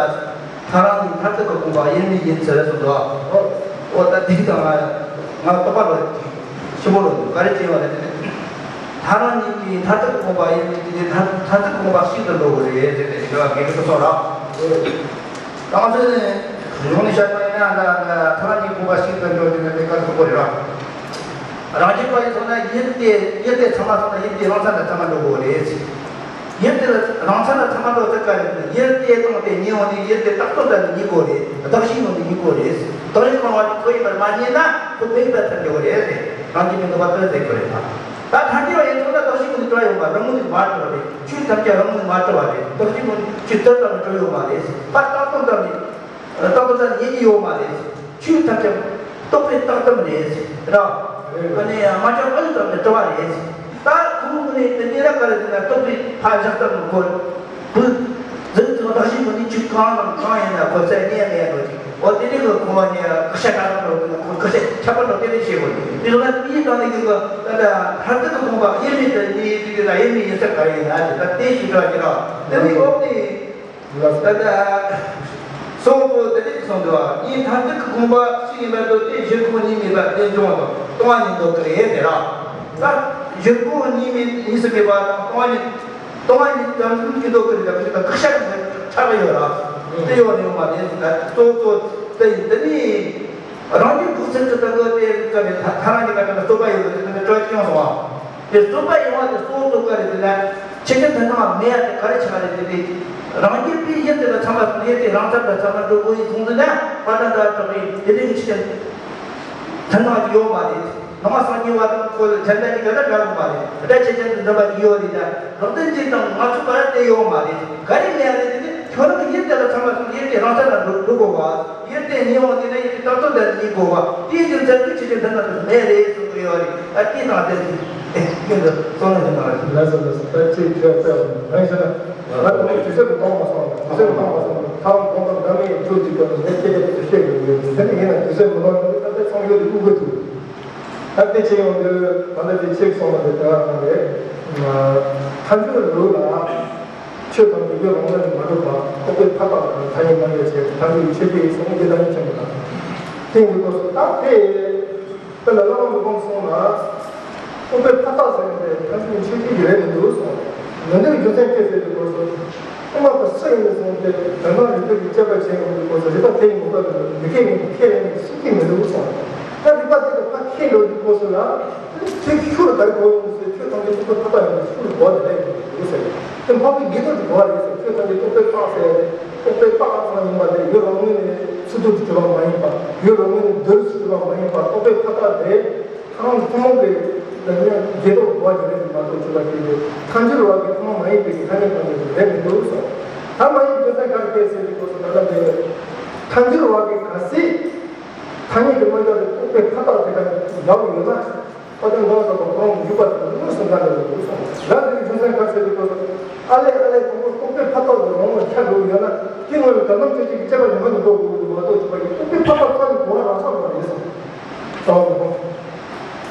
ཐལ་རང་གི་མཐར་ཐུག་གི་དགོངས་པ་དབྱེར་མེད་ཡིན་ཟེར་གསུངས་འདུག་ཨོ་ད་དེ་དང་ང་ང་རྟོགས་པ་ལོ་ཆེན་པོ་ལོ་ག་རེ་བྱས་པ་རེད། ཐལ་རང་ཉིད་ཀྱི་མཐར་ཐུག་གི་དགོངས་པ་དབྱེར་མེད་ཡིན་ཏེ་མཐར་མཐར་ཐུག་གི་དགོངས་པ་ཞིག་ཏུ་འགྲོ་དགོས་རེད་ཟེར་ཏེ་དྲི་བ་གལ་ཆེ་ཤོས་རེད། ང་ཚོས་ནི་གཞུང་ནས་བཤད་པ་ཡིན་ན་ད་ད་ཐལ་རང་གི་དགོངས་པ་ཞིག་ཏུ་འགྲོ་རྒྱུ་ནི་དེ་ག་ཐུག་པོ་རེད་བ། རང་རྒྱུད་པ་ཡིན་སོང་ན་ཡུལ་དེ་ཡུལ་དེ་ཚང་མ་སོང་ན་ཡུལ་དེ་རང་ས་ནས་ཚང་མ་འགྲོ་དགོས་རེད། ཡུལ་དེ་རང་ས་ནས་ཚང་མ་འགྲོ་ཚུལ་ག་རེད་ཟེར་ན་ཡུལ་དེ་དང་དེ་ཉེ་བ་ནི་ཡུལ་དེ་རྟག་ཏུ་ད་ནི་ཉེ་དགོས་རེད། བདག་གཞན་ཡོང་ནི་ཉེ་དགོས་རེད། བདག་གཞན་གང་བ་དེ་ཁོ་ཡིན་པར་མ་རྙེད་ན་ཁོ་མེད་པར་ཐལ་འགྱུར་རེད། རང་རྒྱུད་མི་འདུག་པ་དོན་ཟེར་དགོས་རེད་ད། ད་ཐལ་འགྱུར་བ་ཡིན་སོང་ན་བདག་གཞན་ངོ་ནས་གྲོལ་ཡོང་བ་རང་ངོ་ནས་མ་གྲོལ་བ་རེད། ཆོས་ཐམས་ཅད་རང་ངོས་མ་གྲུབ་པ་རེད། བདག་གཞན་ངོས་ཆོས་ཙམ་ཙམ་གྲུབ་ཡོད་མ་རེད། ཕར་རྟག་ཏུ་ཙམ་ནས་རྟག་ཏུ་ཙམ་ཡིན་གྱི་ཡོད་མ་རེད། ཆོས་ཐམས་ཅད་རྟོག་པས་བཏགས་ཙམ་རེད་ར། ཨ་ནི་མ་བྱང་ཨ་ལུ་ཙམ་ནས་གྲུབ་པ་རེད། ད་ཁོང་ངོས་ནས་དེ་ཉིད་ལ་ག་རེ་ཟེར་ན་རྟོག་པས་ཕར་བཞག་ཙམ་དུ་གོ། བུ་གཟུགས་ཀྱི་བདག་གཞན་ངོས་ནས་ཆོས་གང་དང་གང་ཡིན་ན་གོ་ས་རྙེད་མེད་འགྲོ་གི། འོ་དེ་འདྲའི་གི་ཁོ་བ་ནས་སྐུ་ཤ་ཁྲག་ཁྲག་འགྲོ་དུས་ན་ཁོ་སྐུ་ཤ་ཁྱབ་པ་འགྲོ་དེ་འདྲ་བྱེད་དགོས། དེ་ལ་དེའི་སྟེང་ནས་ཀྱི་གི་ད་ལྟ་མཐར་ཐུག་གི་དགོངས་པ་དབྱེར་མེད་དུ་གནས་ཡོད་དུས་དེ་ལ་དབྱེར་མེད་ཡིན་ས་ག་རེ་ཡིན་ན་དེ་ལྟར་དེ་ཞིག་འགྲོ་གི་ར། དེ་ནས་འོག་ནས་ད་ལྟ་སོགས་པོ་དེ་འདྲ་གསུངས་འདུག་ངས་མཐར་ཐུག་གི་དགོངས་པ་ཞིག་ཡིན་པར་འདོད་དེ་བཞི་ཀུན་གཉིས་མེད་པ་རྟེན་འབྱུང་བ་དང་སྟོང་པ་ཉིད་འདོད་ཀྱི་རེད་དེ་ར། ད་བཞི་ཀུན་གཉིས་མེད་གཉིས་སུ་མེད་པ་དང་སྟོང་པ་ཉིད། སྟོང་པ་ཉིད་ཙམ་ཟིན་གྱི་འདོད་ཀྱི་རེད། ད་ཁོ་ཤ་ཁྲག་ཡོད་ར། དེ་ཡོད་ནི་ཡོད་མ་རེད། གཙོ་གཙོ་དེ་ཡིན། དེ་ནི་རང་རྒྱུད་འགོག་ཚུལ་གྱི་སྟེང་གི་དེ་ཡིན་ཀ་ནས་ཐ་ཐལ་རང་གི་ཀ་ནས་རྩོད་པ་ཡོད་པ་དེ་ནི་གྲོས་ཀྱི་ཡོང་སོང་བ། དེ་རྩོད་པ་ཡོང་བ་དེ་གཙོ་གཙོ་ག་རེད་ཟེར་ན་ཆོས་ཅན་མཐུན་སྣང་མེད་ཡ་དེ་ག་རེ་ཆགས་རེད་ཟེར་ཏེ། རང་རྒྱུད་པའི་ཡུལ་དེ་ལ་ཚང་མ་སོང་ཡུལ་དེ་རང་ཚབ་ལ་ཚང་མ་འགྲོ་དགོས་ཡིན་སོང་ཟེར་ན་པ་ཏན་ཏ་དྲག་པའི་དེ་འདྲའི་ཆོས་ཅན་མཐུན་སྣང་ཡོད་མ་རེད། ནང་པ་སངས་རྒྱས་པ་དང་ཁོ་ལ་ཁྱད་ལྡན་གྱི་དགའ་ལྡན་འདྲ་གི་མ་རེད། སྒྲ་ཆོས་ཅན་དུ་འཛིན་པ་ཅིག་ཡོད་རེད་ད། རང་དོན་གཅིག་དང་ང་ཚོ་བར་དེ་ཡོད་མ་རེད། ག་རེ་ལས་རེད་དེ་ནི་ཁྱོད་རང་གི་ཡུལ་དེ་ལ་ཚང་མ་སོང་ཡུལ་དེ་རང་ས་ལ་འགྲོ་འགྲོ་དགོས་པ། ཡུལ་དེ་ཉེ་བ་དེ་ན་ཡུལ་དེ་རྟག་ཏུ་འདྲ་ཉེ་དགོས་པ། དེའི་རྒྱུ་མཚན་དུ་ཆོས་ཅན་མཐུན་སྣང་དུ་མེད་རེད་གསུང་གི་ཡོད་རེད། ད་དེ་དང་དེ་ཡིན་དུ་གསུང་ན་ཞིག་མ་རེད། ལགས་སོ་ལགས་སོ། ད་ཅིག་ཁྱོད་བཙལ་བ་ནི་ང་ཡིན་ཟེར་ན། ང་ད་ལྟ་དུས་ཚོད་ཀྱི་གཏོང་མ་སོང་ན་དུས་ཚོད་ཀྱི་གཏོང་མ་སོང་ན་ཐང་གོང་དང་འདྲ་མིན་ཚུལ་གཅིག་པ་ནི་ངས་སྐད་ཆ་དེ་ཚོ་བཤད་དགོས་ཡོད་དེ་ནི་ཡིན་ན་དུས་ཚོད་ དབུ་གུ་ཐུག་ད་དེ་བྱས་ཡོང་དུས་ད་ལྟ་དེ་ཆེ་གསུངས་པ་དེ་དེ་ལ་གང་རེད། མཐའ་འཇུག་ལུགས་ལ་ཆོས་ཐམས་ཅད་ཡུལ་རང་ངོས་ནས་མ་གྲུབ་པ་རྟོག་པས་ཕར་བཏགས་པ་དང་ཐ་སྙད་མ་ཡིན་པ་བྱས་ཐམས་ཅད་ཀྱི་ཆོས་ཅན་ཡིན་གསུངས་དེ་ལྟ་ཉིད་ཆེན་པོ་དང་། དེ་ཡིན་དུས་སྐབས་སུ་ད་དེ། དཔེར་ན་བླ་མ་མི་ཕམ་གསུངས་ན། རྟོག་པས་ཕར་བཏགས་ཟེར་ནས་ཐམས་ཅད་ཆོས་ཅན་གྱི་རེད་མི་འདུག་གསུངས། མི་འདུག་རྒྱུ་མཚན་ཅི་ཟེར་དུས་སྐབས་སུ། ཨ་མ་པ་སུ་ཡིན་ནས་བཟུང་སྟེ་དོན་དམ་རིགས་པས་ཀྱི་དཔྱད་པ་བྱས་ཡོང་དུས་སྐབས་སུ་རིགས་པ་དེ་ཡི་ངོ་བོ་ལ་མི་སྐྱེ་ཡིན་ཁས་ལེན་ནས་ཤེས་ཀྱི་མི་འདུག་གསུངས། ད་རིགས་པ་དེ་ལ་ཕར་ཁས་ལེན་དུས་སྐབས་སུ་ལ། དེ་ཤུགས་ལ་བརྡར་གོ་ཡོང་ཟེར་ཆོས་ཐམས་ཅད་རྟོག་པས་ཕར་བཏགས་ཡོང་ཟེར་ཤུགས་ལ་གོ་བ་དེ་རེད་འདུག་ཟེར། དེ་འཕགས་པའི་དགེ་ཚོགས་ཀྱི་གོ་བ་རེད་ཟེར་ཆོས་ཐམས་ཅད་རྟོག་པས་བཏགས་ཟེར། རྟོག་པས་བཏགས་ཙམ་ཡིན་པ་དེ་ཡུལ་རང་ངོས་ནས་ཚུལ་དུ་གྲུབ་པ་མ་ཡིན་པ། ཡུལ་རང་ངོས་ནས་རྡུལ་དུ་གྲུབ་པ་མ་ཡིན་པ་རྟོག་པས་ཕར་བཏགས་ཏེ། ཐང་ཐུན་མོང་གི་ལ་ཉོན་རྒྱལ་ཐོག་གོ་བ་ཞིག་རེད་མ་གཏོགས་ཆོས་པ་ཞིག་གིས་མཐའ་འཁྱོལ་བ་གི་ཐུན་མོང་མ་ཡིན་པའི་ཐ་སྙད་གང་ཡིན་རེད་མི་འདུག་གསུངས། ད་མ་ཡིན་དོན་ཚན་ག་རེ་སྐད་ཟེར་གྱི་སྐོར་སུ་ད་ལྟ་འདི་མཐའ་འཁྱོལ་བ་གི་ག་སྲིད་ཐ་སྙད་ཀྱི་དམིགས་བྱ་དེ་རྟོག་པས་ཕར་བཏགས་དེ་ག་ཡག་ཡོད་ན། དཔལ་ལྡན་འདས་ཀྱིས་གང་འཇུག་པ་དང་དངོས་སུ་འགལ་འགྲོ་བའི་ལུགས་སོ། ལ་དེའི་རྒྱུ་མཚན་ག་ཟེར་གྱི་སྐོར་སུ། ཨ་ལས་ཨ་ལས་དང་པོ་རྟོག་པས་ཕར་བཏགས་ཏེ་རང་ངོས་ཁྱབ་འགྲོ་ཡོད་ན། དེ་སྔོན་ལ་དོན་དམ་དཔྱོད་བྱེད་ཀྱི་དཔྱད་པ་ཉམས་པ་ནས་འགྲོ་དགོས་ཀྱི་མ་གཏོགས་ཆོས་པ་ཡིས་རྟོག་པས་ཕར་བཏགས་ཁ་ནས་གོ་བ་རང་སོར་མ་རེད་གསུངས།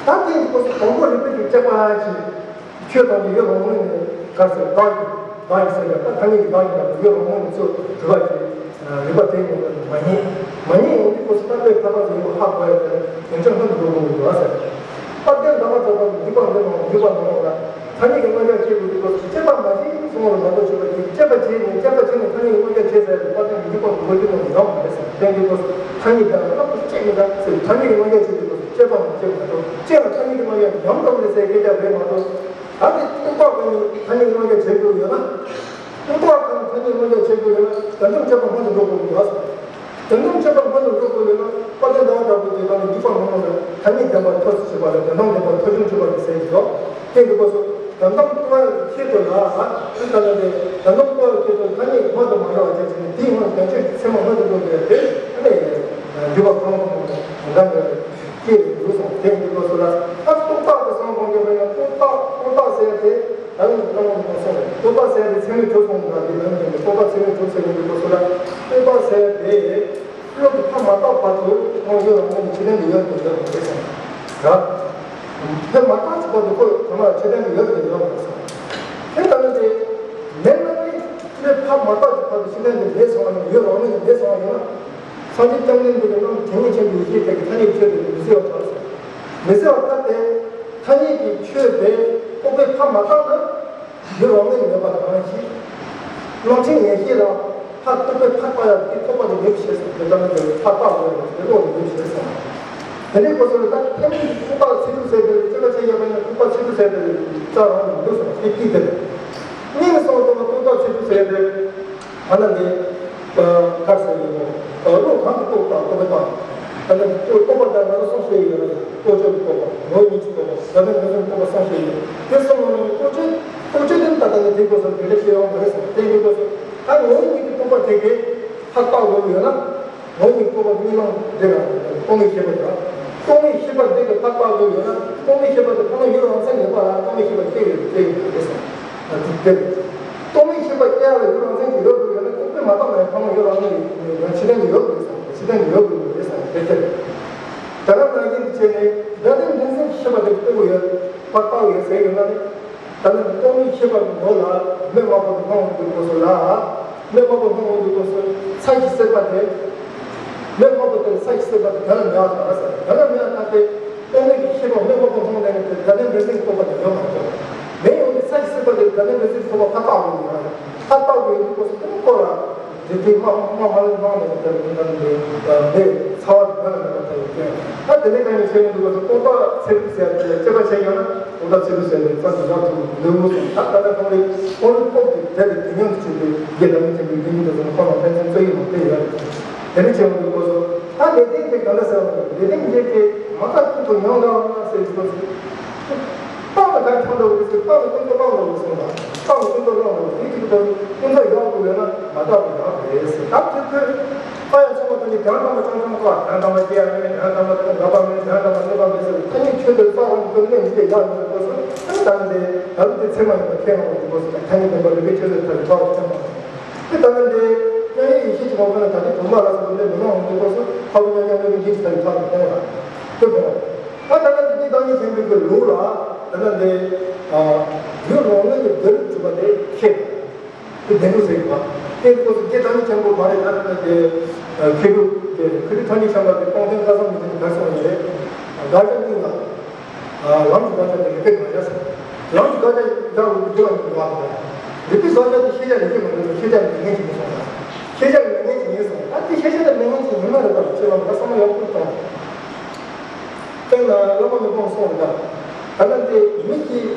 ད་དེའི་སྐོར་སུ་དང་པོ་རིགས་པས་ཀྱི་དཔྱད་པ་ཞིག་ཆོས་དང་ཡུལ་རང་ངོས་ནས་ག་ཟེར་བདག་གི་བདག་གི་ཟེར་ཡང་ད་ཐ་སྙད་ཀྱི་བདག་གི་ནང་དུ་ཡུལ་རང་ངོས་ནས་ཚུར་གྲུབ་པ་ཅིག་རིགས་པ་དེའི་ངོས་ནས་མ་རྙེད། མ་རྙེད་ཡོང་དུས་སྐབས་སུ་རྟོག་པས་ཕར་བཏགས་ཡིན་པ་ཧ་གོ་ཡ་དེ་ནི་དོན་ཆ་སྔོན་དུ་འགྲོ་དགོས་ཀྱི་འདུག་ཟེར། དཔལ་ལྡན་ཟླ་བ་གྲགས་པ་འདུས་པ་འདི་མང་འདུས་པ་མང་ལ་ཐ་སྙད་ཀྱི་དམིགས་བྱ་བྱེད་དགོས་དུས་སྐབས་སུ་དཔྱད་པ་མ་བྱས་གསུང་བ་ལ་མ་གཏོགས་ཆོས་པ་དེས་དཔྱད་པ་བྱས་ནས་དཔྱད་པ་བྱས་ནས་ཐ་སྙད་ཀྱི་དམིགས་བྱ་བྱེད་ཟེར་ཏེ་དཔལ་ལྡན་འདུས་པ་འདུས་པ་འདི་མང་ཡོང་མ་རེད་ཟེར། དེ་འདུས་སྐབས་སུ་ཐ་སྙད་ཀྱི་ལྟ་བ་རྣམ་པར་དཔྱད་མི་དགོས་ཟེར། ཐ་སྙད་ཀྱི་དམིགས་བྱ་བྱེད་དུས་སྐབས་སུ་དཔྱད་པ་མ་བྱས་མ་གཏོགས་དཔྱད་ལ་ཐ་སྙད་ཀྱི་དམིགས་བྱ་ཉམས་འགྲོ་རེད་ཟེར་སྐད་ཆ་རེད་མ་གཏོགས། ད་དེ་སྟོང་པ་གང་ནས་ཐ་སྙད་དམིགས་བྱ་བྱེད་དགོས་ཡོད་ན། སྟོང་པ་གང་ཐ་སྙད་དམིགས་བྱ་བྱེད་དགོས་ཡོད་ན་དོན་དམ་དཔྱད་པ་སྔོན་དུ་འགྲོ་དགོས་ཀྱི་ཡོད་ཟེར། དོན་དམ་དཔྱད་པ་སྔོན་དུ་འགྲོ་དགོས་ཡོད་ན་དཔལ་ལྡན་ཟླ་བ་གྲགས་པའི་དེ་དག་ནི་འདུས་པ་སྔོན་ལ་ཐ་སྙད་བདེན་པ་མཐོ་ཞིང་ཕྱིན་པ་ལ་དོན་དམ་བདེན་པ་མཐོ་ཆུང་ཕྱིན་པ་ལ་ཟེར་གྱི་ཡོད། དེ་འདུས་སྐབས་སུ་དོན་དམ་སྟོང་པ་ཆེད་དུ་ལ་དེ་ལྟ་ན་དེ་དོན་དམ་སྟོང་པ་ཆེད་དུ་ཐ་སྙད་སྔོན་དུ་མ་འགྲོ་བ་བྱས་ཙང་དེའི་སྔོན་དོན་སྤྱིའི་ཚད་མ་སྔོན་དུ་འགྲོ་དགོས་ཏེ་ཨ་ནི་འདུས་པ་སྔོན་ལ་འགྲོ་དགོས་ཀྱི་ཡོད་ཟེར། དེ་འདུས་སྐབས་སུ་ལ་ད་རྟོག་བཏགས་དེ་གསུམ་གོང་གི་མིང་ལ་རྟོག་བཏགས་རྟོག་བཏགས་ཟེར་ཏེ། ད་ནི་རྟོག་པ་ཟེར་བའི་ཚད་མས་གྲུབ་སོང་ན་འདི་ལན་ཅན་གྱི་རྟོག་པ་ཚད་མས་གྲུབ་ཟེར་ཡོང་གི་སྐབས་སུ་ལ། རྟོག་པ་ཟེར་བའི་བློ་གིས་ཕར་མ་བཏགས་བར་དུ་ཁོང་ཡུལ་རང་ངོས་ནས་ཕྱི་དོན་དུ་ཡོད་དོ་ཡོད་མ་རེད་ཟེར། ར། དེ་མ་བཏགས་ཀྱི་བར་དུ་ཁོ་ཚང་མ་ཕྱི་དོན་དུ་ཡོད་དོ་ཡོད་མ་རེད་ཟེར། དེ་ལྟ་ན་དེ་མེད་ན་ནི་དེ་ཕར་མ་བཏགས་ཀྱི་བར་དུ་ཕྱི་དོན་དུ་མེད་སོང་བ་ཡིན་ན་ཡུལ་རང་ངོས་ནས་མེད་སོང་བ་ཡིན་ན། སངས་རྒྱས་བཅོམ་ལྡན་འདས་ཀྱི་རྣམ་ཐེག་མཆོག་ཆེན་པོའི་ཡེ་ཤེས་དེ་གི་ཐ་སྙད་ཆོས་དེ་མི་སྲིད་པ་ཆགས་སོང་། མི་སྲིད་པ་ལྟར་ཏེ། ཐ་སྙད་ཀྱི་ཆོས་དེ་རྟོག་པས་ཕར་མ་བཏགས་ན། ཡུལ་རང་ངོས་ནས་མེད་པ་གང་ཞིག་རླུང་ཕྲིན་ཡེ་ཤེས་ལ་ཕར་རྟོག་པས་ཕར་བཏགས་ཡག་དེ་རྟོག་པ་དེ་མེད་པ་བྱས་སོང་། དེ་ལྟར་ན་དེ་ཕར་བཏགས་དགོས་པ་དེ་བློ་ནས་མེད་པ་བྱས་སོང་། དེ་འདྲའི་སྐབས་སུ་ལ་ད་ཐེག་དམན་གྱི་རྟོག་པ་ཚིག་གྲུབ་ཟེར་དེ་ལ་དཔྱད་པ་བྱེད་ཡག་པ་ཡིན་ན་རྟོག་པ་ཚིག་གྲུབ་ཟེར་དེ་རྩ་རང་ནས་མི་འདུག་སོང་། དེ་གཅིག་དེ་རེད། གཉིས་ནས་སོང་དུས་རྟོག་པ་ཚིག་གྲུབ་ཟེར་དེ། ཨ་ནི་འདི། གར་ཟེར་ཡོད་ནོ། བློ་གང་གིས་རྟོགས་དང་རྟོགས་པའི་བཏང་། ཨ་ནི་རྟོགས་པ་དང་ང་ཚོ་གསུམ་བཤད་ཡོད་རེད། རྟོག་བཅས་ཀྱི་རྟོག་པ། ངོ་བོ་ཉིད་ཀྱི་རྟོག་པ། སྒྲ་དོན་འདོད་སེམས་རྟོག་པ་གསུམ་བཤད་ཡོད། དེ་གསུམ་ནང་ནས་རྟོག་བཅས། རྟོག་བཅས་དེ་ལྟ་ལྟ་ནས་དེའི་སྐོར་སོགས་དེ་འདྲ་བཤད་ཡོང་མ་རེད་ཟེར། དེ་འདྲའི་སྐོར་སོགས་ད་ངོ་བོ་ཉིད་ཀྱི་རྟོག་པ་དེ་གས་ཧ་བཏགས་དགོས་ཡོད་ན། ངོ་བོ་ཉིད་རྟོགས་པ་གཉིས་སྣང་འདི་ལ་སྟོང་ཉིད་ཤེས་པ་དང་། སྟོང་ཉིད་ཤེས་པ་འདི་གི་ཕར་བཏགས་དགོས་ཡོད་ན་སྟོང་ཉིད་ཤེས་པ་དེ་ཕར་ནང་ཡུལ་རང་མཚན་མེད་པ་ལ་སྟོང་ཉིད་ཤེས་པ་སྐྱེ་ཡོད་སྐྱེ་ཡོད་རེད་ཟེར། དེ་སྟོང་ཉིད་ཤེས་པ་སྐྱེ་ཡག་ལ་ཡུལ་རང་མཚན་ཅིག་ཡོད་དགོས་ཡོད་ན་རྟོག་པས་མ་བཏགས་ན་ཡང་ཕར་ནང་ཡུལ་རང་མཚན་ཡང་ཕྱི་དོན་དུ་ཡོད་དགོས་ཟེར། ཕྱི་དོན་དུ་ཡོད་དགོས་ཡོད་རེད་ཟེར། དེ་ཕྱིར་ད་ལྟ་ནང་བཞིན་དུ་བྱས་ནས་སྒྲ་དོན་འདོད་སེམས་ཤེས་པ་དེ་རྟོགས་དགོས་ཡོད་ཕར་བཏགས་ཡོད་ཟེར་ཡོད་ན་ནི། ད་ནི་སྟོང་ཉིད་ཤེས་པ་གི་ངོ་ལ་མེ་དམར་པོ་དེ་མཐོང་འོང་དུས་སྐབས་སུ་ལ། མེ་དམར་པོ་མཐོང་འོང་དུས་སྐབས་སུ་ཚ་ཞིང་སྲེག་པ་དེ། མེ་དམར་པོ་དེ་ཚ་ཞིང་སྲེག་པ་དེ་དོན་ལ་མེད་པ་དང་ཟེར། དོན་ལ་མེད་པ་ལྟར་ཏེ། སྟོང་ཉིད་ཀྱི་ཤེས་པ་མེ་དམར་པོ་མཐོང་ནས་ནི་དེ་སྒྲ་དོན་འདོད་སེམས་རྟོགས་པ་དེ་ཡོད་མ་རེད། མེ་ཡོང་དུས་ཚ་ཞིང་སྲེག་པ་དེ་སྒྲ་དོན་འདོད་སེམས་རྟོགས་པ་ཕར་བཏགས་དགོས་ཡོད་རེད། ཕར་བཏགས་དགོས་ཡོད་དུས་སྐབས་སུ་དེ་ནི་ཁོ་ལ། དེ་དེ་མ་མ་མ་ལ་མ་མ་ལ་དེ་མི་འདང་དེ་མེ་ཚ་བ་དེ་ག་ལ་མེད་པ་ཐལ་ཡོད་ཀྱང་། ད་དེ་ནས་གང་ཡིན་ཤེས་ཡོང་དུས་སྐབས་སུ་རྟོག་བཏགས་ཚིག་གྲུབ་ཟེར་ཡ་དེ་ལ་དཔྱད་པ་བྱས་ཡོང་ན། རྟོག་བཏགས་ཚིག་གྲུབ་ཟེར་ནས་རྩ་ནས་ཡག་ཐུབ་མི་འདུག་གསུངས། ད་ད་ལྟ་ཁོང་རེ་ཁོང་རེ་ཀོག་ཏུ་དེ་ལ་དེ་ཉམས་སུ་བྱས་ཏེ་རྒྱལ་བ་རིན་པོ་ཆེ་གི་དེ་ཉིད་དུ་སོང་ཁོང་ལ་ཕན་ཚུན་རྩོད་ཡིག་ནང་བལྟས་ཡོད། དེ་ནས་བྱས་ཡོང་དུས་སྐབས་སུ་ད་ལེགས་ལྡན་དེ་ག་འདྲ་ཟེར་བ་ལེགས་ལྡན་འདི་གི་མ་རྩ་ཀུན་ཏུ་མྱོང་འདྲ་བ་ཟེར་དུས་སྐབས་སུ། སྤང་ལ་ག་འཁྱམས་འདྲ་བོ་ཟེར། སྤང་ལ་ཀུན་ཏུ་བླངས་འདྲ་བོ་གསུངས་ལ། སྤང་ལ་ཀུན་ཏུ་བླངས་འདྲ་བོ་དེ་གཅིག་ཏུ་ཀུན་ཏུ་ཡག་པོ་ཡོད་ན་མ་དག་པ་ཡག་རེད་ཟེར། ད་དེ་ཁོས། ད་ཡང་ཚོགས་པ་དེ་ནི་དོན་དམ་པ་ཅང་ཅང་ཀ་དོན་དམ་པ་སྐྱེ་ཡ་མེད། དོན་དམ་པ་དེ་འགག་པ་མེད། དོན་དམ་པ་གནས་པ་མེད་ཟེར། ཐ་སྙད་ཆོས་དེ་རྩ་བ་ནས་ཀུན་གནས་མི་སྐྱེ་ཡག་ཡོད་པའི་སྐབས་སུ་ཨ་ནི་ད་ནི་དེ་ད་ལུ་དེ་ཚད་མ་ཡིན་པ་ཁས་བླངས་པའི་སྐབས་སུ་ཐ་སྙད་བདེན་པ་རིགས་པའི་ཆོས་དེ་ཐ་ཡི་རྩ་བ་ཆ་མ་དེ་ད་ནི་དེ་མཉམ་ཡུལ་ཡེ་ཤེས་ཀྱི་ངོ་བོ་ན་ད་ནི་དུ་མ་ལ་སོགས་པ་འདི་མི་སྣང་འོང་དུས་སྐབས་སུ་ཧ་གོ་མཉམ་མཉམ་གནས་པའི་འཇིག་ཐ་ཡི་རྩ་བ་སྟོང་བ། དེ་དང་། ད་ལྟ་འདི་བདག་ཉིད་ཆེན་པོའི་གི་ལུགས་ལ་ད་ལྟ་འདི་རྒྱུ་ལོག་ལོག་གི་བདེན་ལུགས་གྲུབ་པ་དེ་ཁེགས། དེ་བདེན་ལུགས་ཟེར་གི་བ། དེ་སྐོར་སུ་རྗེ་བདག་ཉིད་ཆེན་པོ་མ་རེད། ད་ལྟ་འདི་ཁེ་ལུགས་དེ་ཁེ་ལུགས་ཐོན་ནི་ཆེན་པ་དེ་སྟོང་ཐུན་བཀའ་གསུམ་མི་མཐུན་གར་སོང་ཡོད་རེད། དགག་བྱ་གཉིས་ལ། ལམ་གྱི་དགག་བྱ་དེ་རིགས་པའི་དགག་བྱ་ཟེར། ལམ་གྱི་དགག་བྱ་བཞག་འོས་ཀྱི་འགྲོ་བ་ཉིད་དུ་བ་དང་། རིགས་པའི་དགག་བྱ་དེ་ཤེས་བྱ་ཡིན་གྱི་མ་རེད། ཤེས་བྱ་མེད་ངེས་ཀྱི་ཡིན་སོང་ན། ཤེས་བྱ་མེད་ངེས་ཀྱི་ཡིན་སོང་། ད་དེ་ཤེས་བྱ་དེ་མེད་ངེས་ཀྱི་ཡིན་ན་རེད་པ། ཁྱེད་རང་ད་བསམ་བློ་ཡག་པོ་གཏོང་། དཔེར་ན་བླ་མ་མི་སྤོང་གསུངས་རེད་ད། ད་ལྟ་འདི་མི་གྱིས་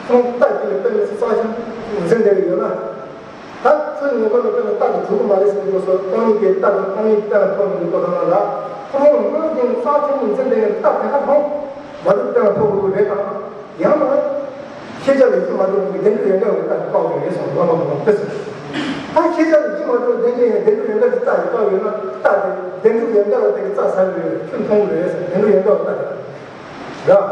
ཁོང་རྟ་གཅིག་ལ་དཔེར་ན་རྩྭ་ཆེན་འཛིན་བསྡད་ཡོད་ན། ད་ཁྱོད་ངོ་ཁ་ལ་དཔེར་ན་རྟ་དེ་གྲུབ་ཀྱི་མ་རེད་ཟེར་དུས་སྐབས་སུ་སྟོང་ཉིད་ཀྱི་རྟ་དང་སྟོང་ཉིད་གཏན་ལ་ཕབ་ནས་འདུག་གོ། ཐ་ན་ལ་ཁོ་རང་སྔོན་གྱི་རྩྭ་ཆེན་པོ་འཛིན་བསྡད་ཡོད་རྟ་དེ་ག་ལྷུང་མ་གཏོགས་གཏན་ལ་ཕབ་དགོས་ཀྱི་རེད་དམ། ཡང་ན། ཤེས་བྱ་ལ་རྒྱུ་མ་གྲུབ་པའི་བདེན་གྲུབ་ཡོན་ཏན་ལ་རྟ་ཡིས་བཀག་པ་རེད་གསུངས། བླ་མ་མི་སྤོང་དེ་ཟེར། ད་ཤེས་བྱ་ལ་རྒྱུ་མ་གྲུབ་བདེན་གྲུབ་ཡོན་བདེན་གྲུབ་ཡོན་ཏན་གྱིས་རྟ་ཡིས་བཀག་ཡོད་ན་རྟ་དེ་བདེན་གྲུབ་ཡོན་ཏན་ལ་དེ་གི་རྩྭ་ཟ་གི་རེད། ཆུ་འཐུང་གི་རེད་ཟེར། བདེན་གྲུབ་ཡོན་ཏན་ལ་རྟ་དེ་ར།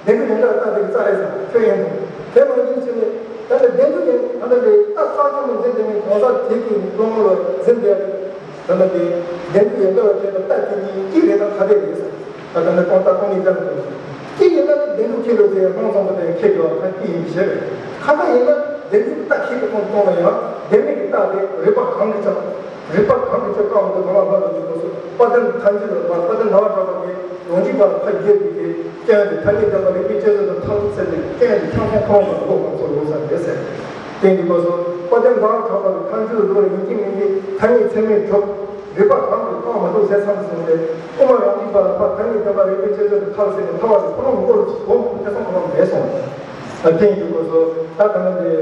བདེན་གྲུབ་ཡོན་ཏན་ལ་རྟ་དེ་གི་རྩྭ་རེད་ཟེར། ཁྱོད་ཡིན་དང་དེ་མ་ཡིན་ཕྱིན་ནས་ད་ནི་བདེན་གྲུབ་ཡོན་ད་ནི་རེད། རྟ་རྩྭ་ཆེན་པོ་འཛིན་བསྡད་མཁན་གང་ཟག་དེ་གི་སློབ་མ་ལ་འཛིན་བསྡད་ད་ནི་དེ་བདེན་གྲུབ་ཡོན་ཏན་ལ་དེ་ནི་རྟ་དེ་གཉིས་གཅིག་རེད་དམ་ཐ་དད་རེད་ཟེར། ད་ལྟ་ནི་སྟོང་རྟ་སྟོང་ཉིད་ལྡན་དུ། གཅིག་ཡིན་ན་ནི་བདེན་གྲུབ་ཁེགས་ལོ་ཟེར་ཡང་སྣང་ཚང་པོ་དེ་ཁེགས་ཀྱི་བ་ཁ་གཅིག་ཡིན་པའི་ཕྱིར། ཁ་ཁ་ཡིན་ན་བདེན་གྲུབ་རྟ་ཁེགས་ཀྱི་སྟོང་སྟོང་ལ་ཡང་བདེན་མེད་ཀྱི་རྟགས་དེ་རིགས་པ་གང་གིས་ཀྱང་། རིགས་པ་གང་གིས་ཀྱང་བཀག་མི་ཐུབ། གང་ལ་བཀག་ཐུབ་ཀྱི་སྐབས་སུ་དཔལ་ལྡན་ཐལ་འགྱུར་བ་དཔལ་ལྡན་ཟླ་བ་གྲགས་པ་གིས་ལོངས་སྤྱོད་པ་ལ་ཕ་རྒྱལ་པའི་གི་སྐྱོན་དེ་ཐ་སྙད་བདེན་པ་རིགས་པའི་དཔྱད་བཟོད་དུ་ཐག་གཅོད་ཚེ་དེ་སྐྱོན་དེ་ཆང་ཁོང་ཁོང་དང་འགོག་པར་ཚོར་ལོ་ཟེར་རེད་ཟེར། དེ་ཡིན་དུས་སྐབས་སུ་དཔལ་ལྡན་ཟླ་བ་གྲགས་པ་གིས་ཐལ་འགྱུར་བཟོ་བ་ཡིན་གཅིག་མིན་གཅིག་ཐ་སྙད་ཚད་མས་གྲུབ། རིགས་པ་གང་གིས་བཀག་མ་ཐུབ་ཟེར་མཚམས་སུ་ནས་དབུ་མ་རང་རྒྱུད་པ་ལ་ཕར་ཐ་སྙད་བདེན་པ་རིགས་པའི་དཔྱད་བཟོད་དུ་ཐག་ཟེར་ནས་ཐར་བ་དེ་ཁོ་རང་མགོ་ལ་གོ་ཐེ་ཚོམ་ཁོ་རང་མེད་སོང་། ཨ་དེ་ཡིན་དུས་སྐབས་སུ་ད་ད་ནི་འདི་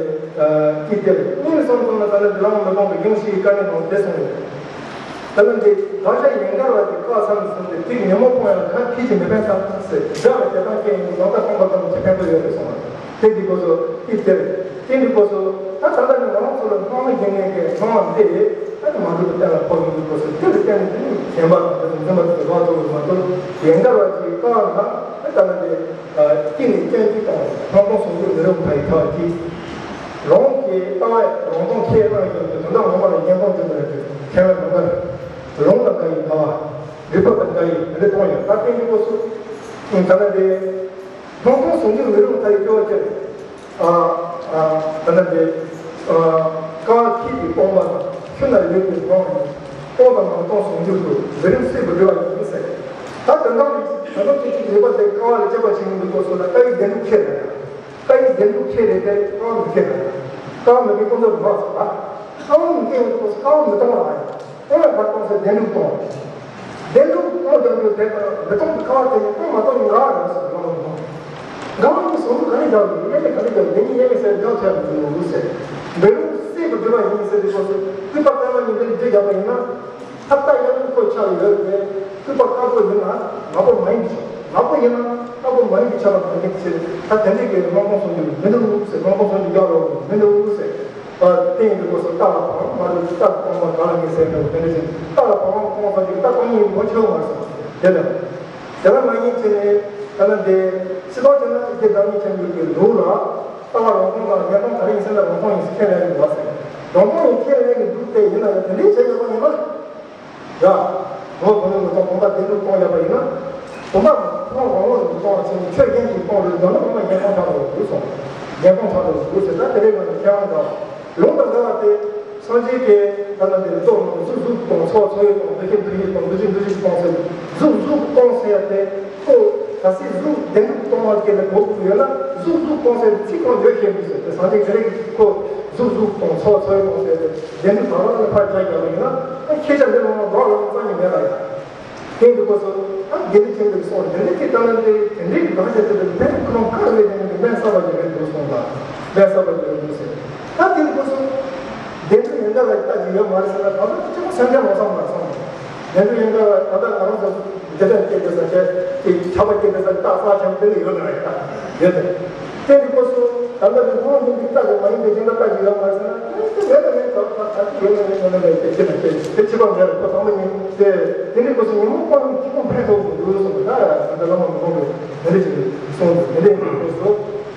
ཅི་སྟེ་སྙིང་སོང་སོང་ན་ད་ནི་འདི་ལ་མི་སྤོང་གི་ཡོངས་ཤེས་ཀྱི་དཀའ་གནད་དང་དེ་སོང་ཡོད། ད་ནི་འདི་དགག་བྱ་ཡན་གར་བ་དེ་བཀག་མཚམས་སུ་ནས་དེ་ཉོན་མོངས་སྤོང་ཡག་ལ་ཁ་ཁྱི་གཅིག་མི་ཕན་ཐབས་ཟེར་སྒྲ་ལ་སྐྱེ་སྟངས་སྐྱེ་ཡིན་གྱི་ལོང་ད་སྟོང་པ་ཙམ་གྱི་ཕན་ཐོགས་ཡོད་རེད་སོང་བ། དེ་འདི་སྐོར་སུ་ཏི་སྟེར། དེ་འདི་སྐོར་སུ་ད་ད་ལྟ་ནི་ང་རང་ཚོ་ལ་སྣང་བ་བརྒྱུད་ནས་ཀྱི་སྣང་བ་འདི་ད་ནི་མ་འགྲུབ་པའི་གཏན་ལ་ཕབ་ཡོང་དུས་སྐོར་སུ་དེ་ལ་བརྟེན་ནས་དེ་ནི་ཞེན་པ་དང་དེ་ཚོ་འཛིན་པ་དེ་ཚོ་རང་ཚོ་ལ་མ་གཏོགས་ཡན་གར་བ་ཅིག་བཀག་ན་ད་ལྟ་འདི་སྐྱིད་ནས་སྐྱོན་གཅིག་དང་སྣང་སྟོང་ཟུང་འཇུག་མི་རུང་ཁ་ཡི་ཐག་གཅིག་ལོང་གི་ལྟ་བ་རང་སྟོང་ཁས་བླངས་ཡོང་དུས་དོན་དག་ངོ་མ་ལ་ཉན་སྟོང་འཇུག་མི་རུང་དུས་ཁས་བླངས་མི་འགལ། ལོང་དང་འགལ་ཡི་ལྟ་བ་རིགས་པ་དང་འགལ་ཡི་མི་རིགས་སྟོང་ཡང་ད་བརྟེན་གྱི་སྐོར་སུ་ད་ལྟ་འདི། སྣང་སྟོང་ཟུང་འཇུག་མི་རུང་ཁ་ཡི་སྐྱོ་བ་ཅན། ཨ་ཨ་ད་ལྟ་འདི། ཨ་ཀ་བ་ཁྱི་ཡིས་སྟོང་པ་དང་ཆུ་ན་ལུད་པའི་ནོར་ཡིན། སྟོང་དང་མ་སྟོང་ཟུང་འཇུག་ཏུ་མི་རུང་སྲིད་པའི་སྒྲིབ་པ་ཡིན་ཟེར། ད་དོན་དག་འདི་ད་ལྟ་ཅིག་ཅིག་རིགས་པ་དེ་ཀ་བ་ལ་དཔྱད་པ་བྱེད་མི་འདུག་སྐོར་སུ་ལ་ཀ་ཡི་བདེན་གྲུབ་ཁས་ལེན་ཡ། ཀ་ཡི་བདེན་གྲུབ་ཁས་ལེན་ཏེ་ཀ་བ་མི་ཁས་ལེན་ཡ། ཀ་བ་མི་ཁས་ཁོང་ཚོ་མ་ཟེར་བ། ཀ་བ་མི་ཁས་ཡོང་སྐོར་སུ་ཀ་བ་མི་སྟོང་བ་ཡིན། སྟོང་བའི་བར་སྟོང་ཟེར་བདེན་གྲུབ་སྟོང་། བདེན་གྲུབ་སྟོང་རྒྱག་རྒྱུ་དེ་ལྟར་མི་སྟོང་གི་ཁ་བ་དེ་ནི་སྟོང་མ་སྟོང་གི་ངག་རེད་ཟེར་འགྲོ་བ་མི་སྟོང་། ངག་གི་ཟུང་དུ་ག་ནས་རྒྱག་དགོས། དབྱེར་མེད་ག་ནས་རྒྱག་དགོས། དེ་ཉིད་དབྱེར་མེད་ཟེར་འགྲོ་ཐུབ་མི་འདུག་ཟེར། འདི་རུ་སྲིད་པའི་སྒྲིབ་པ་ཡིན་ཟེར་དུས་སྐབས་སུ་སྐུད་པ་བསྐལ་པ་གཉིས་འདི་ལ་རྒྱུ་བརྒྱབ་པ་ཡིན་ན། ཐབས་རྟ་གཡར་ལུགས་ཁོ་ཆགས་ཡོད་པས་སྐུད་པ་དཀར་པོ་ཡིན་ན་ནག་པོ་མ་ཡིན་པའི་ཆ། ནག་པོ་ཡིན་ན་དཀར་པོ་མ་ཡིན་པའི་ཆ་ལ་མ་ཡིན་ཕྱིར་ད་དེ་འདྲའི་གི་སྣང་སྟོང་ཟུང་འཇུག་མི་འདུག་ཟེར། སྣང་སྟོང་ཟུང་འཇུག་རྒྱག་ལོག་མི་འདུག་ཟེར། ཨ་དེ་ཡིན་དུས་སྐབས་སུ་རྟ་ལ་བ་ལང་མ་རེད། རྟ་དང་པོ་ག་ལ་ངེས་ཟེར་འདུག་དེ་འདྲ་ཞིག་རྟ་ལ་བ་ལང་གོང་ས་ཅིག་རྟ་གོང་ཡིན་གོ་ཆོད་མ་སོང་། དེ་ལ་དེ་ལ་མ་ཡིན་ཕྱིར་ནས་ད་ལྟ་འདི་སྤྱི་ལོ་ཅན་ན་རྗེ་བདག་ཉིད་ཆེན་པོའི་གི་ལུགས་ལ་ལྟ་བ་རང་སྟོང་དང་ཉན་སྟོང་ག་རེ་ཡིན་ཟེར་ན་རང་སྟོང་ཡིན་ཟེར་ཁས་ལེན་གི་འདུག་ཟེར། རང་སྟོང་ཡིན་ཁས་ལེན་གི་འདུག་སྟེ་ཡིན་ན་ཡང་དེ་འདྲའི་བྱས་ཡོད་པ་ཡིན་ན། ཡ། ངོ་བོ་ནི་མི་སྟོང་བུམ་པ་བདེན་གྲུབ་སྟོང་ཡོད་པ་ཡིན་ན། བུམ་པ་ཁོ་རང་རང་ངོས་སུ་སྟོང་བ་ཕྱིན་ཆོས་ཅན་གྱིས་སྟོང་རེད་འདོད་ན་བུམ་པ་ཉན་སྟོང་ཆགས་འགྲོ་དགོས་སོང་། ཉན་སྟོང་ཆགས་འགྲོ་དགོས་ཟེར་ད་དེ་རེད་ང་ཚོ་མཁས་དབང་འདྲ། ལུང་དང་འགལ་བ་སྟེ། སངས་རྒྱས་ཀྱིས་ད་ལྟ་འདིར་རྫོགས་རྣམས་གཟུགས་གཟུགས་སྟོང་ཚོར་བ་ཚོར་བའི་སྟོང་། འདུ་ཤེས་འདུ་ཤེས་སྟོང་། འདུ་བྱེད་འདུ་བྱེད་སྟོང་ཟེར། གཟུགས་གཟུགས་སྟོང་ཟེར་ཡ་དེ་ཁོ་གལ་སྲིད་གཟུགས་བདེན་གྲུབ་སྟོང་བ་སྐད་ལ་གོ་དགོས་ཡོད་ན་གཟུགས་གཟུགས་སྟོང་ཟེར་ཚིག་ཁོ་ཡོད་ཤེས་མི་ཟེར་ཏེ་སངས་རྒྱས་ཀྱི་རིགས་ཁོ་གཟུགས་གཟུགས་སྟོང་ཚོར་བ་ཚོར་བའི་སྟོང་ཟེར་ཏེ་བདེན་གྲུབ་ད་རང་ལ་ཕར་བྱ་རྒྱག་པ་ཡིན་ན་ཁྱེད་ཅག་འདི་ལོང་ན་ལོག་ལ་རྩ་ཉིད་མེད་ལ་ཡ། དེ་འདི་སྐོར་སོ། ཨ་དགེ་འདུན་ཆེན་པོས་གསུངས་དེ་འདྲའི་ཅིག་ལྟ་ན་འདི་དེ་འདྲའི་གི་དགག་བྱ་དེ་དེ་ཕན་ཁོ་རང་ཁ་རེ་དེ་ནི་དམན་ས་བ་ཅིག་རེད་འདུག་གསུངས་ལ། དམན་ས་བ་ཅིག་རེད་འདུག་ཟེར། ད་དེ་འདི་སྐོར་སོ། བདེན་གྲུབ་ཡན་གར་བའི་ལྟ་ཅིག་ཡོད་མ་རེད་ཟེར་ན་ད་ལྟ་ཅི་མ་སེམས་ཅན་མ་བསམ་མ་སོང་། བདེན་གྲུབ་ཡན་གར་བ་ད་ལྟ་ང་རང་ཚོ་འདི་འདྲ་སྐད་དེ་ས་ཆ་དེ་ཆ་བ་སྐད་དེ་ས་རྟགས་ས་ཆ་དེ་ལ་ཡོད་ན་རེད་ད་ཡོད་དེ། དེ་འདི་སྐོར་སོ། ད་ལྟ་ནི་ཁོང་མིན་པའི་རྟགས་ཀྱི་མ་ཡིན་པའི་གཞན་དག་རྟགས་ཀྱི་ཡོད་མ་རེད་ཟེར་ན་དེ་ཡོད་ན་མེད་ད་ད་ད་ཅི་ཡོད་ན་མེད་ཡོད་ན་མེད་དེ་ཅི་ན་དེ་དེ་ཅི་པ་མེད་རེད་ཁོ་ཚང་མ་ཡིན་ཏེ། དེ་འདྲའི་སྐོར་སུ་ཉོན་མོངས་སྤོང་ནས་སྐྱིད་པོ་ཕན་ཐོགས་དགོས་འདུག་གསུངས་པ་ད་ཡང་ད་ལྟ་བླ་མ་མི་ཁོང་གིས་དེ་འདྲ་ཞིག་གསུངས་འདུག་དེ་འདྲའི་སྐོར་སུ་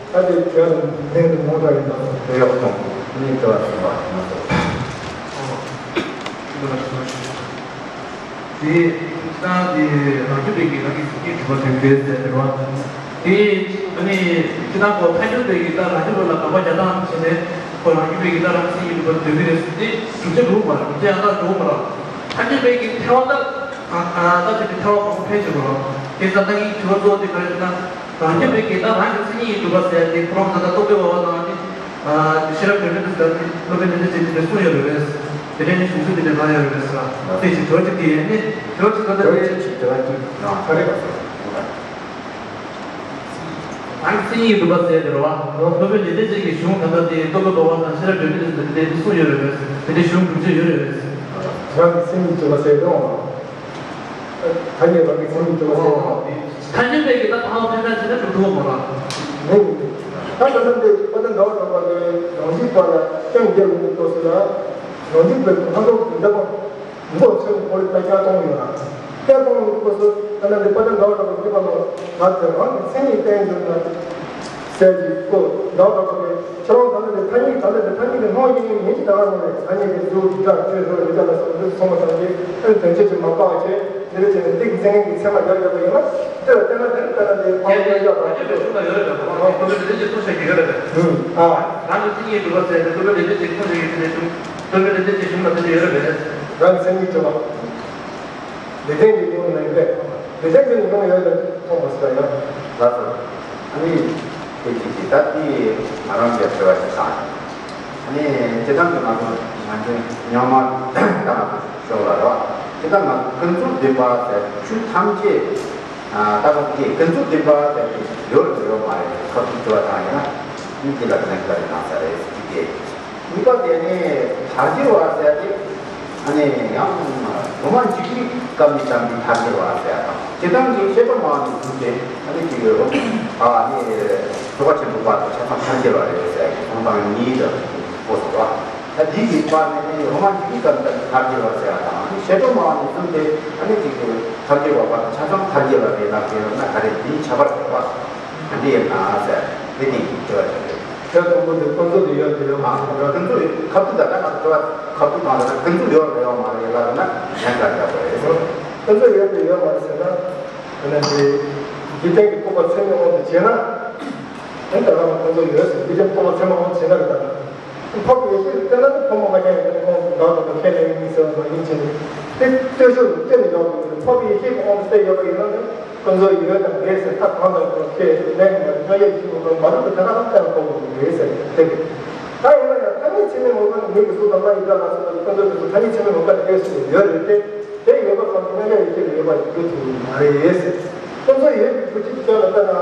ད་དེ་བྱས་ནས་ལན་དུ་མ་འདྲ་ཡིན་ད་དེ་ཡག་པོ་གཏོང་དེ་ནས་བྲི་བ་ཟིན་པ་ང་ཚོ་དེ་ ད་དེ་རང་རྒྱུད་པའི་གི་རང་གི་སེམས་ཀྱི་གྲུབ་པ་དོན་གྱི་ཟེར་བ། དེ་ཨ་ནི་སྤྱིར་བཏང་ཁོ་ཐལ་འགྱུར་བའི་གི་ད་རང་རྒྱུད་པ་ལ་དགག་པ་རྒྱག་སྟངས་བྱས་ནས་ཁོ་རང་རྒྱུད་པའི་གི་ད་རང་སེམས་ཀྱི་གྲུབ་པ་དོན་གྱི་རེད་ཟེར་དེ་སྒྲུབ་བྱེད་འགྲུབ་མ་རེད། སྒྲུབ་བྱེད་ཡང་དག་འགྲུབ་མ་རེད། ཐལ་འགྱུར་བའི་གི་ཐལ་བ་ད་ད་དེ་གི་ཐལ་བ་གང་ཕན་ཆེ་བ་རེད། དེ་ད་ལྟ་གི་དྲི་བ་གཙོ་བོ་དེ་ག་རེ་ཟེར་ན། རང་རྒྱུད་པའི་གི་ད་རང་གི་མཚན་ཉིད་ཀྱི་གྲུབ་པ་ཟེར་ཏེ་ཁོ་རང་ད་ལྟ་རྟོག་པའི་བ་བ་དང་ནི། ཤེས་རབ་ཀྱི་རིགས་ཀྱི་ཟེར་ཏེ་སློབ་དཔོན་ལེགས་ལྡན་འབྱེད་ཀྱིས་དེ་གསུངས་ཡོད་རེད་པས། དེ་འདྲའི་ནི་གཞུང་ཚུལ་དེ་འདྲ་གནང་ཡོད་རེད་པས་ཟེར། དེ་ཅིག་དོར་ཅིག་དེ་ནི་དོར་ཅིག་ད་ལྟ་དེ་ཅིག་དེ་བ་ཅིག་ནང་ཁ་རེད་པ་ཟེར། རང་གི་མཚན་ཉིད་ཀྱི་གྲུབ་པ་ཟེར་དེ་རེད་བ། སློབ་དཔོན་ལེགས་ལྡན་འབྱེད་ཀྱི་གཞུང་ད་ལྟ་དེ་རྟོག་གེ་རྟོག་པ་དང་ཤེས་རབ་ཀྱི་རིགས་ཀྱི་ཟེར་ཏེ་དེ་གསུངས་ཡོད་རེད་པས། དེ་འདྲའི་གཞུང་སྒྲུབ་བྱེད་ཡོད་རེད་པས། རང་གི་མཚན་ཉིད་ཀྱི་གྲུབ་པ་ཟེར་དེ་རེད་བ། ཐ་སྙད་རང་གི་མཚན་ཉིད་ཀྱི་གྲུབ་པ་ཟེར་དེ་རེད་བ། ཐ་སྙད་པའི་གི་ད་ཐ་སྙད་ཕན་ཚུན་བྱས་ན་གྲུབ་ཐུབ་པ་མ་རེད། མེད་མེད། ད་ལྟ་འདི་དཔལ་ལྡན་ཟླ་བ་གྲགས་པ་གིས་རང་རྒྱུད་པ་ལ་སྐྱོན་བརྒྱབ་ཡོང་གི་སྐབས་སུ་ལ། རང་རྒྱུད་པའི་ལྷ་ཚོགས་ཀྱི་འདབ་མགོ་ཚོས་ཁོར་ཡུག་ལ་བསྐྱར་གཏོང་ཡོད་ན། བསྐྱར་གཏོང་ཡོང་གི་སྐབས་སུ་ད་ལྟ་འདི་དཔལ་ལྡན་ཟླ་བ་གྲགས་པ་གིས་པ་ལ་ང་དེ་རང་གི་མཚན་ཉིད་བསྟན་ཡོད་ན། ཟེར་གྱི་ཁོ་ཟླ་བ་གྲགས་པ་གིས་ཁྱེད་རང་ད་ལྟ་འདི་ཐ་སྙད་ད་ལྟ་འདི་ཐ་སྙད་ཀྱི་སྣང་བ་ཡིན་ཡིན་གྱི་ད་ག་རང་རེད། ཐ་སྙད་ཀྱི་གཟུགས་ཀྱི་སྒྲ་ཆོས་ཚོར་ཡོད་ཀྱང་ལ་སོགས་འདི་ཚང་མ་ཐམས་ཅད་ཨ་ནི་དོན་བྱེད་ཀྱི་མ་སྤངས་བྱས། དེ་ལས་བྱས་ནས་ཏིག་ཙེ་ངན་གྱི་ཚད་མ་རྒྱག་ཡོད་པ་ཡིན་ན། དེ་ལ་བལྟས་ན་དེ་ལྟ་ན་དེ་ཕར་ཡོད་ཡོད་པ་རང་རྒྱུད་པའི་གཞུང་ལ་ཡོད་རེད་པ། ཁོ་བོས་ལེགས་ལྡན་འབྱེད་གསུངས་བཞག་གི་ཡོད་རེད་པ། ཨ། རང་གི་མཚན་ཉིད་གྲུབ་པ་ཟེར་ཏེ་ཁོ་བོས་ལེགས་ལྡན་འབྱེད་གསུངས་བཞག་གི་དེ་ནས་གཞུང་ཁོ་བོས་ལེགས་ལྡན་འབྱེད་གཞུང་ལ་དེ་འདྲ་ཡོད་རེད་པས། རང་གི་མཚན་ཉིད་གྲུབ་པ། ལེགས་ལྡན་གྱི་གཞུང་ལ་ཡོད་པས། ལེགས་ལྡན་གྱི་གཞུང་ཡོད་པས་མཐོང་མ་སྲིད་པ་ཡང་། ལགས་སོ། ཨ་ནི། དེ་གཅིག་གིས་ད་ལྟའི་ང་རང་གི་དྲི་བ་ཞིག་བཏང་། ཨ་ནི་སྤྱིར་བཏང་གི་ང་ཚོ་ང་ཚོའི་རྙོག་མ་ད་ང་ཚོ་ཤོར་བ་རེད་བ། སྤྱིར་བཏང་ང་ཚོ་ཀུན་རྫོབ་བདེན་པ་ཟེར་ཆོས་ཐམས་ཅད་ད་ང་ཚོ་གི་ཀུན་རྫོབ་བདེན་པ་ཟེར་གྱི་ཡོད་རེད་ཡོད་མ་རེད་ཁ་ཐུག་དྲི་བ་བཏང་ཡིན་ན། ཨ་ནི་དེ་ལ་དེ་ན་དེ་ལ་དེ་ན་ས་རེད་ཟེར་གྱི་དེ། གཉིས་པ་དེ་ནི་མཐར་གྱུར་བ་ཟེར་ཏེ། ཨ་ནི་ཡང་སློབ་མ་འཇུག་པའི་སྐབས་ནས་བརྩམས་པའི་མཐར་གྱུར་བ་ཟེར་དང་། སྤྱིར་བཏང་གི་བཤད་གྲྭ་མང་ནས་བཟུང་སྟེ་ཨ་ནི་ཅིག་ཡོད་རུང་། ཨ་ནི་རྫོགས་པ་ཆེན་པོའི་བར་དུ་ཆ་ཚང་མཐར་གྱུར་བ་རེད་ཟེར་གྱི་གསུང་སྟངས་གཉིས་དུ་སྤོ་སོང་བ། ད་འདི་གི་བར་ནས་ནི་སློབ་མ་འཇུག་པའི་སྐབས་ནས་མཐར་གྱུར་བ་ཟེར་དང་། ཨ་ནི་བཤད་གྲྭ་མང་ནས་བཟུང་སྟེ་ཨ་ནི་ཅིག་མཐར་གྱུར་བ་བར་དུ་ཆ་ཚང་མཐར་གྱུར་བ་རེད་ན་དེ་ཡོད་ན་ག་རེ་འདིའི་ཁྱད་པར་ཡོད་པ། འདི་ཡིན་ན་ཟེར་དེ་ནི་དྲི་བ་དྲིས་ཡོད། ཁྱོད་དང་པོ་དེ་ཀུན་རྫོབ་ཏུ་ཡོད་དེ་ཡོད་མ་རེད། ཀུན་རྫོབ་ཡོད་ཁ་ཐུག་ད་ལྟ་ང་ཚོ་དྲི་བ་ཁ་ཐུག་དང་ལ་ཀུན་རྫོབ་ཡོད་རེད་ཡོད་མ་རེད་ལབ་ན་གཞན་དག་རྒྱག་དགོས་རེད། ཀུན་རྫོབ་ཡོད་དེ་ཡོད་མ་རེད་ཟེར་ན། དེ་ནི་དེ་འཇིག་རྟེན་གྱི་རྟོག་པ་ཚད་མའི་དབང་དུ་བྱས་ན། དེ་ལྟར་ལ་ཀུན་རྫོབ་ཡོད་ཟེར། འཇིག་རྟེན་རྟོག་པ་ཚད་མའི་དབང་དུ་བྱས་ན་རེད་ད། འཕགས་པའི་ཡེ་ཤེས་ལ་བརྟེན་ན་ནི་ཕོ་མོ་མ་ཁྱད་ཡོད་དེ་ནི་ཁོང་འདྲ་དང་ཁས་ལེན་ཡིན་ཟེར་བ་མ་ཡིན་ཕྱིན། དེ་ལྟོས་ཤོག་ལ་བརྟེན་ནས་ཡོང་དགོས་ཀྱི་རེད། འཕགས་པའི་ཡེ་ཤེས་ཀྱི་དབང་དུ་བསྡད་ཡོད་པ་ཡིན་ན་ནི། ཀུན་རྫོབ་ཡོད་དང་མེད་ཟེར་ཐབས་གང་དང་གང་ཁས་ལེན་མ་རེད། མཉམ་གཞག་ཡེ་ཤེས་ཀྱི་ངོ་བོ་མ་ལུས་པ་དེ་དག་ལ་བལྟ་བ་གོ་དགོས་ཀྱི་རེད་ཟེར་དེ་རེད། ད་ཡིན་ན་ཡང་ཐ་སྙད་ཚད་མའི་ངོ་བོ་ནི་མིག་གི་གཟུགས་དང་རྣ་ཡི་སྒྲ་ལ་སོགས་པ་ཀུན་རྫོབ་ཀྱི་ཐ་སྙད་ཚད་མའི་ངོ་བོ་ལ་ཡོད་ཟེར་ཡོད་རེད་དེ། དེ་ཡོད་པ་ཙམ་གྱིས་མཉམ་གཞག་ཡེ་ཤེས་ལ་ཡོད་པ་ཞིག་འགྲོ་ཐུབ་ཀྱི་མ་རེད་ཟེར། ཀུན་རྫོབ་ཡོད་པའི་རྒྱུ་ཅིག་བྱས་ལ་ལྟ་ན།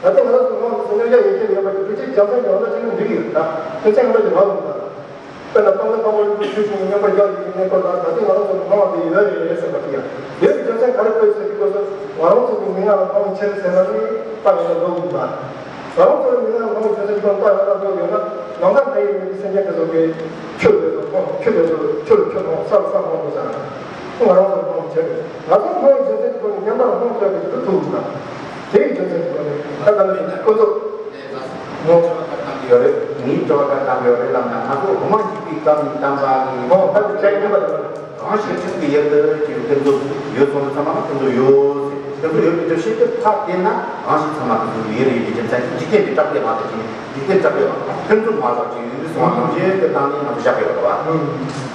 ད་ལྟ་ང་རང་ཚོ་ངོ་བོ་མཉམ་གཞག་ཡེ་ཤེས་ལ་ཡོད་པ་ཞིག་འགྲོ་ཅིག་རྒྱུ་མཚན་གྱི་འོ་ན་ཅིག་འགྲིག་གི་ཡོད། ད་རྒྱུ་མཚན་ངོ་མ་ཅིག་རག་ལུགས་ད། དཔེར་ན་སྤང་བླང་དང་པོ་རིན་པོ་ཆེ་བཞིན་མཉམ་པར་བཞག་ཡོད་ཀྱི་གནས་སྐབས་ལ་ད་ལྟའི་ང་རང་ཚོ་ལ་སྣང་བ་དེ་ཡོད་རེད་ཟེར་བ་དེ་ཡང་། ཡོད་ཀྱི་རྒྱུ་མཚན་ག་རེ་དཔེ་མཚོན་གྱི་སྐབས་སུ་ང་རང་ཚོ་གི་མིག་སྔར་ལ་མཐོང་བའི་ཕྱིར་ཟེར་ན་ནི་རྟགས་ཡིན་ན་འགྲོ་དགོས་པ། ང་རང་ཚོ་གི་མིག་སྔར་ལ་མཐོང་བའི་རྒྱུ་མཚན་གྱི་རྟགས་ཡིན་ན་འགྲོ་ཡོད་ན་ནམ་མཁའ་མཐའ་ཡས་མིན་པའི་སེམས་ཅན་དེ་ཚོ་གི་ཆུ་དེ་ཚོ་མཐོང་། ཆུ་དེ་ཚོ་ཆུ་ལ་ཆུ་མཐོང་། ས་ལ་ས་མཐོང་དགོས་ས་རེད། ང་རང་ཚོ་མཐོང་བའི་རྒྱུ་མཚན་གྱི་ང་ཚོ་མཐོང་བའི་རྒྱུ་མཚན་གྱི་ཐོག་ནས་མཉམ་པར་མཐོང་ཐུབ་པའི་རྒྱུ་ཐུབ་དགོས་ན། དེའི་རྒྱུ་མཚན་གྱི་ཐོག་ནས་ད་ལྟ་ནི་ཁོ་ཚོ། ངོ་། ཡོད་རེད། ངའི་དྲི་བ་ཁ་བཏང་ཡོད་རེད་ལབ་ན། ང་ཚོ་སློབ་མ་འཇུག་པའི་སྐབས་ནས་བརྩམས་པ་ནི། ཨོ། ད་དེ་ཆ་ཡིན་པ་དང་། གང་ཞིག་ཚིག་གི་ཡུལ་དུ་ཅིག་ཀུན་རྫོབ་ཡོད་སོང་ཙང་ན་ཀུན་རྫོབ་ཡོད་ཟེར། ཀུན་རྫོབ་ཡོད་པའི་འདུ་ཤེས་དེ་ཕར་བལྟས་ན་གང་ཞིག་ཚང་མ་ཀུན་རྫོབ་ཡོད་རེད་ཡོད་ཀྱི་རྒྱུ་མཚན་གྱིས་འཇིག་རྟེན་གྱི་བསྒྲགས་པས་མ་གཏོགས་ཅིག་འཇིག་རྟེན་བསྒྲགས་པས་མ་གཏོགས་ཀུན་རྫོབ་མ་གཏོགས་ཅིག་ཡོད་སོང་བ་ནང་བཞིན་དུ་བཏང་ནས་ང་ཚོ་བཞག་ཡོད་རེད་བ།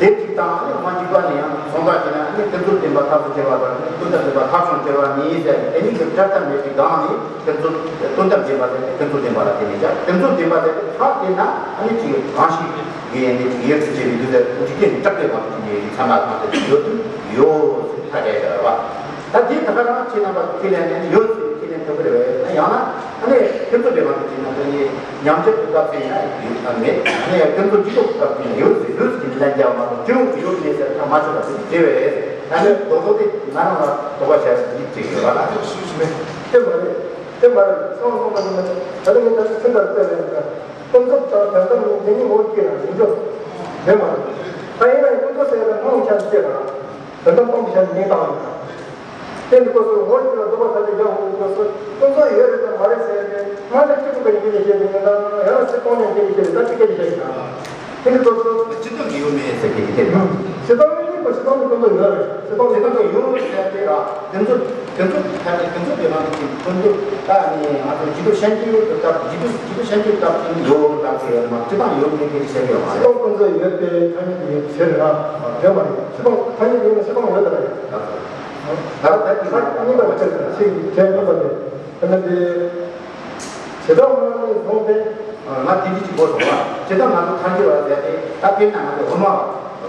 དེ་གཅིག་དང་ཨ་ནི་སློབ་མ་འཇུག་པ་ནས་ཡང་སོང་ཙང་བྱས་ན་ཨ་ནི་ཀུན་རྫོབ་བདེན་པ་ཐག་ཏུ་བཅད་པ་དང་ནི་དོན་དམ་བདེན་པ་ཐག་ཆོད་བཅད་པ་ནི་ཟེར་དེ་གཉིས་ཀྱི་བསྒྲགས་ཐབས་མེད་པའི་སྒང་ནས། ཀུན་རྫོབ་དོན་དམ་བདེན་པ་དེ་ཀུན་རྫོབ་བདེན་པ་ལ་བརྟེན་ནས་བཞག་ཀུན་རྫོབ་བདེན་པ་དེ་ཕར་བལྟས་ན་ཨ་ནི་ཅིག་གང་ཞིག་གི་ཡེ་ནས་ཅིག་ཡོད་ཚུལ་བྱས་པའི་དུས་དེར་འཇིག་རྟེན་གྱི་བསྒྲགས་པའི་དབང་དུ་བྱས་ནས་ཡོད་ཚད་མ་གང་དེ་ཡོད་དུ་ཡོད་ཟེར་ཐག་བཅད་བཞག་པ། ད་དེ་ད་ག་རང་ཁྱེད་རྣམ་པ་ཁས་ལེན་ནས་ཡོད་ཟེར་ཁས་ལེན་ཐུབ་ཀྱི་རེད་པས། ཡང་ན་ཨ་ནི་ཀུན་རྫོབ་བདེན་པ་དེ་བྱས་ན་དེ་ནི་ཉམས་ཆག་གི་སྐབས་ཟེར་ན་ཡོད་དམ་མེད། ཨ་ནི་ཀུན་རྫོབ་སྤྱི་ལྡོག་གི་སྐབས་ཟེར་ན་ཡོད་ཟེར་ཡོད་ཟེར་གྱི་ལན་རྒྱག་པ་མ་གཏོགས་སྤྱི་ཡོངས་ཀྱི་ཡོད་མེད་ཟེར་ཐག་མ་ཆོད་པ་དེ་འདྲ་རེད་པས། ཨ་ནི་རྡོག་རྡོག་དེ་ང་རང་ལ་དོགས་པ་བྱས་ཟེར་གྱི་ཅིག་ཡོད་པ་ལ། དེ་མ་རེད། དེ་མ་རེད། སོང་སོང་པ་ཡིན་ན་ད་ལྟ་ངས་ད་ལྟ་ཚིག་འདྲ་བལྟས་ལན་དང་ཀུན་རྫོབ་དང་དོན་དམ་ནི་དེ་ཉིད་ངོ་བོ་སྐྱེ་རང་ཡིན་འགྲོ། དེ་མ་རེད། ད་ཡིན་ན་ཡང་ཀུན་རྫོབ་ཟེར་ཡ་དང་སྣང་བའི་ཆ་ནས་སྐྱེ་རང་། དོན་དམ་སྟོང་པའི་ཆ་ནས་ངེས་བཏང་ཡོད་རང་། དེ་འདི་སྐོར་སུ་ངོ་བོ་སྐྱེ་ལ་ལྡོག་པ་ཐ་དད་རྒྱག་འོང་གི་སྐོར་སུ་ཀུན་རྫོབ་ཡོད་རེད་དམ་མ་རེད་ཟེར་ཏེ་སྔར་ལས་སྐྱེ་དགོས་པའི་ཉེན་ཁ་ཡིན་ན་ཡང་ན་ཚེ་སྟོང་ཉིད་སྐྱེ་ནས་སྐྱེ་རེད། ད་ཅི་སྐད་ཆ་བཤད་ཀྱི་རང་། དེ་འདི་སྐོར་སུ་སྤྱི་ལྡོག་གི་ཡོད་མེད་ཟེར་གྱི་དེ་རེད། སྤྱི་ལྡོག་ནི། ཤེས་སྟངས་ཀྱི་ཀུན་སློང་ཡོད་རེད། ཤེས་སྟངས་ཀྱི་ཀུན་སློང་ཡོད་ཟེར་ཏེ་ར། དེ་ཚོ་དེ་ཚོ་ཐམས་ཅད་དེ་ཚོ་དེ་རང་གི་ཀུན་སློང་ད་ནི་ང་ཚོ་ཇི་ལྟར་ཤན་སྐྱོད་དུ་བཏབ། ཇི་ལྟར་ཇི་ལྟར་ཤན་སྐྱོད་བཏབ་ཀྱིན་ཡོད་ལབ་ཟེར་ཡོད་མ། ཅི་དང་ཡོད་མེད་དེ་བཤད་ཡོད་མ་རེད། ཤེས་སྟངས་ཀུན་སློང་ཡོད་པའི་ཐ་སྙད་དེ་ཡོད་ཟེར་ར་ཡོད་མ་རེད། ཤེས་སྟངས་ཐ་སྙད་དེ་ཡོད་ན་ཤེས་སྟངས་ཡོད་རེད། ད་ད་ལྟ་དེ་ཁ་གཉིས་པ་བྱས་ཏེ་ཤེས་ཀྱི་ཁྱད་མེད་པ་དེ། ད་ནི་དེ་བྱེ་བྲག་སྨྲ་བ་ནས་བཟུང་སྟེ། ང་དེ་འདྲ་ཅིག་གོ་སོང་བ། ཇི་ལྟར་ང་ཚོ་ཐལ་འགྱུར་བ་ཟེར་ཏེ། ད་དཔེར་ན་ང་ཚོ་འོ་མ་འོ་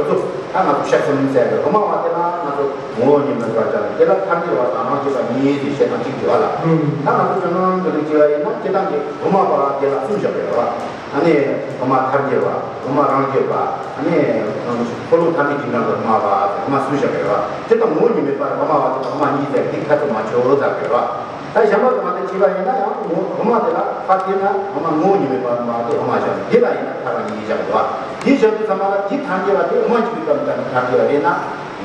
ཚོ་ད་ང་ཚོ་ཤ་གསུམ་ཟེར་ཏེ། འོ་མ་བ་དེ་ལ་ང་ཚོ་ངོ་བོ་ཉིད་མེད་པར་སྦྱར་ནས། དེ་ལ་ཐལ་འགྱུར་བ་དང་རང་རྒྱུད་པ་གཉིས་ཏེ་བཤད་སྟངས་གཅིག་འདུག་བ་ལ། ད་ང་ཚོ་སྤྱིར་བཏང་གི་ལུགས་བྱས་པ་ཡིན་ན། སྤྱིར་བཏང་གི་འོ་མ་བ་དེ་ལ་གསུམ་བཞག་ཡོད་བ། ཨ་ནི་འོ་མ་ཐལ་འགྱུར་བ། འོ་མ་རང་རྒྱུད་པ། ཨ་ནི་འཁོར་ལོ་ཐ་མའི་རྒྱུན་གྲངས་ཀྱི་འོ་མ་བ། འོ་མ་གསུམ་བཞག་ཡོད་བ། དེ་དང་ངོ་བོ་ཉིད་མེད་པར་འོ་མ་བ་དེ་དང་འོ་མ་གཉིས་ཟེར་དེ་ཁ་ཚུར་མ་ཆོག་ཟེར་ཡོད་བ། ད་གཞན་པ་དང་མ་དེ་བྱས་པ་ཡིན་ན་ཡང་འོ་མ་དེ་ལ་ཕར་དེ་ན་འོ་མ་ངོ་བོ་ཉིད་མེད་པར་མ་དེ་འོ་མ་བཞག་ནས། དེ་ལ་ཡིན་ན་ཐལ་བ་གཉིས་བཞག་ཡོད་བ། དེ་བཞག་དུས་ཙམ་པ་ལ་དེ་ཐལ་འགྱུར་བ་དེ་འོ་མ་གཅིག་པུའི་སྐབས་ལ་ཐལ་འགྱུར་བ་རེད་ན།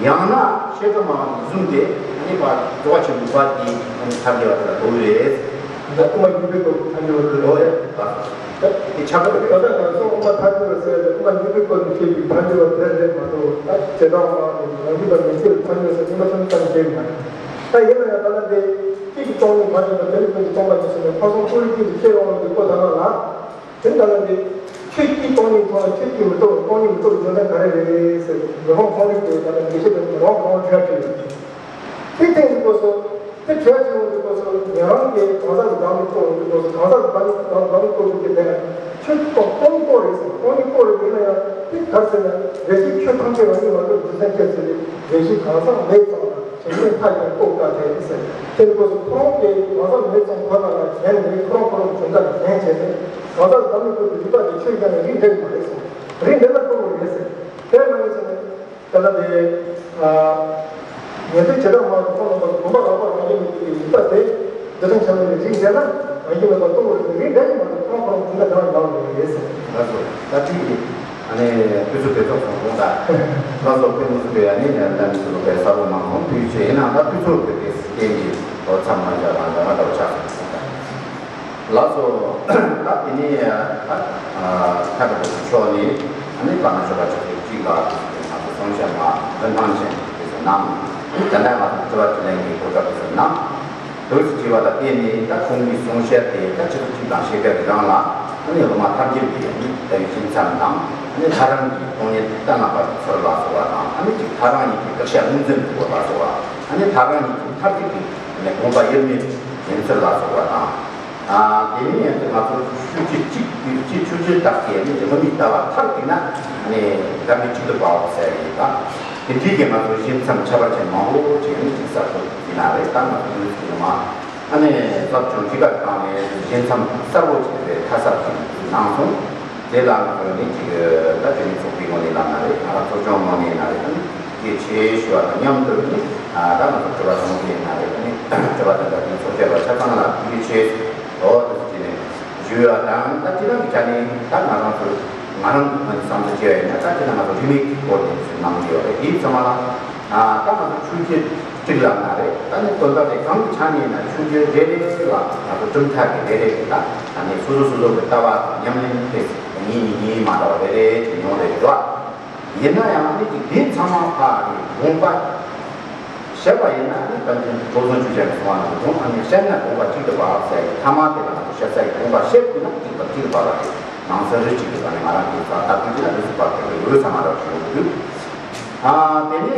ཡང་ན་ཤེས་སྒྲོམ་མ་བཟུང་སྟེ་ཨ་ནི་ཕར་རྫོགས་པ་ཆེན་པོའི་བར་དེ་ཨ་ནི་ཐལ་འགྱུར་བ་དེ་ལ་གོ་གི་རེད། ད་དབུ་མ་སྙིང་པོའི་སྐོར་ཐལ་འགྱུར་བ་དེ་ཨོ་རེད། ད་དེ་ཆགས་པ་རེད། ད་ལྟ་ང་ཚོ་དབུ་མ་ཐལ་འགྱུར་བ་ཟེར་ཏེ་དབུ་མ་སྙིང་པོའི་སྐོར་ནས་བཤད་པའི་ཐལ་འགྱུར་བ་དེ་རེད་མ་གཏོགས། ད་བྱེ་བྲག་སྨྲ་བ་ནས་རང་རྒྱུད་པ་མེད་ཚུལ་ཐལ་འགྱུར་བ་ཟེར་དབུ་མ་ཐལ་འགྱུར་བ་བཤད་མ་རེད། ད་ཡིན་ན་ཡང་ད་ལྟ་དེ་གཅིག་གིས་སྟོང་ཉིད་མ་ཡིན་པ་དེ་ལས་ཀུན་གྱིས་སྟོང་པ་ཉིད་ཟེར་ནས་ཕར་ཕྱོགས་ཀུན་རིག་ཀུན་གྱི་ཁྱད་ཡོངས་ལ་འདུག་གོ། ད་ལ་ལ། དེ་ལྟ་ན་འདི། ཆོས་ཀྱིས་སྟོང་ཉིད་མཐོང་ལ་ཆོས་ཀྱིས་མི་རྟོགས། སྟོང་ཉིད་མི་རྟོགས་པའི་རྒྱུ་མཚན་ག་རེ་རེད་ཟེར། མི་ཕམ་ཁོང་རིག་པའི་ད་ལྟ་འགྲེལ་བཤད་དེ་རོང་རོང་བྲིས་བྲིས་ཡོད། དེ་ཐེངས་འདི་སྐོར་སོ། དེ་བྲིས་བྲིས་ཡོང་འདི་སྐོར་སོ། ཉན་རང་གིས་གང་ཟག་གི་བདག་མེད་རྟོགས་འདི་སྐོར་སོ། གང་ཟག་གི་བདག་མེད་བདག་མེད་རྟོགས་པའི་དེ་ལ་ཆོས་ཀྱིས་སྟོང་སྟོང་ཉིད་རྟོགས་རེད་ཟེར། སྟོང་ཉིད་རྟོགས་རེད། ཡིན་ན་ཡང་དེ་ག་རེ་ཟེར་ན། རེ་ཞིག་ཆོས་ཐམས་ཅད་རང་ཉིད་མ་གཏོགས་རྒྱུ་མཚན་ཅི་ཟེར་ཏེ། རེ་ཞིག་གང་ཟག་མེད་ཙམ་ལ། བྱེད་མེད་མཐའ་ཀྱང་རྟོགས་དཀའ་སྟེ་ཟེར། དེ་ནི་སྐོར་སོ། ཁོ་རང་གིས་གང་ཟག་མེད་ཙམ་ཁོ་ན་ལ་ཞེན་ནས། ཁོ་རང་ཁོ་རང་གི་བྱུང་རྟགས་ལ་ཞེན་བྱས་ནས། གང་ཟག་བདག་མེད་རྟོགས་པའི་རིགས་པ་དེ་ཆོས་ཀྱང་རིགས་འགྲེ་གི་མ་རེད་ཟེར། རིགས་འགྲེ་ན་རྟོགས་པ་རེད་ཟེར། དེ་མ་ཡིན་ཟེར་ནས། དེ་ལ་དེ། ཨ། ཉན་ཐོས་བྱེ་བྲག་སྨྲ་བ་དང་ཁོང་རྣམ་པ་གུས་པ་རགས་པ་རང་བཞིན་མེད་པའི་རིགས་པ་དེ། འདི་དང་ཆ་མེད་ནས་རིགས་འགྲེ་ན་རང་བཞིན་མེད་པར་རྟོགས་པ་རེད། རིགས་འགྲེ་གི་མ་རེད། ཁོ་རང་ཁོ་རང་བྱུང་རྟགས་དེ་རང་ཡང་རེད་ཟེར། ལགས་སོ། ད་ཅི་ཡིན། ཨ་ནི་དུས་ཚོད་དེ་ཚོ་སོང་སོང་ད། ལགས་སོ། དཔེ་མི་སྲིད་པའི་ཨ་ནི་ལ་མི་སྲིད་པའི་ས་རུ་མང་སོང་དུས་ཆེ་ཡིན་ནའང་། ད་དུས་ཚོད་དེ་དེ་སྐྱེལ་གྱི་ལོ་མཚམས་མ་བཞག་རང་ལ་ང་འདྲ་བ་ཆགས་སོང་སོང་ད། ལགས་སོ། ད་དེ་ནས་ད་ཁ་བྲལ་ཕྱོགས་ནས་ཨ་ནི་བླ་མ་ཆོས་པ་ཆོས་སྐྱིད་གཅིག་ལ་ང་ཚོ་གསུང་བཤད་མ་རིན་ཐང་ཅན་དེ་ཚོ་གནང་། དེ་འདྲ་ང་ཚོ་དྲི་བ་དྲིས་ལན་གྱི་གོ་སྐབས་དེ་ཚོ་གནང་། དུས་སུ་བྱས་པ་ལ་བརྟེན་ནས་ད་ཁོང་གི་གསུང་བཤད་དེ་ད་ཕྱི་ཚོགས་གཅིག་དང་ཕྱེད་ཀ་གི་རིང་ལ་ཨ་ནི་སློབ་མ་ཐམས་ཅད་ཀྱིས་ཨ་ནི་ད་ཡོད་ཞིང་མཚམས་དང་། ཨ་ནི་ཐག་རིང་གི་སྟོང་ཉིད་གཏན་ལ་ཕབ་ཚུལ་ལ་སོགས་པ་དང་། ཨ་ནི་ཅིག་ཐག་རིང་ཉིད་ཀྱི་བཀག་ཆ་ངོས་འཛིན་ཐུབ་པ་ལ་སོགས་པ། ཨ་ནི་ཐག་རིང་ཉིད་ཀྱི་མཐར་ཐུག་གི་ཨ་ནི་དགོངས་པ་དབྱེར་མེད་ཡིན་ཚུལ་ལ་སོགས་པ་དང་། ཨ། དེ་ནས་ང་ཚོ་ཆོས་བརྒྱུད་གཅིག་པའི་ཆོས་ཆོས་བརྒྱུད་དག་གི་ཨ་ནི་དབུ་མའི་ལྟ་བ་མཐར་གཏུགས་ན་ཨ་ནི་དགའ་མི་གཅིག་ཏུ་པའོ་ཟེར་ཡོད་པ། དེ་འདྲའི་གི་ང་ཚོ་ཞིང་མཚམས་ཁྱད་པར་ཅན་མང་པོ་ཅིག་ཨ་ནི་ཅིག་གསར་གཏོད་ཡིན་ན་རེད། ད་ང་ཚོ་དུས་ཚོད་ནང་ཨ་ནི་ཟབ་སྦྱོང་གཅིག་ག་བཏང་ནས་ཞིང་མཚམས་གསར་པོ་ཅིག་རེད། ཁ་གསབ་ཅིག་གནང་སོང་། དེ་ལ་ང་ཚོ་ནི་ཅིག་ད་དེ་ནི་ཚོགས་པའི་ངོས་ནས་ལབ་ན་རེད། ང་རང་ཚོགས་ཆུང་ངོས་ནས་ན་རེད། ཨ་ནི་དེ་ཆེ་ཞུ་བ་དང་མཉམ་དུ་ནི་ད་ང་ཚོ་དྲི་བ་དྲི་ལན་ཡིན་ན་རེད། ཨ་ནི་དྲི་བ་དང་ད་དེ་ཚོགས་བཅར་བ་ཆ་ཚང་ལ་ཐུགས་རྗེ་ཆེ། འོ་དེ་ཚོ་བྱས་ནས་ཞུ་བ་དང་། ད་དེ་དང་གི་ཆ་ནས་ད་ང་རང་ཚོ་ང་རང་ང་ཚོ་བསམ་ཚུལ་བྱས་པ་ཡིན་ན། ད་དེ་ན་ང་ཚོ་རིས་མེད་ཀྱི་སྐོར་དེ་ཚོ་གནང་གི་ཡོད་རེད། དེའི་ཚང་མ་ལ་ད་ང་ཚོ་ཆོས་བརྒྱུད་གཅིག་ལབ་ན་རེད། ད་ནི་དོན་དག་དེ་གང་གི་ཆ་ནས་ཡིན་ན་ཆོས་བརྒྱུད་རེ་རེ་ལ་ང་ཚོ་གྲུབ་མཐའ་གི་རེ་རེ་གི་ད་ད་ནི་སོ་སོ་སོ་སོ་གི་ལྟ་བ་དང་ཉམས་ལེན་དེ་གཉིས་གཉིས་གཉིས་མ་འདྲ་བ་རེ་རེ་གི་མྱོང་རེ་རེད་བ། ཡིན་ན་ཡང་ནི་དེ་ཚང་མ་ཕར་ནི་དགོངས་པ་བཞེས་པ་ཡིན་ན་ནི། ད་ནི་ཐོག་མར་ཆོས་རྒྱལ་གྱིས་གསུངས་པ་ནང་བཞིན། དགོངས་པ་ནི་བཞེས་ན་དགོངས་པ་གཅིག་ཏུ་འབབ་ཟེར་ཡི། ཐ་མ་དེ་ལ་ང་ཚོ་བཞེས་ས་ཡི་དགོངས་པ་བཞེས་དགོས་ན་གཅིག་པ་གཅིག་ཏུ་འབབ་པ་རེད། ནང་གསེས་རེ་གཅིག་ཏུ་ད་ནི་ང་རང་གི་ས་ད་དུས་ཀྱི་ན་འདི་སུ་བབ་པའི་འོས་ས་མ་འདྲ་བ་ཞིག་ཡོང་གི་འདུག། ཨ། དེ་ནས་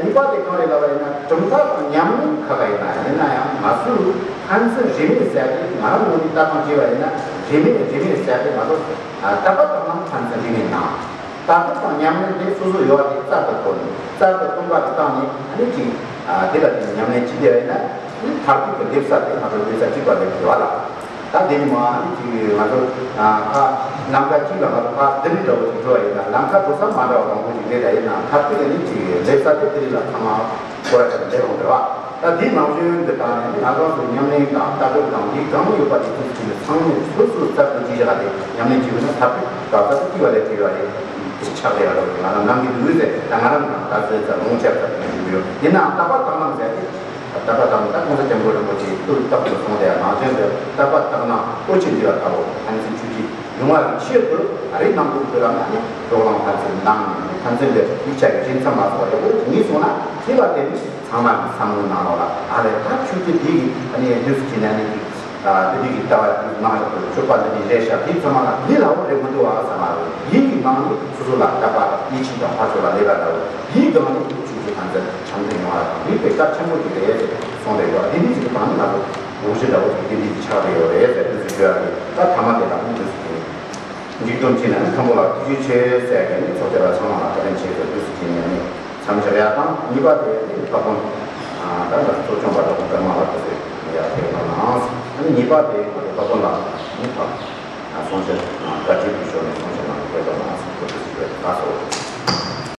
གཉིས་པ་དེ་གང་རེད་ལབ་པ་ཡིན་ན། གྲུབ་མཐའ་དང་ཉམས་ལེན་ཁ་ཁ་ཡིན་ན། ཡིན་ན་ཡང་ང་ཚོས་ཕན་ཚུན་རིས་མེད་ཟེར་ཏེ་ང་རང་ངོས་ནས་ལྟ་སྟངས་བྱས་པ་ཡིན་ན། རིས་མེད་རིས་མེད་ཟེར་ཏེ་ང་ཚོ་ཨ་དད་པ་དག་སྣང་ཕན་ཚུན་རིས་མེད་ནང་། དད་པ་དང་ཉམས་ལེན་དེ་སོ་སོ་ཡོད་པ་དེ་རྩལ་དུ་བཏོན། རྩལ་དུ་བཏོན་པ་དེ་བཏང་ནས་ཨ་ནི་ཅིག་ཨ་དེ་ལ་དེ་ཉམས་ལེན་བྱེད་བསྡད་པ་ཡིན་ན། ཨ་ནི་མཐར་ཐུག་གི་སླེབས་ས་དེ་ང་ཚོ་སླེབས་ས་གཅིག་པ་སླེབས་ཡོད་པ་ལ། ད་དེ་ནི་མ་ཨ་ནི་ཅིག་ང་ཚོ་ཨ་ཁ་ལམ་ཁ་གཅིག་ལ་ང་ཚོ་ཕར་ལྡི་ལི་འདྲ་བོ་ཅིག་འགྲོ་བ་ཡིན་ན། ལམ་ཁ་འགྲོ་ས་མ་འདྲ་བ་མང་པོ་ཅིག་སླེབས་པ་ཡིན་ན། མཐར་ཐུག་ལ་ནི་ཅིག་སླེབས་ས་དེ་ལྡི་ལི་ལ་ཚང་མ་སྐོར་ར་བྱས་ནས་སླེབས་འོང་འདྲ་བ། ད་དེའི་ནང་བཞིན་གྱི་སྟེང་ནས་ནི་ང་རང་ཚོ་ཉམས་ལེན་དང་ལྟ་གྲུབ་དང་དེའི་སྒང་ཡོད་པ་དེ་ཚོ་ཚུད་ནས་ཚང་མས་སོ་སོའི་རྩལ་དུ་ཅི་བྱ་དེ་ཉམས་ལེན་བྱེད་དགོས་ན། མཐར་ཐུག་ག་ས་དུ་སྐྱེ་བ་ལས་སྐྱེ་བ་རེད། དེ་ཆགས་བསྡད་ཡ་རོགས་ང་རང་ནང་གི་འདུག་ཟེར། ད་ང་རང་ནང་ད་ཟེར་ཚ་ལོང་ཆགས་ཚ་དེ་འདུག་ཡོད། ཡིན་ནའང་དད་པ་དག་སྣང་ཟེར་ཏེ། དད་པ་དག་སྣང་ད་གོང་ས་སྐྱབས་མགོན་རིན་པོ་ཆེའི་ཐུགས་རྟག་ཏུ་གསུངས་ཏེ། ནང་བཞིན་དུ་དད་པ་དག་སྣང་ཨོ་ཆེན་འདི་ལ་དགའ་བོ། ཕན་ཚུན་ཆོས་བརྒྱུད་ཡོང་བ་གི་ཆེད་དུ་ཨ་རིག་ནང་དུ་འདུག་ལ་ན་ནི། བགྲོ་གླེང་ཐེངས་གཅིག་གནང་ནས་ཐེངས་གཅིག་འདི་ཡིག་ཆ་གི་སྤྱི་ཚོགས་མ་ཚོགས་ཡོད་འོ་དེ་ངས་སོང་ན་དེ་བར་དེ་ནི་ཚང་མ་གི་བསམ་བློ་གནང་རོགས་ལ་ཨ་ལས་ད་ཆུ་ཚོད་འདི་གི་ཨ་ནི་འདུས་སུ་བྱས་ནས་ནི་གི་ཨ་འདི་འདི་གི་ལྟ་བ་གནང་ཡོད་པའི་ཆོག་པ་འདི་འདི་རེད་ཤག་དེ་ཚང་མ་ལ་དེ་ལ་འོ་རེད་མི་འདུག་ཨ་བསམ་པ་རེད། དེ་གི་ནང་ནས་སོ་སོ་ལ་ལྟ་བ་ཡིད་ཆེས་དང་ཕར་ཕྱོགས་ལ་ལས་ཀ་འདྲ་བོ་དེའི་སྒང་ནས་ཆུ་ཚོད་ཐམས་ཅད་འཆམ་མཐུན་ཡོང་བ་དང་དེ་དཔེ་སྐར་ཆེན་པོ་ཞིག་རེད་ཟེར་གསུངས་པའི་ཡོད། དེ་འདི་ཞིག་གི་དང་ནི་ང་ཚོ་དགོངས་གཞི་འདྲ་བོ་ཞིག་དེ་འདི་ཞིག་ཆགས་བསྡད་ཡོད་རེད་ཟེར་དུས་སུ་བརྗོད་ཡ་རེད། ད་ཐ་མ་དེ་ལ་ནི་དུས་སུ་དེ་མཇུག་སྡོམ་བྱས་ན་ནི་མཐོན་པོ་ལ་ཐུགས་རྗེ་ཆེ་ཟེར་གི་ནི་ཚོགས་སྡེ་བ་ཚང་མ་ལ་བཀའ་དྲིན་ཆེ་ཟེར་དུས་སུ་བྱས་ནས་ནི་མཚམས་སྦྱར་ཡ་དང་གཉིས་པ་དེ་ནི་ད་དགོངས་ད་ལྟ་གཙོ་སྐྱོང་པ་ད་དགོངས་དཀར་མ་ལ་དུས་སུ་ཡ་ཕེབས་གནང་ཨ་ནི་གཉིས་པ་དེ་ང་ཚོ་ད་དགོངས་ལ་ནི་ད་གསུང་བཤད་བཀའ་དྲིན་གྱི་ཞོར་ནས་གསུང་བཤད་གནང་ཕེབས་གནང་ཨ་ཟེར་དུས་སུ་ཡ་ད་སོ།